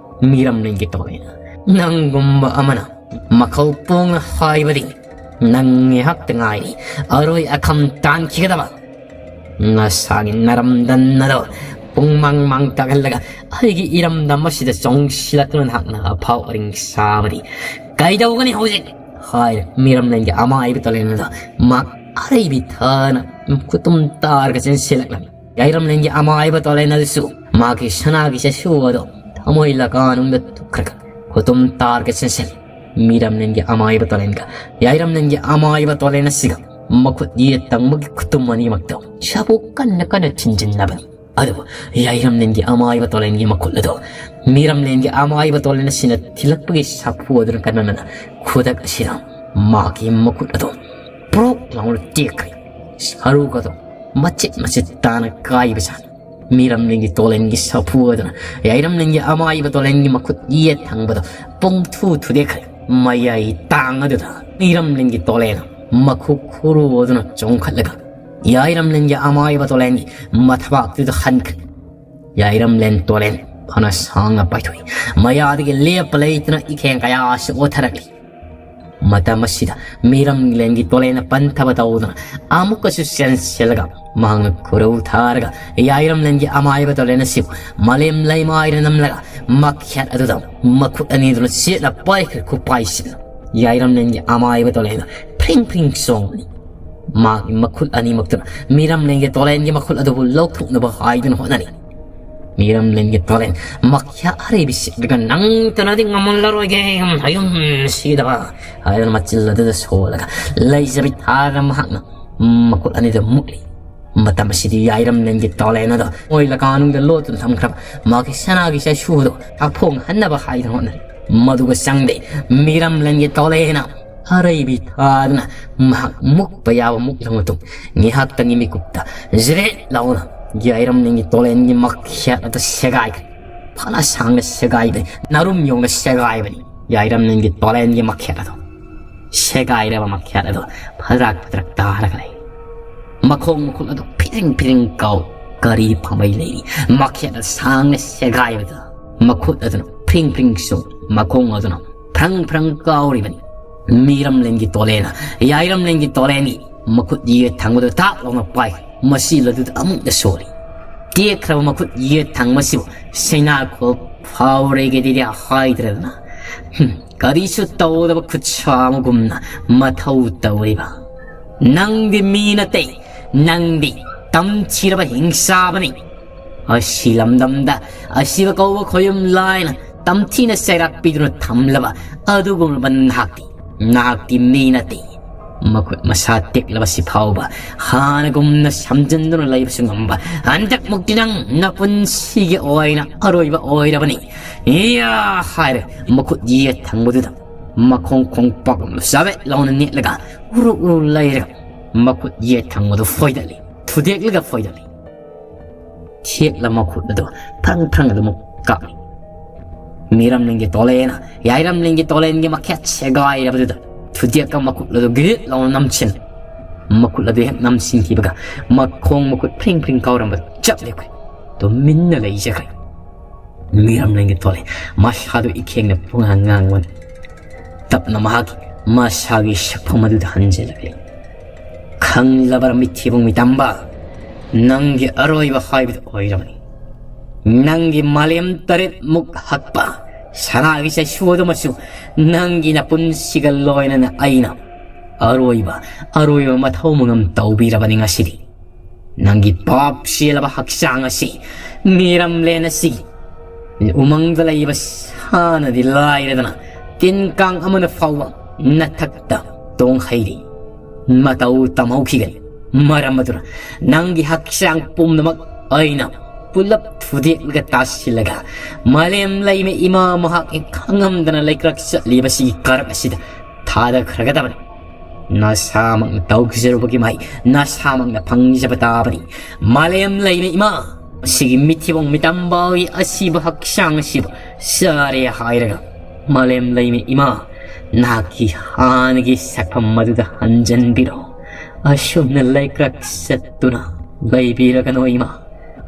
ꯃꯤꯔꯝꯂꯦꯟꯒꯤ ꯇꯣꯂꯦꯟꯅ, "ꯅꯪꯒꯨꯝꯕ ꯑꯃꯅ ꯃꯈꯧ ꯄꯣꯡꯅ ꯍꯥꯏꯕꯗꯤ ꯅꯪ ꯉꯥꯏꯍꯥꯛꯇ ꯉꯥꯏꯔꯤ ꯑꯔꯣꯏ ꯑꯈꯝ ꯇꯥꯟꯈꯤꯒꯗꯕ꯫ ꯅꯁꯥꯒꯤ ꯅꯔꯝꯗꯟ ꯑꯗꯣ ꯄꯨꯡꯃꯥꯡ ꯃꯥꯡ ꯇꯥꯛꯍꯜꯂꯒ ꯑꯩꯒꯤ ꯏꯔꯝꯗꯝ ꯑꯁꯤꯗ ꯆꯣꯡꯁꯤꯜꯂꯛꯇꯨꯅ ꯅꯍꯥꯛꯅ ꯑꯐꯥꯎ ꯑꯔꯤꯡ ꯁꯥꯕꯗꯤ ꯀꯩꯗꯧꯒꯅꯤ ꯍꯧꯖꯤꯛ?" ꯍꯥꯏꯔ ꯃꯤꯔꯝꯂꯦꯟꯒꯤ ꯑꯃꯥꯏꯕ ꯇꯣꯂꯦꯟ ꯑꯗꯣ ꯃꯍꯥꯛ ꯑꯔꯩꯕꯤ ꯊꯥꯅ ꯈꯨꯇꯨꯝ ꯇꯥꯔꯒ ꯆꯦꯟꯁꯤꯜꯂꯛꯂꯝꯃꯤ꯫ ꯌꯥꯏꯔꯝꯂꯦꯟꯒꯤ ꯑꯃꯥꯏꯕ ꯇꯣꯂꯦꯟ ꯑꯗꯨꯁꯨ ꯃꯥꯒꯤ ꯁꯅꯥꯒꯤ ꯆꯩꯁꯨ ꯑꯗꯣ ꯊꯃꯣꯏ ꯂꯀꯥꯅꯨꯡꯗ ꯇꯨꯈ꯭ꯔꯒ ꯈꯨꯇꯨꯝ ꯇꯥꯔꯒ ꯆꯦꯟꯁꯤꯜꯂꯤ꯫ ꯃꯤꯔꯝꯂꯦꯟꯒꯤ ꯑꯃꯥꯏꯕ ꯇꯣꯂꯦꯟꯒ ꯌꯥꯏꯔꯝꯂꯦꯟꯒꯤ ꯑꯃꯥꯏꯕ ꯇꯣꯂꯦꯟ ꯑꯁꯤꯒ ꯃꯈꯨꯠ ꯌꯦꯠ ꯇꯪꯕꯒꯤ ꯈꯨꯇꯨꯝ ꯑꯅꯤꯃꯛꯇꯣ ꯁꯥꯐꯨ ꯀꯟꯅ ꯀꯟꯅ ꯊꯤꯟꯖꯤꯟꯅꯕꯅꯤ꯫ ꯑꯗꯨꯕꯨ ꯌꯥꯏꯔꯝꯂꯦꯟꯒꯤ ꯑꯃꯥꯏꯕ ꯇꯣꯂꯦꯟꯒꯤ ꯃꯈꯨꯠ ꯑꯗꯣ ꯃꯤꯔꯝꯂꯦꯟꯒꯤ ꯑꯃꯥꯏꯕ ꯇꯣꯂꯦꯟ ꯑꯁꯤꯅ ꯊꯤꯜꯂꯛꯄꯒꯤ ꯁꯥꯐꯨ ꯑꯗꯨꯅ ꯀꯟꯃꯟꯕꯅ ꯈꯨꯗꯛ ꯑꯁꯤꯗ ꯃꯥꯒꯤ ꯃꯈꯨꯠ ꯑꯗꯣ ꯄ꯭ꯔꯣꯛ ꯂꯥꯎꯅ ꯇꯦꯛꯈ꯭ꯔꯦ꯫ ꯁꯔꯨꯒꯗꯣ ꯃꯆꯦꯠ ꯃꯆꯦꯠ ꯇꯥꯅ ꯀꯥꯏꯕ ꯁꯥꯅ ꯃꯤꯔꯝꯂꯦꯟꯒꯤ ꯇꯣꯂꯦꯟꯒꯤ ꯁꯥꯐꯨ ꯑꯗꯨꯅ ꯌꯥꯏꯔꯝꯂꯦꯟꯒꯤ ꯑꯃꯥꯏꯕ ꯇꯣꯂꯦꯟꯒꯤ ꯃꯈꯨꯠ ꯌꯦꯠ ꯊꯪꯕꯗꯣ ꯄꯨꯡꯊꯨ ꯊꯨꯗꯦꯛꯈ꯭ꯔꯦ꯫ ꯃꯌꯥꯏ ꯇꯥꯡ ꯑꯗꯨꯗ ꯃꯤꯔꯝꯂꯦꯟꯒꯤ ꯇꯣꯂꯦꯟꯅ ꯃꯈꯨ ꯈꯨꯔꯨ ꯑꯗꯨꯅ ꯆꯣꯡꯈꯠꯂꯒ ꯌꯥꯏꯔꯝꯂꯦꯟꯒꯤ ꯑꯃꯥꯏꯕ ꯇꯣꯂꯦꯟꯒꯤ ꯃꯊꯕꯥꯛꯇꯨꯗ ꯍꯟꯈ꯭ꯔꯦ꯫ ꯌꯥꯏꯔꯝꯂꯦꯟ ꯇꯣꯂꯦꯟ ꯐꯅ ꯁꯥꯡꯅ ꯄꯥꯏꯊꯣꯛꯏ꯫ ꯃꯌꯥꯗꯒꯤ ꯂꯦꯞꯄ ꯂꯩꯇꯅ ꯏꯈꯦꯡ ꯀꯌꯥꯁꯨ ꯑꯣꯊꯔꯛꯂꯤ꯫ ꯃꯇꯝ ꯑꯁꯤꯗ ꯃꯤꯔꯝꯂꯦꯟꯒꯤ ꯇꯣꯂꯦꯟꯅ ꯄꯟꯊꯕ ꯇꯧꯗꯨꯅ ꯑꯃꯨꯛꯀꯁꯨ ꯆꯦꯟꯁꯤꯜꯂꯒ ꯃꯍꯥꯛꯅ ꯈꯨꯔꯧ ꯊꯥꯔꯒ ꯌꯥꯏꯔꯝꯂꯦꯟꯒꯤ ꯑꯃꯥꯏꯕ ꯇꯣꯂꯦꯟ ꯑꯁꯤꯕꯨ ꯃꯥꯂꯦꯝ ꯂꯩꯃꯥꯏꯗ ꯅꯝꯂꯒ ꯃꯈꯦꯠ ꯑꯗꯨꯗ ꯃꯈꯨꯠ ꯑꯅꯤꯗꯨꯅ ꯆꯦꯠꯅ ꯄꯥꯏꯈ꯭ꯔꯦ꯫ ꯈꯨꯄꯥꯏꯁꯤꯅ ꯌꯥꯏꯔꯝꯂꯦꯟꯒꯤ ꯑꯃꯥꯏꯕ ꯇꯣꯂꯦꯟꯗ ꯐ꯭ꯔꯤꯡ ꯐ꯭ꯔꯤꯡ ꯆꯣꯡꯂꯤ꯫ ꯃꯥꯒꯤ ꯃꯈꯨꯠ ꯑꯅꯤꯃꯛꯇꯨꯅ ꯃꯤꯔꯝꯂꯦꯟꯒꯤ ꯇꯣꯂꯦꯟꯒꯤ ꯃꯈꯨꯠ ꯑꯗꯨꯕꯨ ꯂꯧꯊꯣꯛꯅꯕ ꯍꯥꯏꯗꯨꯅ ꯍꯣꯠꯅꯔꯤ꯫ ꯃꯤꯔꯝꯂꯦꯟꯒꯤ ꯇꯣꯂꯦꯟ ꯃꯈ꯭ꯌꯥ ꯑꯔꯩꯕꯤ ꯁꯤꯠꯂꯒ "ꯅꯪꯇꯅꯗꯤ ꯉꯝꯍꯜꯂꯔꯣꯏꯒꯦ, ꯍꯌꯨꯝ ꯁꯤꯗꯕ" ꯍꯥꯏꯗꯨꯅ ꯃꯆꯤꯜ ꯑꯗꯨꯗ ꯁꯣꯜꯂꯒ ꯂꯩꯖꯕꯤ ꯊꯥꯗ ꯃꯍꯥꯛꯅ ꯃꯈꯨꯠ ꯑꯅꯤꯗ ꯃꯨꯛꯂꯤ꯫ ꯃꯇꯝ ꯑꯁꯤꯗꯤ ꯌꯥꯏꯔꯝꯂꯦꯟꯒꯤ ꯇꯣꯂꯦꯟ ꯑꯗꯣ ꯃꯣꯏ ꯂꯀꯥꯅꯨꯡꯗ ꯂꯣꯠꯇꯨꯅ ꯊꯝꯈ꯭ꯔꯕ ꯃꯥꯒꯤ ꯁꯅꯥꯒꯤ ꯆꯩꯁꯨ ꯑꯗꯣ ꯍꯥꯞꯐꯣꯡꯍꯟꯅꯕ ꯍꯥꯏꯗꯨꯅ ꯍꯣꯠꯅꯔꯤ꯫ ꯃꯗꯨꯒ ꯆꯪꯗꯦ꯫ ꯃꯤꯔꯝꯂꯦꯟꯒꯤ ꯇꯣꯂꯦꯟꯅ ꯑꯔꯩꯕꯤ ꯊꯥꯗꯨꯅ ꯃꯍꯥꯛ ꯃꯨꯛꯄ ꯌꯥꯕ ꯃꯨꯛꯂꯕ ꯃꯇꯨꯡ ꯉꯥꯏꯍꯥꯛꯇꯪꯒꯤ ꯃꯤꯀꯨꯞꯇ ꯖ꯭ꯔꯦꯠ ꯂꯥꯎꯅ ꯌꯥꯏꯔꯝꯂꯦꯟꯒꯤ ꯇꯣꯂꯦꯟꯒꯤ ꯃꯈꯦꯠ ꯑꯗꯨ ꯁꯦꯒꯥꯏꯈ꯭ꯔꯦ꯫ ꯐꯅ ꯁꯥꯡꯅ ꯁꯦꯒꯥꯏꯕꯅꯤ, ꯅꯥꯔꯨꯝ ꯌꯧꯅ ꯁꯦꯒꯥꯏꯕꯅꯤ꯫ ꯌꯥꯏꯔꯝꯂꯦꯟꯒꯤ ꯇꯣꯂꯦꯟꯒꯤ ꯃꯈꯦꯠ ꯑꯗꯨ, ꯁꯦꯒꯥꯏꯔꯕ ꯃꯈꯦꯠ ꯑꯗꯨ ꯐꯗ꯭ꯔꯛ ꯐꯗ꯭ꯔꯛ ꯇꯥꯔꯒ ꯂꯩ꯫ ꯃꯈꯣꯡ ꯃꯈꯨꯠ ꯑꯗꯨ ꯐꯤꯔꯤꯡ ꯐꯤꯔꯤꯡ ꯀꯥꯎ ꯀꯔꯤ ꯐꯝꯕꯩ ꯂꯩꯔꯤ꯫ ꯃꯈꯦꯠ ꯑꯗꯨ ꯁꯥꯡꯅ ꯁꯦꯒꯥꯏꯕꯗ ꯃꯈꯨꯠ ꯑꯗꯨꯅ ꯐ꯭ꯔꯤꯡ ꯐ꯭ꯔꯤꯡ ꯆꯣꯡ, ꯃꯈꯣꯡ ꯑꯗꯨꯅ ꯐ꯭ꯔꯪ ꯐ꯭ꯔꯪ ꯀꯥꯎꯔꯤꯕꯅꯤ꯫ ꯃꯤꯔꯝꯂꯦꯟꯒꯤ ꯇꯣꯂꯦꯟꯅ ꯌꯥꯏꯔꯝꯂꯦꯟꯒꯤ ꯇꯣꯂꯦꯟꯒꯤ ꯃꯈꯨꯠ ꯌꯦꯠ ꯊꯪꯕꯗꯨ ꯇꯥꯛ ꯂꯥꯎꯅ ꯄꯥꯏ, ꯃꯁꯤ ꯂꯗꯨꯗ ꯑꯃꯨꯛꯇ ꯁꯣꯜꯂꯤ꯫ ꯇꯦꯛꯈ꯭ꯔꯕ ꯃꯈꯨꯠ ꯌꯦꯠ ꯊꯪꯕꯁꯤꯕꯨ ꯁꯩꯅꯥꯈꯣꯜ ꯐꯥꯎꯔꯦꯒꯦꯗꯤꯗꯤ ꯍꯥꯏꯗ꯭ꯔꯗꯅ, ꯍꯨꯝ, ꯀꯔꯤꯁꯨ ꯇꯧꯗꯕ ꯈꯨꯠꯁꯥ ꯑꯃꯒꯨꯝꯅ ꯃꯊꯧ ꯇꯧꯔꯤꯕ꯫ "ꯅꯪꯗꯤ ꯃꯤ ꯅꯠꯇꯦ, ꯅꯪꯗꯤ ꯇꯝꯊꯤꯔꯕ ꯍꯤꯡꯆꯥꯕꯅꯤ꯫ ꯑꯁꯤ ꯂꯝꯗꯝꯗ ꯑꯁꯤꯕ ꯀꯧꯕ ꯈꯣꯌꯨꯝ ꯂꯥꯏꯅ ꯇꯝꯊꯤꯅ ꯆꯩꯔꯥꯛ ꯄꯤꯗꯨꯅ ꯊꯝꯂꯕ ꯑꯗꯨꯒꯨꯝꯂꯕ ꯅꯍꯥꯛꯇꯤ, ꯅꯍꯥꯛꯇꯤ ꯃꯤ ꯅꯠꯇꯦ꯫ ꯃꯈꯨꯠ ꯃꯁꯥ ꯇꯦꯛꯂꯕ ꯁꯤꯐꯥꯎꯕ ꯍꯥꯟꯅꯒꯨꯝꯅ ꯁꯝꯖꯤꯟꯗꯨꯅ ꯂꯩꯕꯁꯨ ꯉꯝꯕ, ꯍꯟꯗꯛꯃꯨꯛꯇꯤ ꯅꯪ ꯅꯄꯨꯟꯁꯤꯒꯤ ꯑꯣꯏꯅ ꯑꯔꯣꯏꯕ ꯑꯣꯏꯔꯕꯅꯤ꯫ ꯏꯌꯥ!" ꯍꯥꯏꯔꯦ꯫ ꯃꯈꯨꯠ ꯌꯦꯠ ꯊꯪꯕꯗꯨꯗ ꯃꯈꯣꯡ ꯈꯣꯡꯄꯥꯛ ꯑꯃ ꯆꯥꯕꯦꯠ ꯂꯥꯎꯅ ꯅꯦꯠꯂꯒ ꯎꯔꯨ ꯎꯔꯨ ꯂꯩꯔꯒ ꯃꯈꯨꯠ ꯌꯦꯠ ꯊꯪꯕꯗꯨ ꯐꯣꯏꯗꯠꯂꯤ, ꯊꯨꯗꯦꯛꯂꯒ ꯐꯣꯏꯗꯠꯂꯤ꯫ ꯊꯦꯛꯂ ꯃꯈꯨꯠ ꯑꯗꯨ ꯊ꯭ꯔꯪ ꯊ꯭ꯔꯪ ꯑꯗꯨꯃꯛ ꯀꯥꯞꯂꯤ꯫ ꯃꯤꯔꯝꯂꯦꯟꯒꯤ ꯇꯣꯂꯦꯟꯅ ꯌꯥꯏꯔꯝꯂꯦꯟꯒꯤ ꯇꯣꯂꯦꯟꯒꯤ ꯃꯈꯦꯠ ꯁꯦꯒꯥꯏꯔꯕꯗꯨꯗ ꯊꯨꯗꯦꯛꯀ ꯃꯈꯨꯠ ꯑꯗꯨ ꯒꯤꯠ ꯂꯥꯎꯅ ꯅꯝꯁꯤꯟ, ꯃꯈꯨꯠ ꯑꯗꯨ ꯍꯦꯛ ꯅꯝꯁꯤꯟꯈꯤꯕꯒ ꯃꯈꯣꯡ ꯃꯈꯨꯠ ꯐ꯭ꯔꯤꯡ ꯐ꯭ꯔꯤꯡ ꯀꯥꯎꯔꯝꯕꯗꯨ ꯆꯞ ꯂꯦꯞꯈ꯭ꯔꯦ꯫ ꯇꯨꯃꯤꯟꯅ ꯂꯩꯖꯈ꯭ꯔꯦ꯫ ꯃꯤꯔꯝꯂꯦꯟꯒꯤ ꯇꯣꯂꯦꯟ ꯃꯁꯥꯗꯨ ꯏꯈꯦꯡꯅ ꯄꯨꯡꯉꯥꯡ ꯉꯥꯡꯕꯅ ꯇꯞꯅ ꯃꯍꯥꯛꯀꯤ ꯃꯁꯥꯒꯤ ꯁꯛꯐꯝ ꯑꯗꯨꯗ ꯍꯟꯖꯤꯜꯂꯛꯂꯤ꯫ ꯈꯪꯂꯕꯔꯥ ꯃꯤꯊꯤꯕꯣꯡ ꯃꯤꯇꯝꯕ, ꯅꯪꯒꯤ ꯑꯔꯣꯏꯕ ꯍꯥꯏꯕꯗꯨ ꯑꯣꯏꯔꯕꯅꯤ꯫ ꯅꯪꯒꯤ ꯃꯥꯂꯦꯝ ꯇꯔꯦꯠꯃꯨꯛ ꯍꯛꯄ ꯁꯅꯥꯒꯤ ꯆꯩꯁꯨ ꯑꯗꯨꯃꯁꯨ ꯅꯪꯒꯤ ꯅꯄꯨꯟꯁꯤꯒ ꯂꯣꯏꯅꯅ ꯑꯩꯅ ꯑꯔꯣꯏꯕ, ꯑꯔꯣꯏꯕ ꯃꯊꯧ ꯃꯉꯝ ꯇꯧꯕꯤꯔꯕꯅꯤ ꯉꯁꯤꯗꯤ꯫ ꯅꯪꯒꯤ ꯄꯥꯞ ꯆꯦꯜꯂꯕ ꯍꯛꯆꯥꯡ ꯑꯁꯤ, ꯃꯤꯔꯝꯂꯦꯟ ꯑꯁꯤ, ꯎꯃꯪꯗ ꯂꯩꯕ ꯁꯥꯅꯗꯤ ꯂꯥꯏꯔꯗꯅ, ꯇꯤꯟ ꯀꯥꯡ ꯑꯃꯅ ꯐꯥꯎꯕ ꯅꯊꯛꯇ ꯇꯣꯡꯍꯩꯔꯤ꯫ ꯃꯇꯧ ꯇꯝꯍꯧꯈꯤꯒꯅꯤ꯫ ꯃꯔꯝ ꯑꯗꯨꯅ ꯅꯪꯒꯤ ꯍꯛꯆꯥꯡ ꯄꯨꯝꯅꯃꯛ ꯑꯩꯅ ꯄꯨꯂꯞ ꯊꯨꯗꯦꯛꯂꯒ ꯇꯥꯁꯤꯜꯂꯒ, ꯃꯥꯂꯦꯝ ꯂꯩꯃ ꯏꯃꯥ ꯃꯍꯥꯛꯀꯤ ꯈꯪꯉꯝꯗꯅ ꯂꯩꯀ꯭ꯔꯛ ꯆꯠꯂꯤꯕꯁꯤꯒꯤ ꯀꯥꯔꯛ ꯑꯁꯤꯗ ꯊꯥꯗꯈ꯭ꯔꯒꯗꯕꯅꯤ꯫ ꯅꯁꯥꯃꯛꯅ ꯇꯧꯈꯤꯖꯔꯨꯕꯒꯤ ꯃꯍꯩ ꯅꯁꯥꯃꯛꯅ ꯐꯪꯖꯕ ꯇꯥꯕꯅꯤ꯫ ꯃꯥꯂꯦꯝ ꯂꯩꯃ ꯏꯃꯥ, ꯃꯁꯤꯒꯤ ꯃꯤꯊꯤꯕꯣꯡ ꯃꯤꯇꯝꯕꯥꯎꯒꯤ ꯑꯁꯤꯕ ꯍꯛꯆꯥꯡ ꯑꯁꯤꯕꯨ ꯆꯥꯔꯦ ꯍꯥꯏꯔꯒ, ꯃꯥꯂꯦꯝ ꯂꯩꯃ ꯏꯃꯥ, ꯅꯍꯥꯛꯀꯤ ꯍꯥꯟꯅꯒꯤ ꯁꯛꯐꯝ ꯑꯗꯨꯗ ꯍꯟꯖꯟꯕꯤꯔꯣ꯫ ꯑꯁꯨꯝꯅ ꯂꯩꯀ꯭ꯔꯛ ꯆꯠꯇꯨꯅ ꯂꯩꯕꯤꯔꯒꯅꯨ ꯏꯃꯥ꯫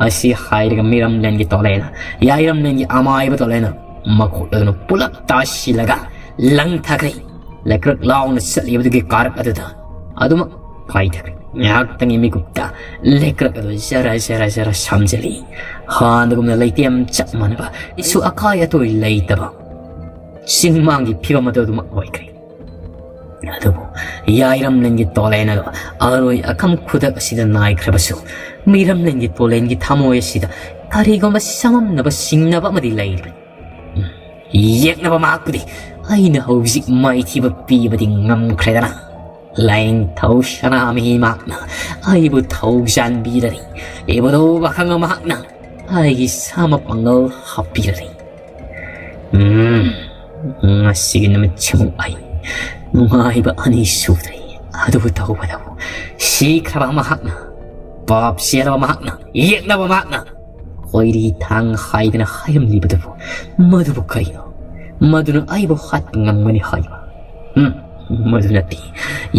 ꯑꯁꯤ ꯍꯥꯏꯔꯒ ꯃꯤꯔꯝꯂꯦꯟꯒꯤ ꯇꯣꯂꯦꯟꯅ, ꯌꯥꯏꯔꯝꯂꯦꯟꯒꯤ ꯑꯃꯥꯏꯕ ꯇꯣꯂꯦꯟꯅ ꯃꯈꯨꯠ ꯑꯗꯨꯅ ꯄꯨꯂꯞ ꯇꯥꯁꯤꯜꯂꯒ ꯂꯪꯊꯈ꯭ꯔꯦ꯫ ꯂꯩꯀ꯭ꯔꯛ ꯂꯥꯎꯅ ꯆꯠꯂꯤꯕꯗꯨꯒꯤ ꯀꯥꯔꯛ ꯑꯗꯨꯗ ꯑꯗꯨꯃꯛ ꯄꯥꯏꯊꯈ꯭ꯔꯦ꯫ ꯉꯥꯏꯍꯥꯛꯇꯪꯒꯤ ꯃꯤꯀꯨꯞꯇ ꯂꯩꯀ꯭ꯔꯛ ꯑꯗꯨ ꯖꯔ ꯖꯔ ꯖꯔ ꯁꯝꯖꯤꯜꯂꯤ꯫ ꯍꯥꯟꯅꯒꯨꯝꯅ ꯂꯩꯇꯦꯝ ꯆꯞ ꯃꯥꯟꯅꯕ, ꯏꯁꯨ ꯑꯀꯥꯏ ꯑꯇꯣꯏ ꯂꯩꯇꯕ ꯆꯤꯡꯃꯥꯡꯒꯤ ꯐꯤꯕꯝ ꯑꯗꯨ ꯑꯗꯨꯃꯛ ꯑꯣꯏꯈ꯭ꯔꯦ꯫ ꯑꯗꯨꯕꯨ ꯌꯥꯏꯔꯝꯂꯦꯟꯒꯤ ꯇꯣꯂꯦꯟ ꯑꯗꯨ ꯑꯔꯣꯏ ꯑꯈꯝ ꯈꯨꯗꯛ ꯑꯁꯤꯗ ꯅꯥꯏꯈ꯭ꯔꯕꯁꯨ, ꯃꯤꯔꯝꯂꯦꯟꯒꯤ ꯇꯣꯂꯦꯟꯒꯤ ꯊꯃꯣꯏ ꯑꯁꯤꯗ ꯀꯔꯤꯒꯨꯝꯕ ꯆꯃꯝꯅꯕ ꯆꯤꯡꯅꯕ ꯑꯃꯗꯤ ꯂꯩꯔꯤꯕꯅꯤ꯫ ꯌꯦꯛꯅꯕ ꯃꯍꯥꯛꯄꯨꯗꯤ ꯑꯩꯅ ꯍꯧꯖꯤꯛ ꯃꯥꯏꯊꯤꯕ ꯄꯤꯕꯗꯤ ꯉꯝꯈ꯭ꯔꯦꯗꯅ꯫ ꯂꯥꯏꯅꯤꯡꯊꯧ ꯁꯅꯥꯃꯍꯤ ꯃꯍꯥꯛꯅ ꯑꯩꯕꯨ ꯊꯧꯖꯥꯟꯕꯤꯔꯔꯤ꯫ ꯏꯕꯨꯙꯧ ꯄꯥꯈꯪꯕ ꯃꯍꯥꯛꯅ ꯑꯩꯒꯤ ꯁꯥꯃ ꯄꯥꯡꯒꯜ ꯍꯥꯞꯄꯤꯔꯔꯤ꯫ ꯎꯝ, ꯉꯁꯤꯒꯤ ꯅꯨꯃꯤꯠꯁꯤꯃꯨꯛ ꯑꯩ ꯅꯨꯡꯉꯥꯏꯕ ꯑꯅꯤ ꯁꯨꯗ꯭ꯔꯤ꯫ ꯑꯗꯨꯕꯨ ꯇꯧꯕꯇꯕꯨ ꯁꯤꯈ꯭ꯔꯕ ꯃꯍꯥꯛꯅ ꯄꯥꯞ ꯆꯦꯜꯂꯕ ꯃꯍꯥꯛꯅ, ꯌꯦꯛꯅꯕ ꯃꯍꯥꯛꯅ ꯈꯣꯏꯔꯤ ꯊꯥꯡ ꯍꯥꯏꯗꯅ ꯍꯥꯏꯔꯝꯂꯤꯕꯗꯨꯕꯨ ꯃꯗꯨꯕꯨ ꯀꯔꯤꯅꯣ? ꯃꯗꯨꯅ ꯑꯩꯕꯨ ꯍꯥꯠꯄ ꯉꯝꯒꯅꯤ ꯍꯥꯏꯕ? ꯎꯝ, ꯃꯗꯨ ꯅꯠꯇꯦ꯫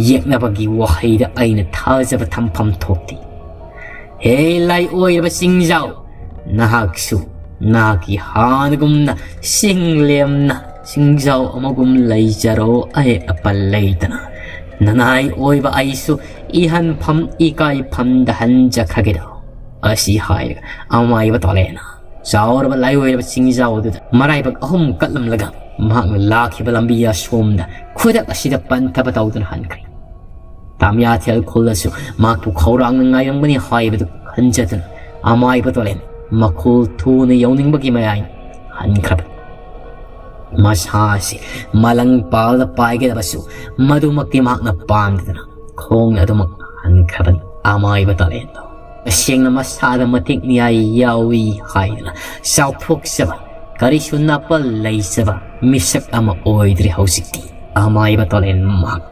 ꯌꯦꯛꯅꯕꯒꯤ ꯋꯥꯍꯩꯗ ꯑꯩꯅ ꯊꯥꯖꯕ ꯊꯝꯐꯝ ꯊꯣꯛꯇꯦ꯫ ꯍꯦ ꯂꯥꯏ ꯑꯣꯏꯔꯕ ꯆꯤꯡꯖꯥꯎ, ꯅꯍꯥꯛꯁꯨ ꯅꯍꯥꯛꯀꯤ ꯍꯥꯟꯅꯒꯨꯝꯅ ꯆꯤꯡꯂꯦꯝꯅ ꯆꯤꯡꯖꯥꯎ ꯑꯃꯒꯨꯝ ꯂꯩꯖꯔꯣ, ꯑꯍꯦꯛ ꯑꯄꯟ ꯂꯩꯇꯅ꯫ ꯅꯅꯥꯏ ꯑꯣꯏꯕ ꯑꯩꯁꯨ ꯏꯍꯟꯐꯝ ꯏꯀꯥꯏꯐꯝꯗ ꯍꯟꯖꯈ꯭ꯔꯒꯦꯗꯣ꯫ ꯑꯁꯤ ꯍꯥꯏꯔꯒ ꯑꯃꯥꯏꯕ ꯇꯣꯂꯦꯅ ꯆꯥꯎꯔꯕ ꯂꯥꯏ ꯑꯣꯏꯔꯕ ꯆꯤꯡꯖꯥꯎ ꯑꯗꯨꯗ ꯃꯔꯥꯏꯕꯛ ꯑꯍꯨꯝ ꯀꯠꯂꯝꯂꯒ ꯃꯍꯥꯛꯅ ꯂꯥꯛꯈꯤꯕ ꯂꯝꯕꯤ ꯑꯁꯣꯝꯗ ꯈꯨꯗꯛ ꯑꯁꯤꯗ ꯄꯟꯊꯕ ꯇꯧꯗꯨꯅ ꯍꯟꯈ꯭ꯔꯦ꯫ ꯇꯥꯃꯤꯌꯥꯊꯦꯜ ꯈꯨꯜ ꯑꯁꯨ ꯃꯍꯥꯛꯄꯨ ꯈꯧꯔꯥꯡꯅ ꯉꯥꯏꯔꯝꯒꯅꯤ ꯍꯥꯏꯕꯗꯨ ꯈꯟꯖꯗꯨꯅ ꯑꯃꯥꯏꯕ ꯇꯣꯂꯦꯟ ꯃꯈꯨꯜ ꯊꯨꯅ ꯌꯧꯅꯤꯡꯕꯒꯤ ꯃꯌꯥꯏ ꯍꯟꯈ꯭ꯔꯕꯅꯤ꯫ ꯃꯁꯥ ꯑꯁꯤ ꯃꯂꯪ ꯄꯥꯜꯗ ꯄꯥꯏꯒꯗꯕꯁꯨ ꯃꯗꯨꯃꯛꯇꯤ ꯃꯍꯥꯛꯅ ꯄꯥꯝꯗꯗꯅ ꯈꯣꯡꯅ ꯑꯗꯨꯃꯛ ꯍꯟꯈ꯭ꯔꯕꯅꯤ꯫ ꯑꯃꯥꯏꯕ ꯇꯣꯂꯦꯟꯗꯣ ꯇꯁꯦꯡꯅ ꯃꯁꯥꯗ ꯃꯇꯤꯛ ꯅꯤꯌꯥꯏ ꯌꯥꯎꯏ ꯍꯥꯏꯗꯅ ꯆꯥꯎꯊꯣꯛꯆꯕ, ꯀꯔꯤꯁꯨ ꯅꯥꯄꯜ ꯂꯩꯖꯕ ꯃꯤꯁꯛ ꯑꯃ ꯑꯣꯏꯗ꯭ꯔꯦ ꯍꯧꯖꯤꯛꯇꯤ꯫ ꯑꯃꯥꯏꯕ ꯇꯣꯂꯦꯟ ꯃꯍꯥꯛ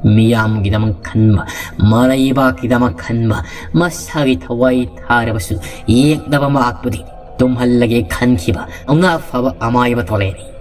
ꯃꯤꯌꯥꯝꯒꯤꯗꯃꯛ ꯈꯟꯕ, ꯃꯔꯩꯕꯥꯛꯀꯤꯗꯃꯛ ꯈꯟꯕ, ꯃꯁꯥꯒꯤ ꯊꯋꯥꯏ ꯊꯥꯔꯕꯁꯨ ꯌꯦꯛꯅꯕ ꯃꯍꯥꯛꯄꯨꯗꯤ ꯇꯨꯝꯍꯜꯂꯒꯦ ꯈꯟꯈꯤꯕ ꯃꯉꯥ ꯐꯕ ꯑꯃꯥꯏꯕ ꯇꯣꯂꯦꯟꯅꯤ꯫